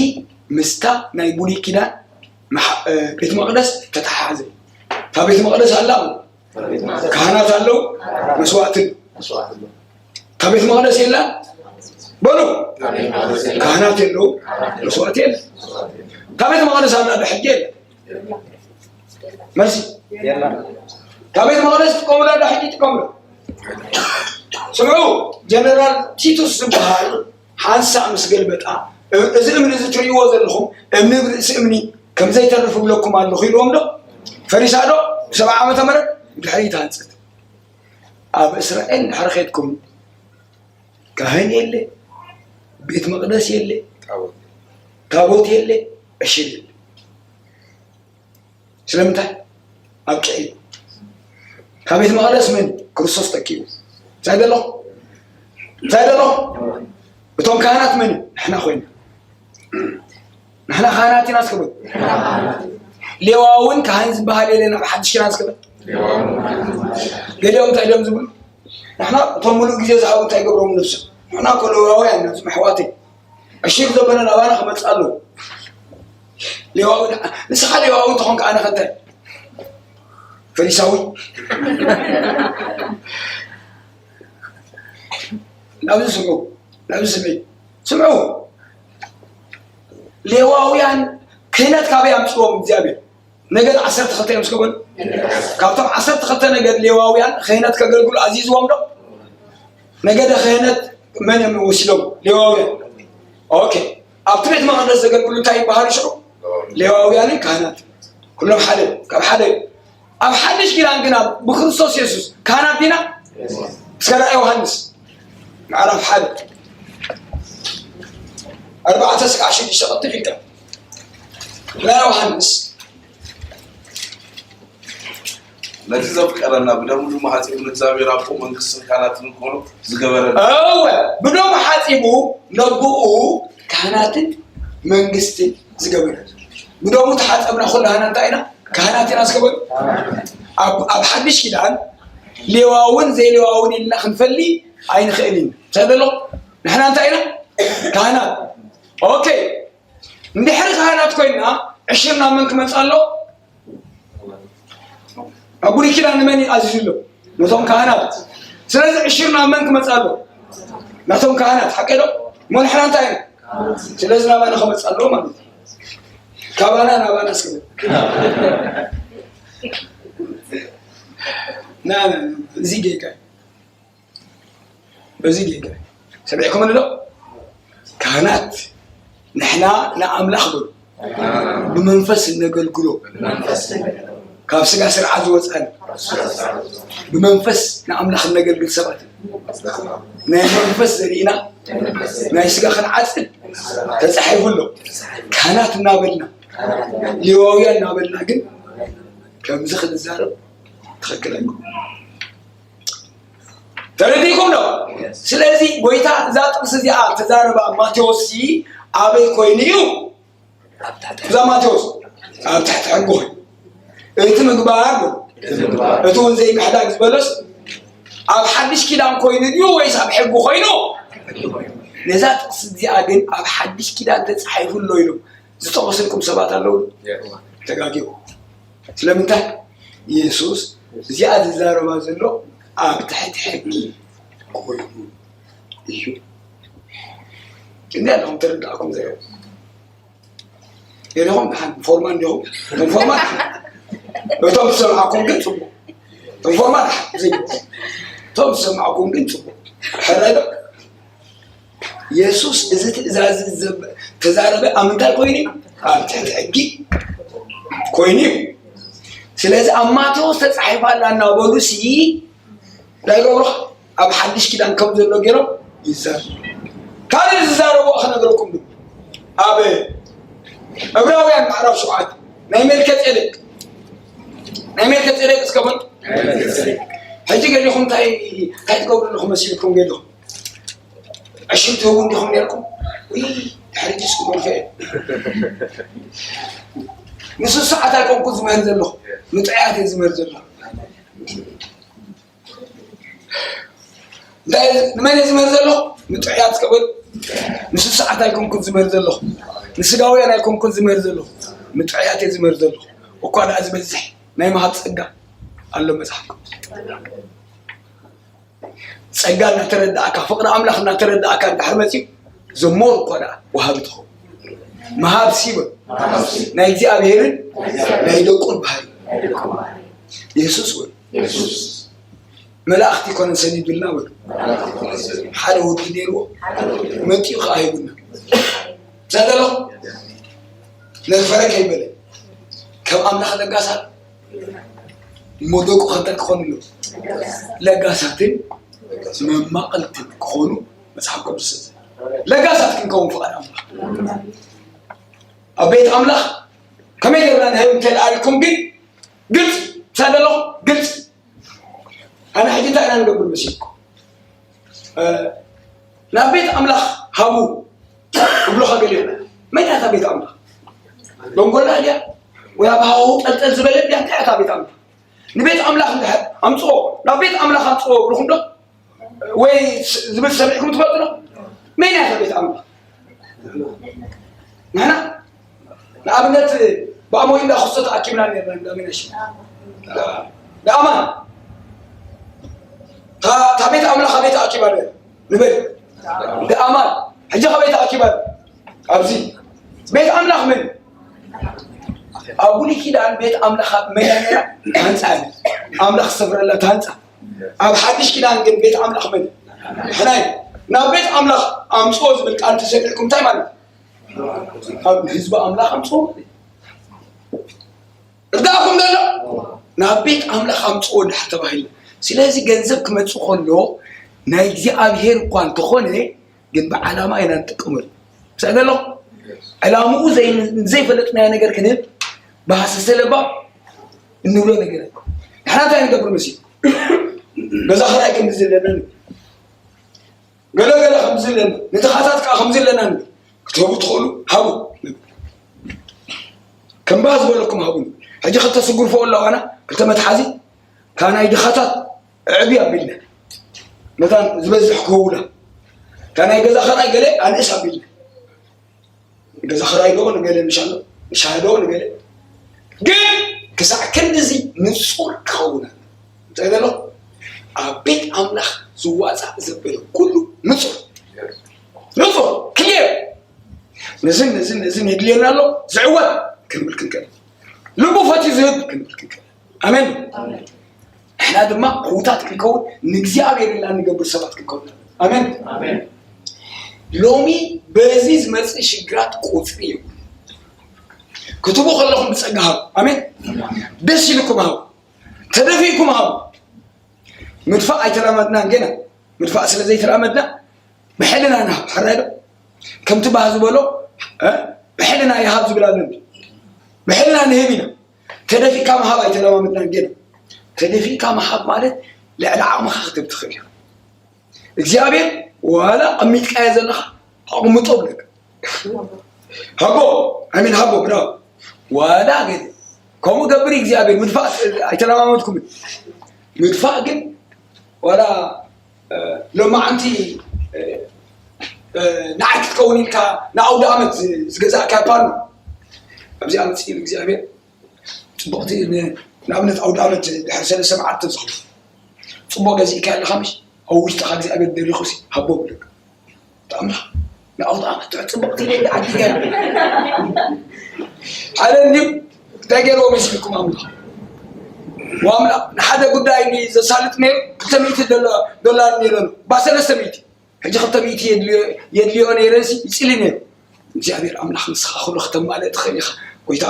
ምስታ ናይ ብሉይ ኪዳን ቤት መቅደስ ተተሓሓዘ እታ ቤት መቅደስ ኣላ ካህናት ኣለዉ መስዋዕቲ እታ ቤት መቅደስ የላ በሉ ካህናት የለዉ መስዋዕቲ የለ እታ ቤት መቅደስ ኣላ ዶ ሕጂ የለ መልሲ እታ ቤት መቅደስ ትጥቀሙላ ዶ ሕጂ ትጥቀሙላ ስምዑ ጀነራል ቲቱስ ዝበሃል ሓንሳእ ምስ ገልበጣ እዚ እምኒ እዚ ትርእይዎ ዘለኹም እምኒ ብርእሲ እምኒ ከም ዘይተርፍ እብለኩም ኣለኹ ኢልዎም ዶ ፈሪሳ ዶ ብሰብዓ ዓመተ ምህረት ድሕሪ ተሃንፀት ኣብ እስራኤል ድሕሪ ኸድኩም ካህን የለ ቤት መቅደስ የለ ታቦት የለ ዕሽል የለ ስለምንታይ ኣብቅዒ ካብ ቤት መቅደስ መን ክርስቶስ ተኪቡ እንታይ ደሎ እንታይ ደሎ እቶም ካህናት መን ንሕና ኮይና ንሕና ካህናት ኢና እስከ በሉ ሌዋውን ካህን ዝበሃል የለን ኣብ ሓድሽ ኪዳን እስከ በል ገሊኦም እንታይ ድዮም ዝብሉ ንሕና እቶም ሙሉእ ግዜ ዝሃቡ እንታይ ገብሮም ነብሶም ንሕና እኮ ሌዋውያን ኢና እዞም ኣሕዋተይ ዕሽግ ዘበለ ናባና ክመፅእ ኣለዎ ሌዋዊ ንስኻ ሌዋዊ እንተኾንካ ኣነ ከንታይ ፈሪሳዊ ናብዚ ስምዑ ናብዚ ስምዒ ስምዑ ሌዋውያን ክህነት ካበይ ኣምፅዎም እግዚኣብሔር ነገድ ዓሰርተ ክልተ እዮም እስከ በሉ ካብቶም ዓሰርተ ክልተ ነገድ ሌዋውያን ክህነት ከገልግሉ ኣዚዝዎም ዶ ነገደ ክህነት መን እዮም ወሲዶም ሌዋውያን ኦኬ ኣብቲ ቤት መቅደስ ዘገልግሉ እንታይ ይበሃሉ ሽዑ ሌዋውያንን ካህናት ኩሎም ሓደ ካብ ሓደ ኣብ ሓድሽ ኪዳን ግና ብክርስቶስ የሱስ ካህናት ዲና እስከ ራእይ ዮሃንስ ምዕራፍ ሓደ ኣርባዕተ ስጋዕ ሽዱሽተ ቀጥል ኢልካ ራእይ ዮሃንስ ነቲ ዘፍቀረና ብደሙ ድማ ሓፂቡ ንእግዚኣብሔር ኣቦ መንግስትን ካህናትን እንኮኑ ዝገበረና እወ ብደሙ ሓፂቡ ነቦኡ ካህናትን መንግስትን ዝገበረ ብደሙ ተሓፀብና ኩላህና እንታይ ኢና ካህናት ኢና እስከ በሉ ኣብ ሓድሽ ኪዳን ሌዋውን ዘይሌዋውን ኢልና ክንፈሊ ኣይንኽእል ኢና እንታይ ዘሎ ንሕና እንታይ ኢና ካህናት ኦኬ እንድሕሪ ካህናት ኮይንና ዕሽር ናብ መን ክመፅእ ኣሎ ኣብ ብሉይ ኪዳን ንመን እዩ ኣዚዙ ኣሎ ነቶም ካህናት ስለዚ ዕሽር ናብ መን ክመፅእ ኣሎ ናቶም ካህናት ሓቂ ዶ እሞ ንሕና እንታይ ኢና ስለዚ ናባና ክመፅእ ኣለዎ ማለት እዩ ካባና ናባና እስከ ና ና እዚ ጌጋ በዚ ጌጋ ሰሚዕኩም ኣሎ ካህናት ንሕና ንኣምላኽ በሉ ብመንፈስ እነገልግሎ ካብ ስጋ ስርዓት ዝወፃን ብመንፈስ ንኣምላኽ እነገልግል ሰባት ናይ መንፈስ ዘርኢና ናይ ስጋ ክንዓፅድ ተፃሒፉ ኣሎ ካህናት እናበልና ሌዋውያን እናበልና ግን ከምዚ ክንዛረብ ትኽክል ኣይኮን ተረዲእኩም ዶ ስለዚ ጎይታ እዛ ጥቅሲ እዚኣ ተዛረባ ማቴዎስ ኣበይ ኮይኑ እዩ እዛ ማቴዎስ ኣብ ትሕቲ ሕጊ ኮይኑ እቲ ምግባር እቲ እውን ዘይምሕዳግ ዝበለስ ኣብ ሓድሽ ኪዳን ኮይኑ ድዩ ወይስ ኣብ ሕጊ ኮይኑ ነዛ ጥቅሲ እዚኣ ግን ኣብ ሓድሽ ኪዳን ተፃሒፉ ኣሎ ኢሎም ዝጠቀስልኩም ሰባት ኣለዉ ተጋጊቡ ስለምንታይ የሱስ እዚኣ ዝዛረባ ዘሎ ኣብ ትሕቲ ሕጊ ኮይኑ እዩ እንዲ ኣለኹም ተረዳእኩም ዘረ የለኹም ድሓን ፎርማ እንዲኹም እቶም ፎርማ እቶም ዝሰምዓኩም ግን ፅቡቅ እቶም ፎርማ እቶም ዝሰምዓኩም ግን ፅቡቅ ሕራይ ዶ የሱስ እዚ ትእዛዝ ተዛረበ ኣብ ምንታይ ኮይኑ እዩ? ኣብ ትሕቲ ሕጊ ኮይኑ እዩ። ስለዚ ኣብ ማቴዎስ ተፃሒፋ ኣላ እናበሉ ሲ እንታይ ገብሩ? ኣብ ሓድሽ ኪዳን ከም ዘሎ ገይሮም ይዛረቡ። ካልእ ዝዛረቡ ክነግረኩም ዶ? ኣብ ዕብራውያን ምዕራፍ ሸውዓተ ናይ መልከ ጼዴቅ ናይ መልከ ጼዴቅ እስከ በሉ። ሕጂ ገዲኹም እንታይ እንታይ ትገብሩ ኣለኹም መሲልኩም ገዲኹም ዕሽም ትህቡ እንዲኹም ነርኩም። ውይ ድሕሪ ጅስ ክበልከ ንሱ ሰዓት ኣይኮንኩ ዝምህር ዘለኹ ንጥዕያት እየ ዝምህር ዘለኹ። እንታይ ንመን እየ ዝምህር ዘለኹ? ንጥዕያት ከብል ንሱ ሰዓት ኣይኮንኩን ዝምህር ዘለኹ ንስጋውያን ኣይኮንኩን ዝምህር ዘለኹ ንጥዕያት እየ ዝምህር ዘለኹ። እኳ ደኣ ዝበዝሕ ናይ ምሃብ ጸጋ ኣሎ መጽሓፍ ቅዱስ። ጸጋ እናተረዳእካ ፍቕሪ ኣምላኽ እናተረዳእካ እንድሕር መጺኡ ዘሞር እኳ ደኣ ወሃቢ ትኸውን። መሃብ ሲበ ናይ እግዚኣብሔርን ናይ ደቁን ባህሪ የሱስ ወይ መላእኽቲ ይኮነን ሰዲዱልና በሉ። ሓደ ወዲ ነይርዎ መጢኡ ከዓ ሂቡና። ብዛይ ዘለኹ ነፈረ ከይበለ ከም ኣምላኽ ለጋሳ እሞ ደቁ ከንታይ ክኾኑ ኣለዉ? ለጋሳትን መማቕልትን ክኾኑ መጽሓፍ ቅዱስ ለጋሳት ክንከውን ፍቓድ ኣምላኽ። ኣብ ቤት ኣምላኽ ከመይ ጌርና ንህብ እንተልኣልኩም ግን ግልጽ ሳደሎ ግልጽ ኣነ ሕጂ እንታይ ኢና ንገብር መሲልኩም ናብ ቤት ኣምላኽ ሃቡ እብሎኻ ገሊኹም መን እያ እታ ቤት ኣምላኽ? ደንጎላ ድያ ወይ ኣብ ሃዋሁ ጠልጠል ዝበለ ድያ እንታይ እያ እታ ቤት ኣምላኽ? ንቤት ኣምላኽ እንድሕር ኣምፅኦ ናብ ቤት ኣምላኽ ኣምፅኦ እብልኹም ዶ ወይ ዝብል ሰሚዕኩም ትፈልጡ ዶ? መን እያ እታ ቤት ኣምላኽ? ንሕና ንኣብነት ብኣሞይ እንዳ ክስቶ ተኣኪብና ነርና እንዳ ሚነሽ ንኣማን እታ ቤት ኣምላኽ ኣበይ ተኣኪባ ነር ንብል ንኣማን ሕጂ ከበይ ተኣኪባ ኣብዚ ቤት ኣምላኽ ምን ኣብ ብሉይ ኪዳን ቤት ኣምላኽ መን እያ ነራ? ታንፃ ኣምላኽ ዝሰፍረላ ታንፃ ኣብ ሓድሽ ኪዳን ግን ቤት ኣምላኽ ምን ሕናይ ናብ ቤት ኣምላኽ ኣምፅኦ ዝብል ቃል ተሰሚዕኩም እንታይ ማለት ካብ ህዝቢ ኣምላኽ ኣምፅኦ እርዳእኩም ዘሎ ናብ ቤት ኣምላኽ ኣምፅኦ ድሓ ተባሂሉ ስለዚ ገንዘብ ክመፅእ ከሎ ናይ እግዚኣብሄር እኳ እንተኾነ ግን ብዓላማ ኢና ንጥቀመሉ ምሳይ ዘሎ ዕላምኡ ዘይፈለጥናዮ ነገር ክንህብ ብሃሰሰ ለባ እንብሎ ነገር ንሕና እንታይ ንገብር መሲ ገዛ ክራይ ክንዲ ዘለና ገለገለ ከምዚ ኣለና ንድኻታት ከዓ ከምዚ ኣለና ንብል ክትህቡ ትኽእሉ ሃቡ ከም ባህ ዝበለኩም ሃቡ ሕጂ ክልተ ስጉርፎ ኣለዋና ክልተ መትሓዚ ካብ ናይ ድኻታት ኣዕቢ ኣቢልና ነታ ዝበዝሕ ክህቡና ካብ ናይ ገዛ ኸራይ ገለ ኣንእስ ኣቢልና ገዛ ኸራይ ዶ ንገለ ንሻሎ ንሻሂ ዶ ንገለ ግን ክሳዕ ክንድዚ ንጹር ክኸውን እንታይ ዘሎ ኣብ ቤት ኣምላኽ ዝዋፃእ ዘበለ ኩሉ ንጹር ንጹር ክልየ ነዝን ነዝን ነዝን የድልየና ኣሎ ዝዕወት ክንብል ክንክእል ልቡ ፈትዩ ዝህብ ክንብል ክንክእል ኣሜን ንሕና ድማ ዕዉታት ክንከውን ንእግዚኣብሔር ኢልና ንገብር ሰባት ክንከውን ኣሜን ሎሚ በዚ ዝመፅእ ሽግራት ቁፅሪ የብሉ ክትቡ ከለኹም ብፀጋ ሃቡ ኣሜን ደስ ኢልኩም ሃቡ ተደፊእኩም ሃቡ ምድፋእ ኣይተላመድናን ገና ምድፋእ ስለ ዘይተላመድና ብሕልና ንሃብ ሕራይ ዶ ከምቲ ባህ ዝበሎ ብሕልና ይሃብ ዝብል ኣሎ ብሕልና ንህብ ኢና ተደፊእካ ምሃብ ኣይተለማመድናን ገና ተደፊእካ ምሃብ ማለት ልዕሊ ዓቕምኻ ክትህብ ትኽእል ኢኻ እግዚኣብሔር ዋላ ኣሚጥካዮ ዘለኻ ኣቕምጦ ብለካ ሃቦ ኣሚን ሃቦ ብራ ዋላ ገለ ከምኡ ገብር እግዚኣብሔር ምድፋእ ኣይተለማመድኩምን ምድፋእ ግን ዋላ ሎማዓንቲ ንዓይ ክትከውን ኢልካ ንኣውደ ዓመት ዝገዛእካ ፓኖ ኣብዚ ኣምፅእ እግዚኣብሔር ፅቡቕቲ ንኣብነት ኣውደ ዓመት ድሕሪ ሰለስተ መዓልቲ ዝኽሉ ፅቡቕ ገዚእካ ኣለካ ምሽ ኣብ ውሽጥካ እግዚኣብሔር ደሪኹ ሃቦ ብለካ ኣምላኽ ንኣውደ ዓመት ትሕ ፅቡቕቲ ኢለ ዓዲጋ ሓደ እንዲሁ እንታይ ገይርዎ መሲልኩም ኣምላኽ ዋምላ ንሓደ ጉዳይ ዘሳልጥ ነይሩ ክልተ ሚእቲ ዶላር ነይረሉ ባ ሰለስተ ሚእቲ ሕጂ ክልተ ሚእቲ የድልዮ ነይረንሲ ይፅሊ ነይሩ እግዚኣብሔር ኣምላኽ ንስኻ ኩሉ ከተማልእ ትኽእል ኢኻ። ጎይታ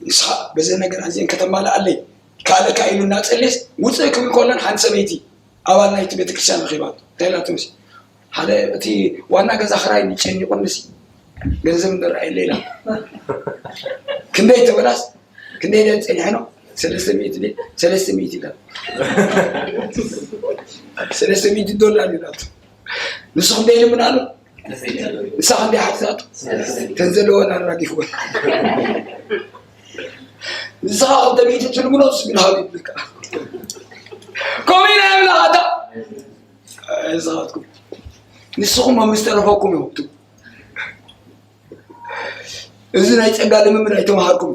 ንስኻ በዘ ነገር ኣዚአን ከተማልኣለይ ይከኣለካ ኢሉ እናጸልየስ ውፅእ ክብል ከሎን ሓንቲ ሰበይቲ ኣባል ናይቲ ቤተክርስትያን ረኺባቶ እንታይ ኢላቶ መሲ ሓደ እቲ ዋና ገዛ ክራይ ጨኒቑንሲ ገንዘብ ንረኣየለ ኢላ ክንደይ ተበላስ ክንደይ ደን ጸኒሐ ነው ሰለስተ ሚእቲ ደ ሰለስተ ሚእቲ ኢላ ሰለስተ ሚእቲ ዶላር ኢላቶ ንሱ ክንደይ ልምን ኣሎ ንሳ ክንደይ ሓቲታቶ ተን ዘለወን ኣራጊፍወን ንስኻ ክልተ ሚእቲ ትልምኖ ስግድ ሃብ ይብልካ ከምኡ ኢና ይብላ ኣታ ንስኻትኩም ንስኹም ኣብ ምስ ተረፈኩም እዮም ትብሉ እዚ ናይ ጸጋ ልምምድ ኣይተማሃርኩም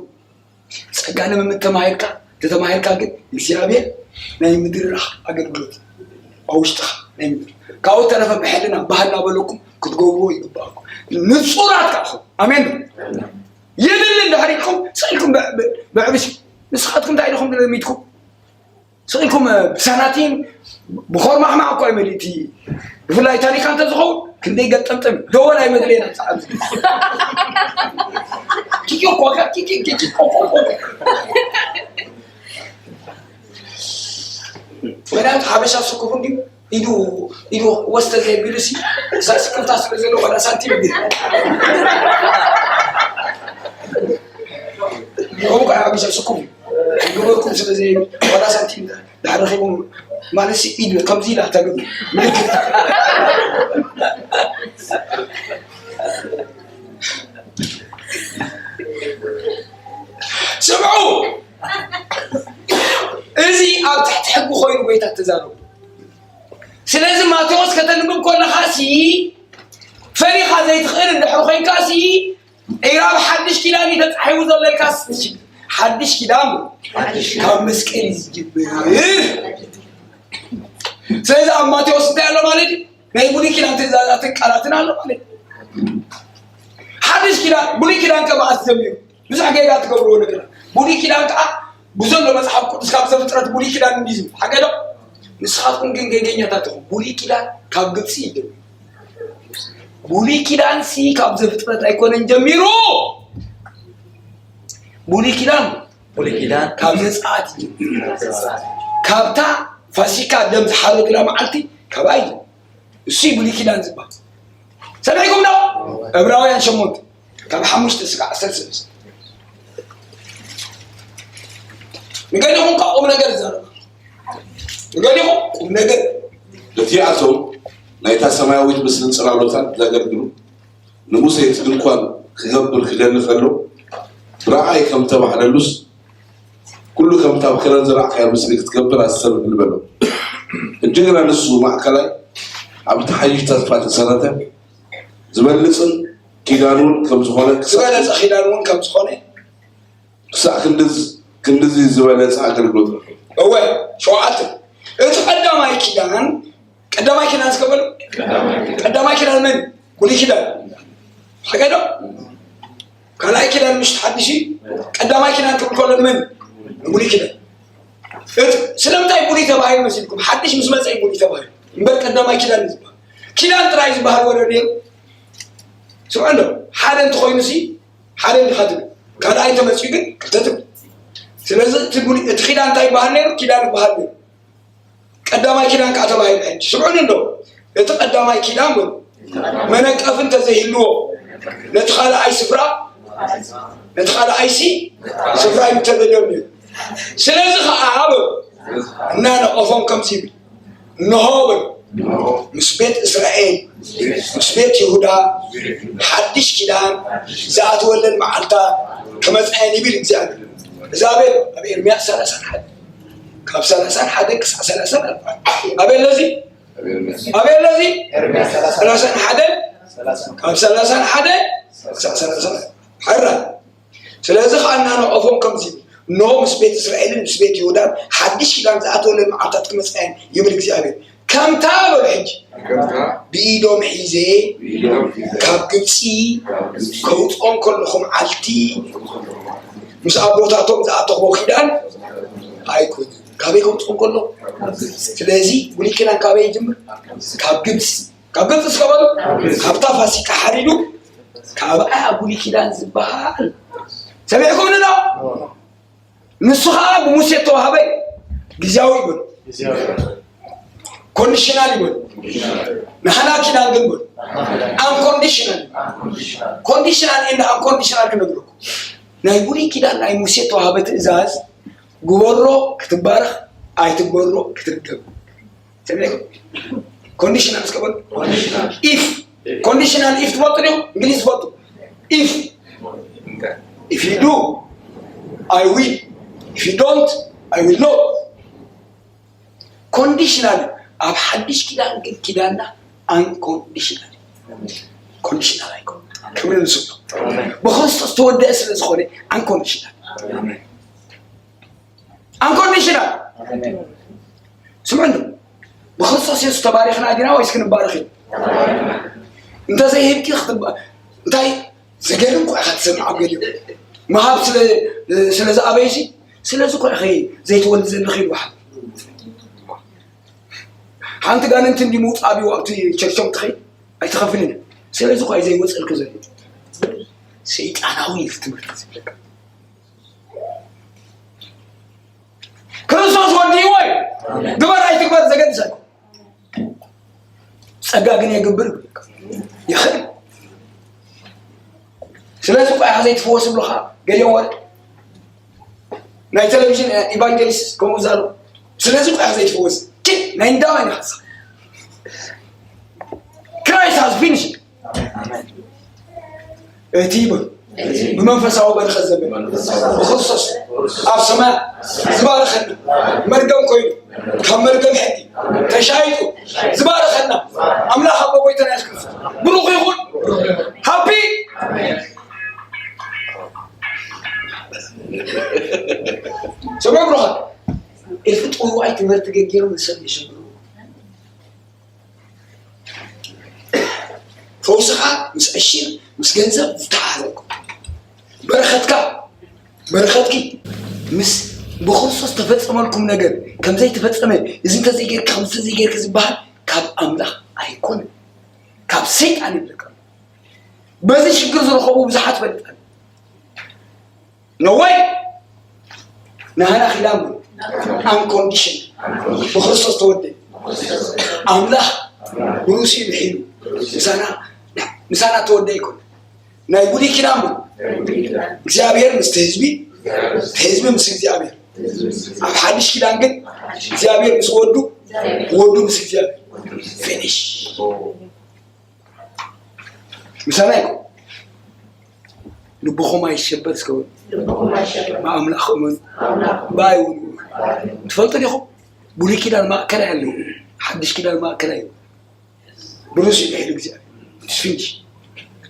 ጸጋ ልምምድ ተማሂርካ ተተማሂርካ ግን እግዚኣብሔር ናይ ምድርራኽ ኣገልግሎት ኣብ ውሽጥኻ ናይ ምድር ካብኡ ተረፈ ብሕልና ባህል እናበለኩም ክትገብርዎ ይግባኣኩም ንጹራት ካኹም ኣሜን የድልን ድሕሪኩም ስኢልኩም ብዕብሽ ንስኻትኩም እንታይ ኢኹም ለሚድኩም ስኢልኩም ብሳናቲን ብኾርማሕማዕ እኳ ይመልእ እቲ ብፍላይ ታኒካ እንተዝኸውን ክንደይ ገጠምጠም ደወል ኣይመድለየና ኣብዚ ምክንያቱ ሓበሻ ስኩፉ እንዲ ኢዱ ኢዱ ወስተ ዘይቢሉ ሲ እዛ ስክፍታ ስለ ዘሎ ዋላ ሳንቲም እንዲ ከምኡ ከዓ ሓበሻ ስኩፉ ግበርኩም ስለ ዘይብል ዋላ ሳንቲም ዳሕረኺቦም ማለት ሲ ኢድ ከምዚ ኢላ ተግብ ምልክት ስምዑ እዚ ኣብ ትሕቲ ሕጊ ኮይኑ ጎይታ ተዛረቡ ስለዚ ማቴዎስ ከተንብብ ከለኻ ሲ ፈሪኻ ዘይትኽእል እንድሕር ኮይንካ ሲ ኢራብ ሓድሽ ኪዳን እዩ ተፃሒፉ ዘለልካ ሓድሽ ኪዳን ካብ መስቀል እዩ ዝጅምር ስለዚ ኣብ ማቴዎስ እንታይ ኣሎ ማለት እዩ ናይ ብሉይ ኪዳን ትእዛዛትን ቃላትን ኣሎ ማለት እዩ ሓድሽ ኪዳን ብሉይ ኪዳን ከመኣስ ጀሚሩ ብዙሕ ጌጋ ትገብርዎ ነገር ብሉይ ኪዳን ከዓ ብዘሎ መፅሓፍ ቅዱስ ካብ ዘፍጥረት ብሉይ ኪዳን እንዲዩ ዝብል ሓቀ ዶ ንስኻትኩም ግን ጌገኛታት ኢኹም ብሉይ ኪዳን ካብ ግብፂ እዩ ጀሚሩ ብሉይ ኪዳን ሲ ካብ ዘፍጥረት ኣይኮነን ጀሚሩ ብሉይ ኪዳን ብሉይ ኪዳን ካብ ዘፀኣት እዩ ጀሚሩ ካብታ ፋሲካ ደም ዝሓረዱላ መዓልቲ ካባይ እዩ እሱ ብሉይ ኪዳን ዝበሃል ሰሚዕኩም ዶ ዕብራውያን ሸሞንተ ካብ ሓሙሽተ ስጋ ዓሰርተ ሰለስተ ንገዲኹም ካብ ቁም ነገር ይዛረብ ንገዲኹም ቁም ነገር እቲኣቶም ናይታ ሰማያዊት ምስልን ጽላሎታን ዘገልግሉ ንሙሴ እቲ ድንኳን ክገብር ክደሊ ከሎ ብረኣይ ከም ተባህለሉስ ኩሉ ከምታ ኣብ ከረን ዝረኣኻዮ ምስሊ ክትገብር ኣሰብ ንበሎ። እንደገና ንሱ ማእከላይ ኣብ ተሓይሽ ተስፋ ተሰረተ ዝበልጽን ኪዳን እውን ከም ዝኾነ ዝበለጸ ኪዳን እውን ከም ዝኾነ ክሳዕ ክንድዝ ክንድዚ ዝበለጸ ኣገልግሎት ረኺቡ። እወ ሸውዓተ እቲ ቀዳማይ ኪዳን ቀዳማይ ኪዳን እስከ በሉ ቀዳማይ ኪዳን መን ብሉይ ኪዳን ሓቀ ዶ ካልኣይ ኪዳን ምሽ ሓድሽ እዩ ቀዳማይ ኪዳን ክብል ከሎ ንመን ንብሉይ ኪዳን ስለምንታይ ብሉይ ተባሂሉ መሲልኩም ሓድሽ ምስ መፀ እዩ ብሉይ ተባሂሉ እምበር ቀዳማይ ኪዳን እዩ ዝበሃል ኪዳን ጥራይ ዝበሃል ወረ ነይሩ ስምዖ እንዶ ሓደ እንተኮይኑ ሲ ሓደ እንዲኻ ትብል ካልኣይ እንተመፅኡ ግን ክልተ ትብል ስለዚ እቲ ኪዳን እንታይ ይበሃል ነይሩ ኪዳን ይበሃል ነይሩ ቀዳማይ ኪዳን ከዓ ተባሂሉ ሕጂ ስምዑኒ እንዶ እቲ ቀዳማይ ኪዳን በሉ መነቀፊ እንተዘይህልዎ ነቲ ካልኣይ ስፍራ ነቲ ካልኣይ ሲ ስፍራ ይምተደልዮም እዩ ስለዚ ከዓ በሉ እናነቀፎም ከምዚ ይብል እንሆ በሉ ምስ ቤት እስራኤል ምስ ቤት ይሁዳ ሓድሽ ኪዳን ዝኣትወለን መዓልታ ክመፅኣየን ይብል እግዚኣብሔር እግዚኣብሔር ኣብ ኤርምያስ ሰላሳን ሓደ ካብ ሰላሳን ሓደ ክሳዕ ሰላሳን ኣርባዕተ ኣበይ ኣለዚ ኣበይ ኣለዚ ሰላሳን ሓደ ካብ ሰላሳን ሓደ ክሳዕ ሰላሳን ሕራ ስለዚ ከዓ እናነቐፎም ከምዚ እንሆ ምስ ቤት እስራኤልን ምስ ቤት ይሁዳን ሓድሽ ኪዳን ዝኣተወለን መዓልታት ክመፅኣየን ይብል እግዚኣብሔር ከምታ በሉ ሕጂ ብኢዶም ሒዘ ካብ ግብፂ ከውፅኦም ከለኹ መዓልቲ ምስ ኣቦታቶም ዝኣተኽዎ ኪዳን ኣይኮነ ካበይ ከውፅኦም ከሎ ስለዚ ብሉይ ኪዳን ካበይ ይጅምር ካብ ግብፂ ካብ ግብፂ እስከ በሉ ካብታ ፋሲካ ሓሪዱ ኣብ ኣያ ብሉይ ኪዳን ዝበሃል ሰሚዕኩም ዶ? ንሱ ከዓ ብሙሴ ተዋህበ። ግዜያዊ ይበሉ፣ ኮንዲሽናል ይበሉ። ንሓና ኪዳን ግን በሉ፣ ኣንኮንዲሽናል። ኮንዲሽናል እንደ ኣንኮንዲሽናል ክነግረኩም። ናይ ብሉይ ኪዳን ናይ ሙሴ ተዋህበ ትእዛዝ፣ ግበሮ ክትባረኽ፣ ኣይትግበሮ ክትርገም። ሰሚዕኩም? ኮንዲሽናል እስከ በሉ። ኢፍ፣ ኮንዲሽናል ኢፍ ትፈልጡ ዲኹም? እንግሊዝ ትፈልጡ? ኢፍ፣ if you do, I will, if you don't, I will not። ኮንዲሽናል። ኣብ ሓድሽ ኪዳን ግን ኪዳንና ኣንኮንዲሽናል፣ ኮንዲሽናል ኣይኮን። ክብሪ ንሱ። ብክርስቶስ ተወደአ ስለ ዝኾነ ኣንኮንዲሽናል፣ ኣንኮንዲሽናል። ስምዑ እንዶ፣ ብክርስቶስ የሱስ ተባሪኽና ዲና ወይስ ክንባረኽ ኢና? እንተዘይሂብኪ ክትባ-፣ እንታይ ዘገርም እኮ ኢኻ ትሰምዕ ኣብ ገሊኦም። ምሃብ ስለ፣ ስለ ዝኣበይሲ፣ ስለዚ እኮ ኢኺ ዘይትወልዲ ዘለኺ ይብሃል። ሓንቲ ጋንንቲ እንዲ ምውፃእ ኣብዩ ኣብቲ ቸርቾም ትኸይድ ኣይትኸፍልን እያ። ስለዚ እኮ እዩ ዘይወፅእልኪ ዘሎ። ሰይጣናዊ እዩ ትምህርቲ ዝብለካ። ክርስቶስ ወዲእዎ እዩ። ግበር ኣይትግበር ዘገድስ ኣይኮን። ጸጋ ግን የግብር ይብል። ይኽእል። ስለዚ እኮ ኢኻ ዘይትፍወስ ይብሉኻ ገሊኦም ወረ ናይ ቴሌቪዥን ኢቫንጀሊስት ከምኡ ዛሉ። ስለዚ እኮ ኢኻ ዘይትፍወስ። ኪድ ናይ እንዳመን ኢኻ ንስኻ? Christ has finished። እቲ ይበል ብመንፈሳዊ በረኸት ዘብል ብክርስቶስ ኣብ ሰማይ ዝባረኸና መርገም ኮይኑ ካብ መርገም ሕጊ ተሻይጡ ዝባረኸና ኣምላኽ ኣቦ ጎይታና የሱስ ክርስቶስ ብሩኽ ይኹን። ሃፒ ሰማይ ብሩኻት። እልፊ ጥውዋይ ትምህርቲ ገጊሮም ንሰብ የሸግሩ። ፈውስኻ ምስ ዕሽር ምስ ገንዘብ ዝተሓሓዘ እኮ። በረኸትካ በረኸትኪ ምስ ብክርስቶስ ተፈጸመልኩም ነገር ከም ዘይተፈጸመ፣ እዚ እንተዘይጌርካ፣ ከምዚ እንተዘይጌርካ ዝበሃል ካብ ኣምላኽ ኣይኮነን፣ ካብ ሰይጣን ይብለካ። በዚ ሽግር ዝረኸቡ ብዙሓት ፈልጠን። No way። ናህና ኪዳን ብሉ። Uncondition። ብክርስቶስ ተወደ። ኣምላኽ ብሩሲ ምሒሉ ምሳና፣ ምሳና ተወደ ይኮን። ናይ ብሉይ ኪዳን ብሉ። እግዚኣብሔር ምስቲ ህዝቢ፣ ህዝቢ ምስ እግዚኣብሔር። ኣብ ሓድሽ ኪዳን ግን እግዚኣብሔር ምስ ወዱ፣ ወዱ ምስ እግዚኣብሔር። ፊኒሽ። ምሳና ይኮን። ልብኹም ኣይሸበር እስከ በሉ። ብኣምላኽ እመኑ፣ ብኣይ እውን እመኑ። ትፈልጡ ዲኹም? ብሉይ ኪዳን ማእከላይ ኣለዎ፣ ሓድሽ ኪዳን ማእከላይ እዩ። ብሩሲ ይሕሉ እግዚኣብሔር። It's finished።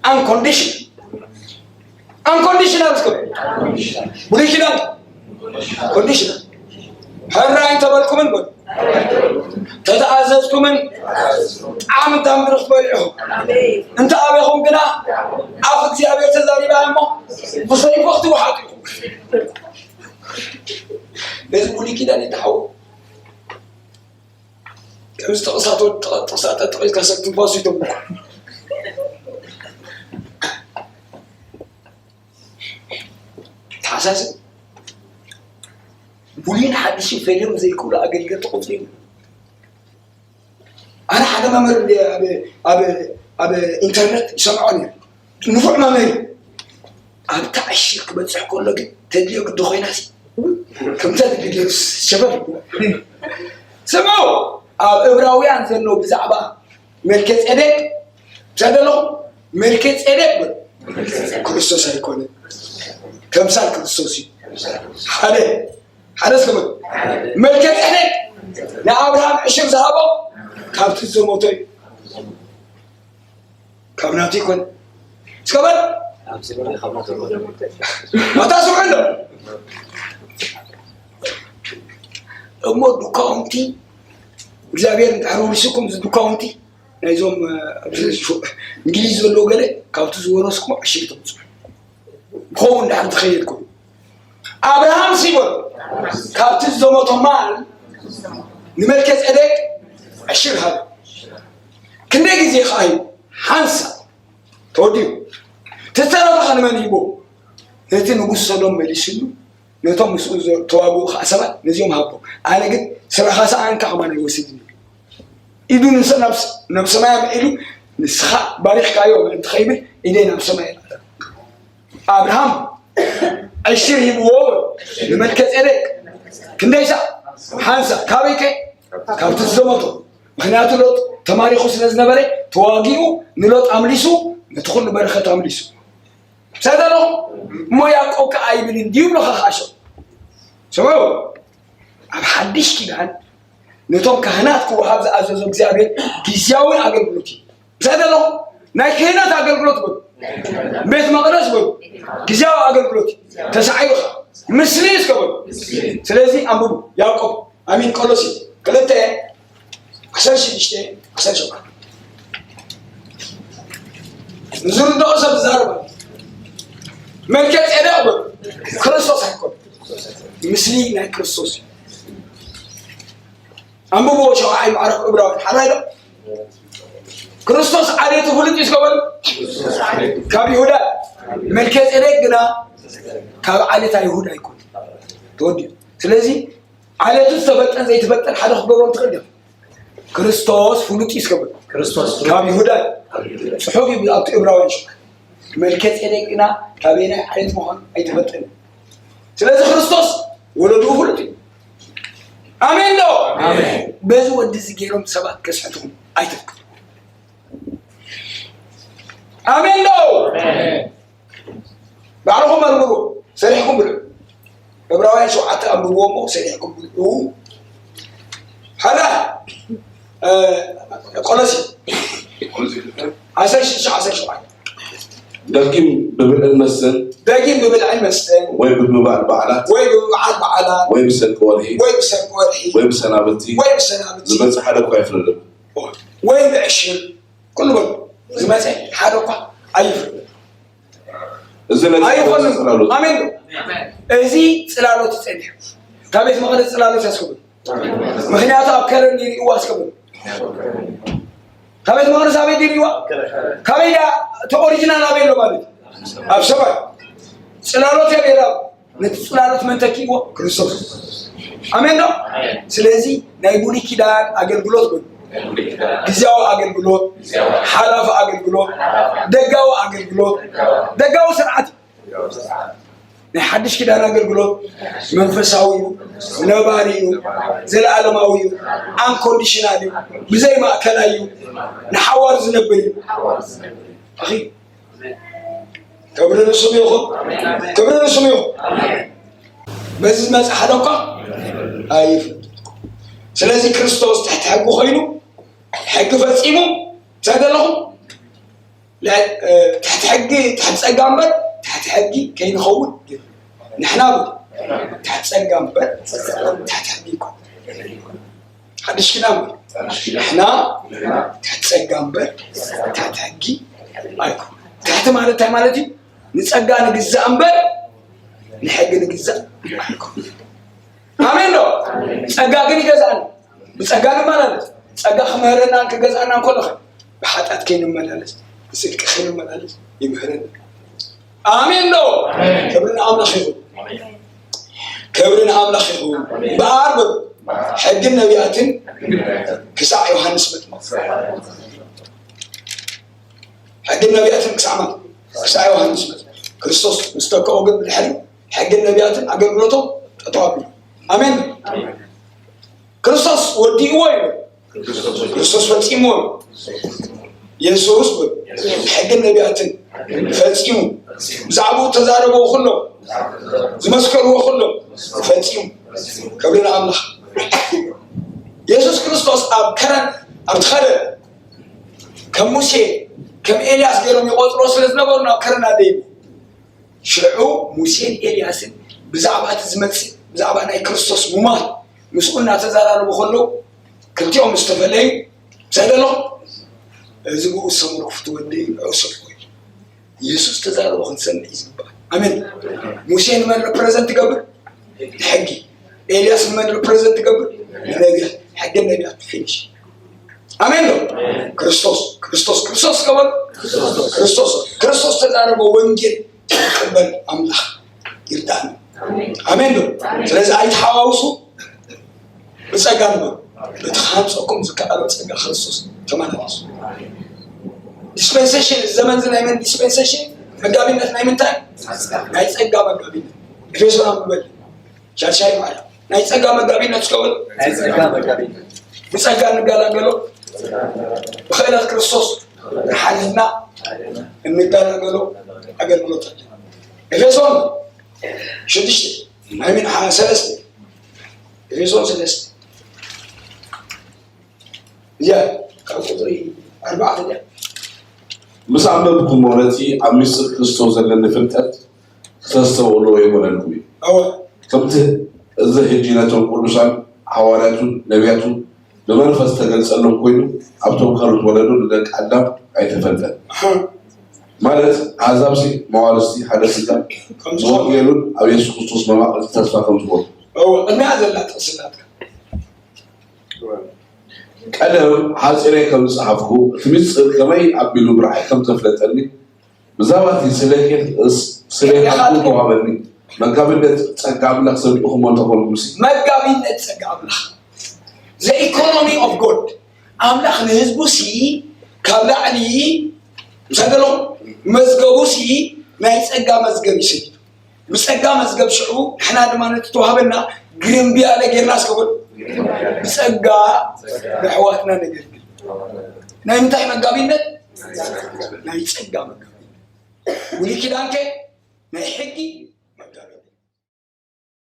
Unconditional። Unconditional እስከ በሉ። ብሉይ ኪዳን ኮንዲሽናል። ሕራይ እንተበልኩምን በሉ፣ ተተኣዘዝኩምን ጣዕሚ እታ ምድሪ ክትበልዑ ኢኹም። እንተ ኣበኹም ግና ኣፍ እግዚኣብሔር ተዛሪባ እሞ ብሰይፉ ክትውሓጡ ኢኹም። ነዚ ብሉይ ኪዳን ይተሓወ። ከምዚ ጥቕሳት ወድ-፣ ጥቕሳት ጠጥቒስካ ሰብ ትንፋሱ ይተብሉ። ተሓሳስብ። ብሉይን ሓድሽን ፈልዮም ዘይክእሉ ኣገልገልቲ ቁፅሪ የብሉን። ኣነ ሓደ መምህር እንደ ኣብ፣ ኣብ፣ ኣብ ኢንተርነት ይሰምዖ ነይሩ። ንፉዕ መምህር እዩ። ኣብታ ዕሽር ክበፅሕ ከሎ ግን ተድልዮ ግዲ ኮይናሲ፣ ከምታ ተድልዮ ሸፈፍ። ስምዑ፣ ኣብ ዕብራውያን ዘሎ ብዛዕባ መልከ ጼዴቅ፣ እንታይ ኣለኹም? መልከ ጼዴቅ በሉ። ክርስቶስ ኣይኮነን። ተምሳል ክርስቶስ እዩ። ሓደ፣ ሓደ እስከ በሉ። መልከ ጼዴቅ ንኣብርሃም ዕሽር ዝሃቦ ካብቲ ዝሞተ እዩ። ካብ ናቱ ይኮን። እስከ በል። ኣታ ስምዑ ኣሎ። እሞ ዱካውንቲ እግዚኣብሔር እንድሕር ወሪስኩም እዚ ዱካውንቲ ናይዞም፣ እ፣ ኣብዚ እንግሊዝ ዘለዉ ገለ ካብቲ ዝወረስኩም ዕሽግ ተምፅኡ። ብኸምኡ እንድሕር ዝኸየድ ኮይኑ ኣብርሃም ሲቦን ካብቲ ዝዘመቶ ማል ንመልከ ጼዴቅ ዕሽር ሃበ። ክንደይ ግዜ ከኣ እዩ ሓንሳብ ተወዲኡ። ተተረፈ ከ ንመን ሂቦ? ነቲ ንጉስ ሰዶም መሊስሉ፣ ነቶም ምስኡ ዘ-፣ ተዋግኡ ከኣ ሰባት ነዚኦም ሃቦም። ኣነ ግን ስረኻ ሰኣንካ ከማን ኣይወስድን። ኢዱ ንስ-፣ ናብ ስ-፣ ናብ ሰማይ ኣልዒሉ፣ "ንስኻ ባሪኽካዮ" ምእንቲ ከይብል ኢደይ ናብ ሰማይ ኣልዓለ። ኣብርሃም ዕሽር ሂብዎ ንመልከጼዴቅ። ክንደይ ሳዕ? ሓንሳእ። ካበይ ከ? ካብቲ ዝዘመቶ። ምኽንያቱ ሎጥ ተማሪኹ ስለ ዝነበረ፣ ተዋጊኡ ንሎጥ ኣምሊሱ፣ ነቲ ኩሉ በረኸት ኣምሊሱ። ሰደሎ እሞ ያዕቆብ ከኣ ኣይብልን ድዩ ብሎ ከኻሾ። ስምዑ፣ ኣብ ሓድሽ ኪዳን ነቶም ካህናት ክወሃብ ዝኣዘዞ እግዚኣብሔር ግዝያዊ ኣገልግሎት እዩ። ሰደሎ ናይ ክህነት ኣገልግሎት በሉ፣ ቤት መቕደስ በሉ፣ ግዝያዊ ኣገልግሎት እዩ። ተሳዒሩኻ፣ ምስሊ እዩ እስከ በሉ። ስለዚ ኣንብቡ፣ ያዕቆብ ኣሚን፣ ቆሎሲ ክልተ ዓሰርተ ሽዱሽተ ዓሰርተ ሸውዓተ። ንዝርድኦ ሰብ ዝዛረብ ኣሎ። መልከ ጼዴቅ በሉ፣ ክርስቶስ ኣይኮን፣ ምስሊ ናይ ክርስቶስ እዩ። ኣንብብዎ፣ ሸውዓይ ማዕረፍ ዕብራውያን ሓራይ ዶ? ክርስቶስ ዓሌቱ ፍሉጥ እዩ እስከ በሉ። ካብ ይሁዳ። መልከ ጼዴቅ ግና ካብ ዓሌት ኣይሁድ ኣይኮን፣ ተወዲኡ። ስለዚ ዓሌቱ ዝተፈልጠን ዘይተፈልጠን ሓደ ክገብሮም ትኽእል ዲኻ? ክርስቶስ ፍሉጥ እዩ እስከ በሉ። ክርስቶስ ካብ ይሁዳ እዩ። ጽሑፍ እዩ ኣብቲ ዕብራውያን ሸውዓይ። መልከ ጼዴቅ ግና ካበየናይ ዓሌት ምዃኑ ኣይተፈልጠን እዩ። ስለዚ ክርስቶስ ወለድኡ ፍሉጥ እዩ። ኣሜን ዶ? ኣሜን። በዚ ወዲ እዚ ገይሮም ሰባት ከስሕትኹም ኣይተፍቅዱ። ኣሜን ዶ? ኣሜን። ባዕልኹም መርምሩ፣ ሰሪሕኩም ብልዑ። ዕብራውያን ሸውዓተ ኣንብብዎ እሞ ሰሪሕኩም ብልዑ። ሓዳ፣ እ፣ ቆሎሲ ዓሰርተ ሽዱሽተ ዓሰርተ ሸውዓተ። ደጊም ብብልዕን መስተን ደጊም ብብልዕን መስተን ወይ ብምባል በዓላት ወይ ብምብዓል በዓላት ወይ ብሰንቂ ወርሒ ወይ ብሰንቂ ወርሒ ወይ ብሰናብቲ ወይ ብሰናብቲ ዝመጽእ ሓደ እኳ ኣይፍለጥን። ወይ ብዕሽር፣ ኩሉ በሉ፣ ዝመጸ ሓደ እኳ ኣይፍለጥን። እዚ ነቲ ኣይኾንን። ጽላሎት። ኣሜን ዶ? ኣሜን። እዚ ጽላሎት ይጸንሕ። ካብ ቤት መቕደስ ጽላሎት ያስከብር። ምኽንያቱ ኣብ ከረን ይርእይዋ እስከ በሉ። ካብ ቤት መቕደስ ኣበይ ይርእይዋ? ካበይ ድያ? እቲ ኦሪጂናል ኣበይ ኣሎ ማለት እዩ? ኣብ ሰማይ። ጽላሎት እያ ነይራ። ነቲ ጽላሎት መን ተኪእዎ? ክርስቶስ። ኣሜን ዶ? ኣሜን። ስለዚ ናይ ብሉይ ኪዳን ኣገልግሎት በሉ፣ ግዝያዊ ኣገልግሎት፣ ሓላፊ ኣገልግሎት፣ ደጋዊ ኣገልግሎት፣ ደጋዊ ስርዓት እዩ። ናይ ሓድሽ ኪዳን ኣገልግሎት መንፈሳዊ እዩ፣ ነባሪ እዩ፣ ዘለኣለማዊ እዩ፣ ኣንኮንዲሽናል እዩ፣ ብዘይ ማእከላይ እዩ፣ ንሓዋር ዝነብር እዩ። ኣኺ፣ ክብሪ ንስሙ ይኹን፣ ክብሪ ንስሙ ይኹን። በዚ ዝመጽእ ሓደ እኳ ኣይፍለጥን። ስለዚ ክርስቶስ ትሕቲ ሕጊ ኮይኑ ሕጊ ፈጺሙ፣ እንታይ ዘለኹም? ለ-፣ እ፣ ትሕቲ ሕጊ፣ ትሕቲ ጸጋ እምበር ትሕቲ ሕጊ ከይንኸውን ንሕና ብ-፣ ትሕቲ ጸጋ እምበር ትሕቲ ሕጊ ኣይኮን። ሓድሽ ኪዳን እምበር ንሕና ትሕቲ ጸጋ እምበር ትሕቲ ሕጊ ኣይኮን። ትሕቲ ማለት እንታይ ማለት እዩ? ንጸጋ ንግዛእ እምበር ንሕጊ ንግዛእ ኣይኮን። ኣሜን ዶ? ጸጋ ግን ይገዛእና። ብጸጋ ንመላለስ። ጸጋ ክምህረናን ክገዝኣና እንከሎ ኸ ብሓጢኣት ከይንመላለስ፣ ብጽድቂ ከይንመላለስ ይምህረና። ኣሜን ዶ? ኣሜን። ክብሪ ንኣምላኽ ይኹን። ኣሜን። ክብሪ ንኣምላኽ ይኹን። ኣሜን። ብኣር በሉ። ሕግን ነቢያትን ክሳዕ ዮሃንስ መጥምቕ። ሕግን ነቢያትን ክሳዕ መን? ክሳዕ ዮሃንስ መጥምቕ። ክርስቶስ ምስ ተክኦ ግን ብድሕሪ ሕግን ነቢያትን ኣገልግሎቶም ጠጠው ኣቢሉ። ኣሜን። ኣሜን። ክርስቶስ ወዲእዎ ይብል። ክርስቶስ ፈጺምዎ። የሱስ ሕግን ነቢያትን ፈጺሙ። ብዛዕባኡ ተዛረብዎ ኩሎም፣ ዝመስከርዎ ኩሎም ፈጺሙ። ክብሪ ንኣምላኽ። የሱስ ክርስቶስ ኣብ ከረን፣ ኣብ ከረን ከም ሙሴ፣ ከም ኤልያስ ገይሮም ይቖጽርዎ ስለ ዝነበሩ ናብ ከረን ኣደይዎ። ሽዑ ሙሴን ኤልያስን ብዛዕባ እቲ ዝመጽእ፣ ብዛዕባ ናይ ክርስቶስ ሙማት ምስኡ እናተዘራረቡ ከለዉ፣ ክልቲኦም ምስ ተፈለዩ፣ እንታይ በሎም? "እዚ ብኡ ዝሰመርኩ ፍትወደይ እዩ፣ ንዕኡ ስምዕዎ" ኢሉ። የሱስ ተዛረቦ ክንሰምዕ እዩ ዝግባእ። ኣሜን። ሙሴ ንመን ሪፕረዘንት ይገብር? ንሕጊ። ኤልያስ ንመን ሪፕረዘንት ይገብር? ንነቢያት። ሕግን ነቢያት፣ ፊኒሽ። ኣሜን ዶ? ክርስቶስ ክርስቶስ ክርስቶስ ከበል ክርስቶስ ክርስቶስ ተዛረበ ወንጌል ይቀበል ኣምላኽ ይርዳን። ኣሜን ዶ? ስለዚ ኣይተሓዋውሱ። ብጸጋ ንበሩ። በቲ ክሃንጸኩም ዝከኣሎ ጸጋ ክርስቶስ ተመላለሱ። ዲስፔንሴሽን፣ እዚ ዘመን እዚ ናይ መን ዲስፔንሴሽን? መጋቢነት ናይ ምንታይ? ናይ ጸጋ መጋቢነት። ኤፌሶን ኣንብበል። ሻድሻይ ማዕዳ ናይ ጸጋ መጋቢነት እስከ በል። ናይ ጸጋ መጋቢነት። ብጸጋ እንገላገሎ ብኽእለት ክርስቶስ ንሓድሕድና እንገላገሎ ኣገልግሎት ኣሎ። ኤፌሶን ሽዱሽተ ናይ ምን ሰለስተ ኤፌሶን ሰለስተ እዚኣ ካብ ቁፅሪ ኣርባዕተ እያ። ምስ ኣንበብኩሞ ነቲ ኣብ ምስጢር ክርስቶስ ዘለኒ ፍልጠት ክተስተውዕልዎ ይኾነልኩም እዩ። ኣወ ከምቲ እዚ ሕጂ ነቶም ቅዱሳን ሓዋርያቱን ነቢያቱን ብመንፈስ ዝተገልጸሎም ኮይኑ ኣብቶም ካልኦት ወለዶ ንደቂ ኣዳም ኣይተፈልጠን። ማለት ኣሕዛብሲ መዋርስቲ ሓደ ስጋ ብወንጌሉን ኣብ የሱስ ክርስቶስ መማቕርቲ ተስፋ ከም ዝኾኑ። ኣወ ቅድሚያ ዘላ ጥቕስላትካ ቀደም ሓጺረይ ከም ዝጸሓፍኩ እቲ ምስጢር ከመይ ኣቢሉ ብራእይ ከም ተፍለጠኒ ብዛዕባ እቲ ስለ ስለ ተዋሃበኒ መጋቢነት ጸጋ ኣምላኽ ሰሚዕኹሞ እንተኾንኩምሲ መጋቢነት ጸጋ ኣምላኽ the economy of God ኣምላኽ ንህዝቡ ሲ ካብ ላዕሊ ምሳይ ገሎም መዝገቡ ሲ ናይ ጸጋ መዝገብ ይሰይዱ ብጸጋ መዝገብ ሽዑ ንሕና ድማ ነቲ ተዋሃበና ግርምብያለ ጌርና እስከ በሉ ብጸጋ ንኣሕዋትና ነገልግል ናይ ምንታይ መጋቢነት ናይ ጸጋ መጋቢነት ብሉይ ኪዳን ከ ናይ ሕጊ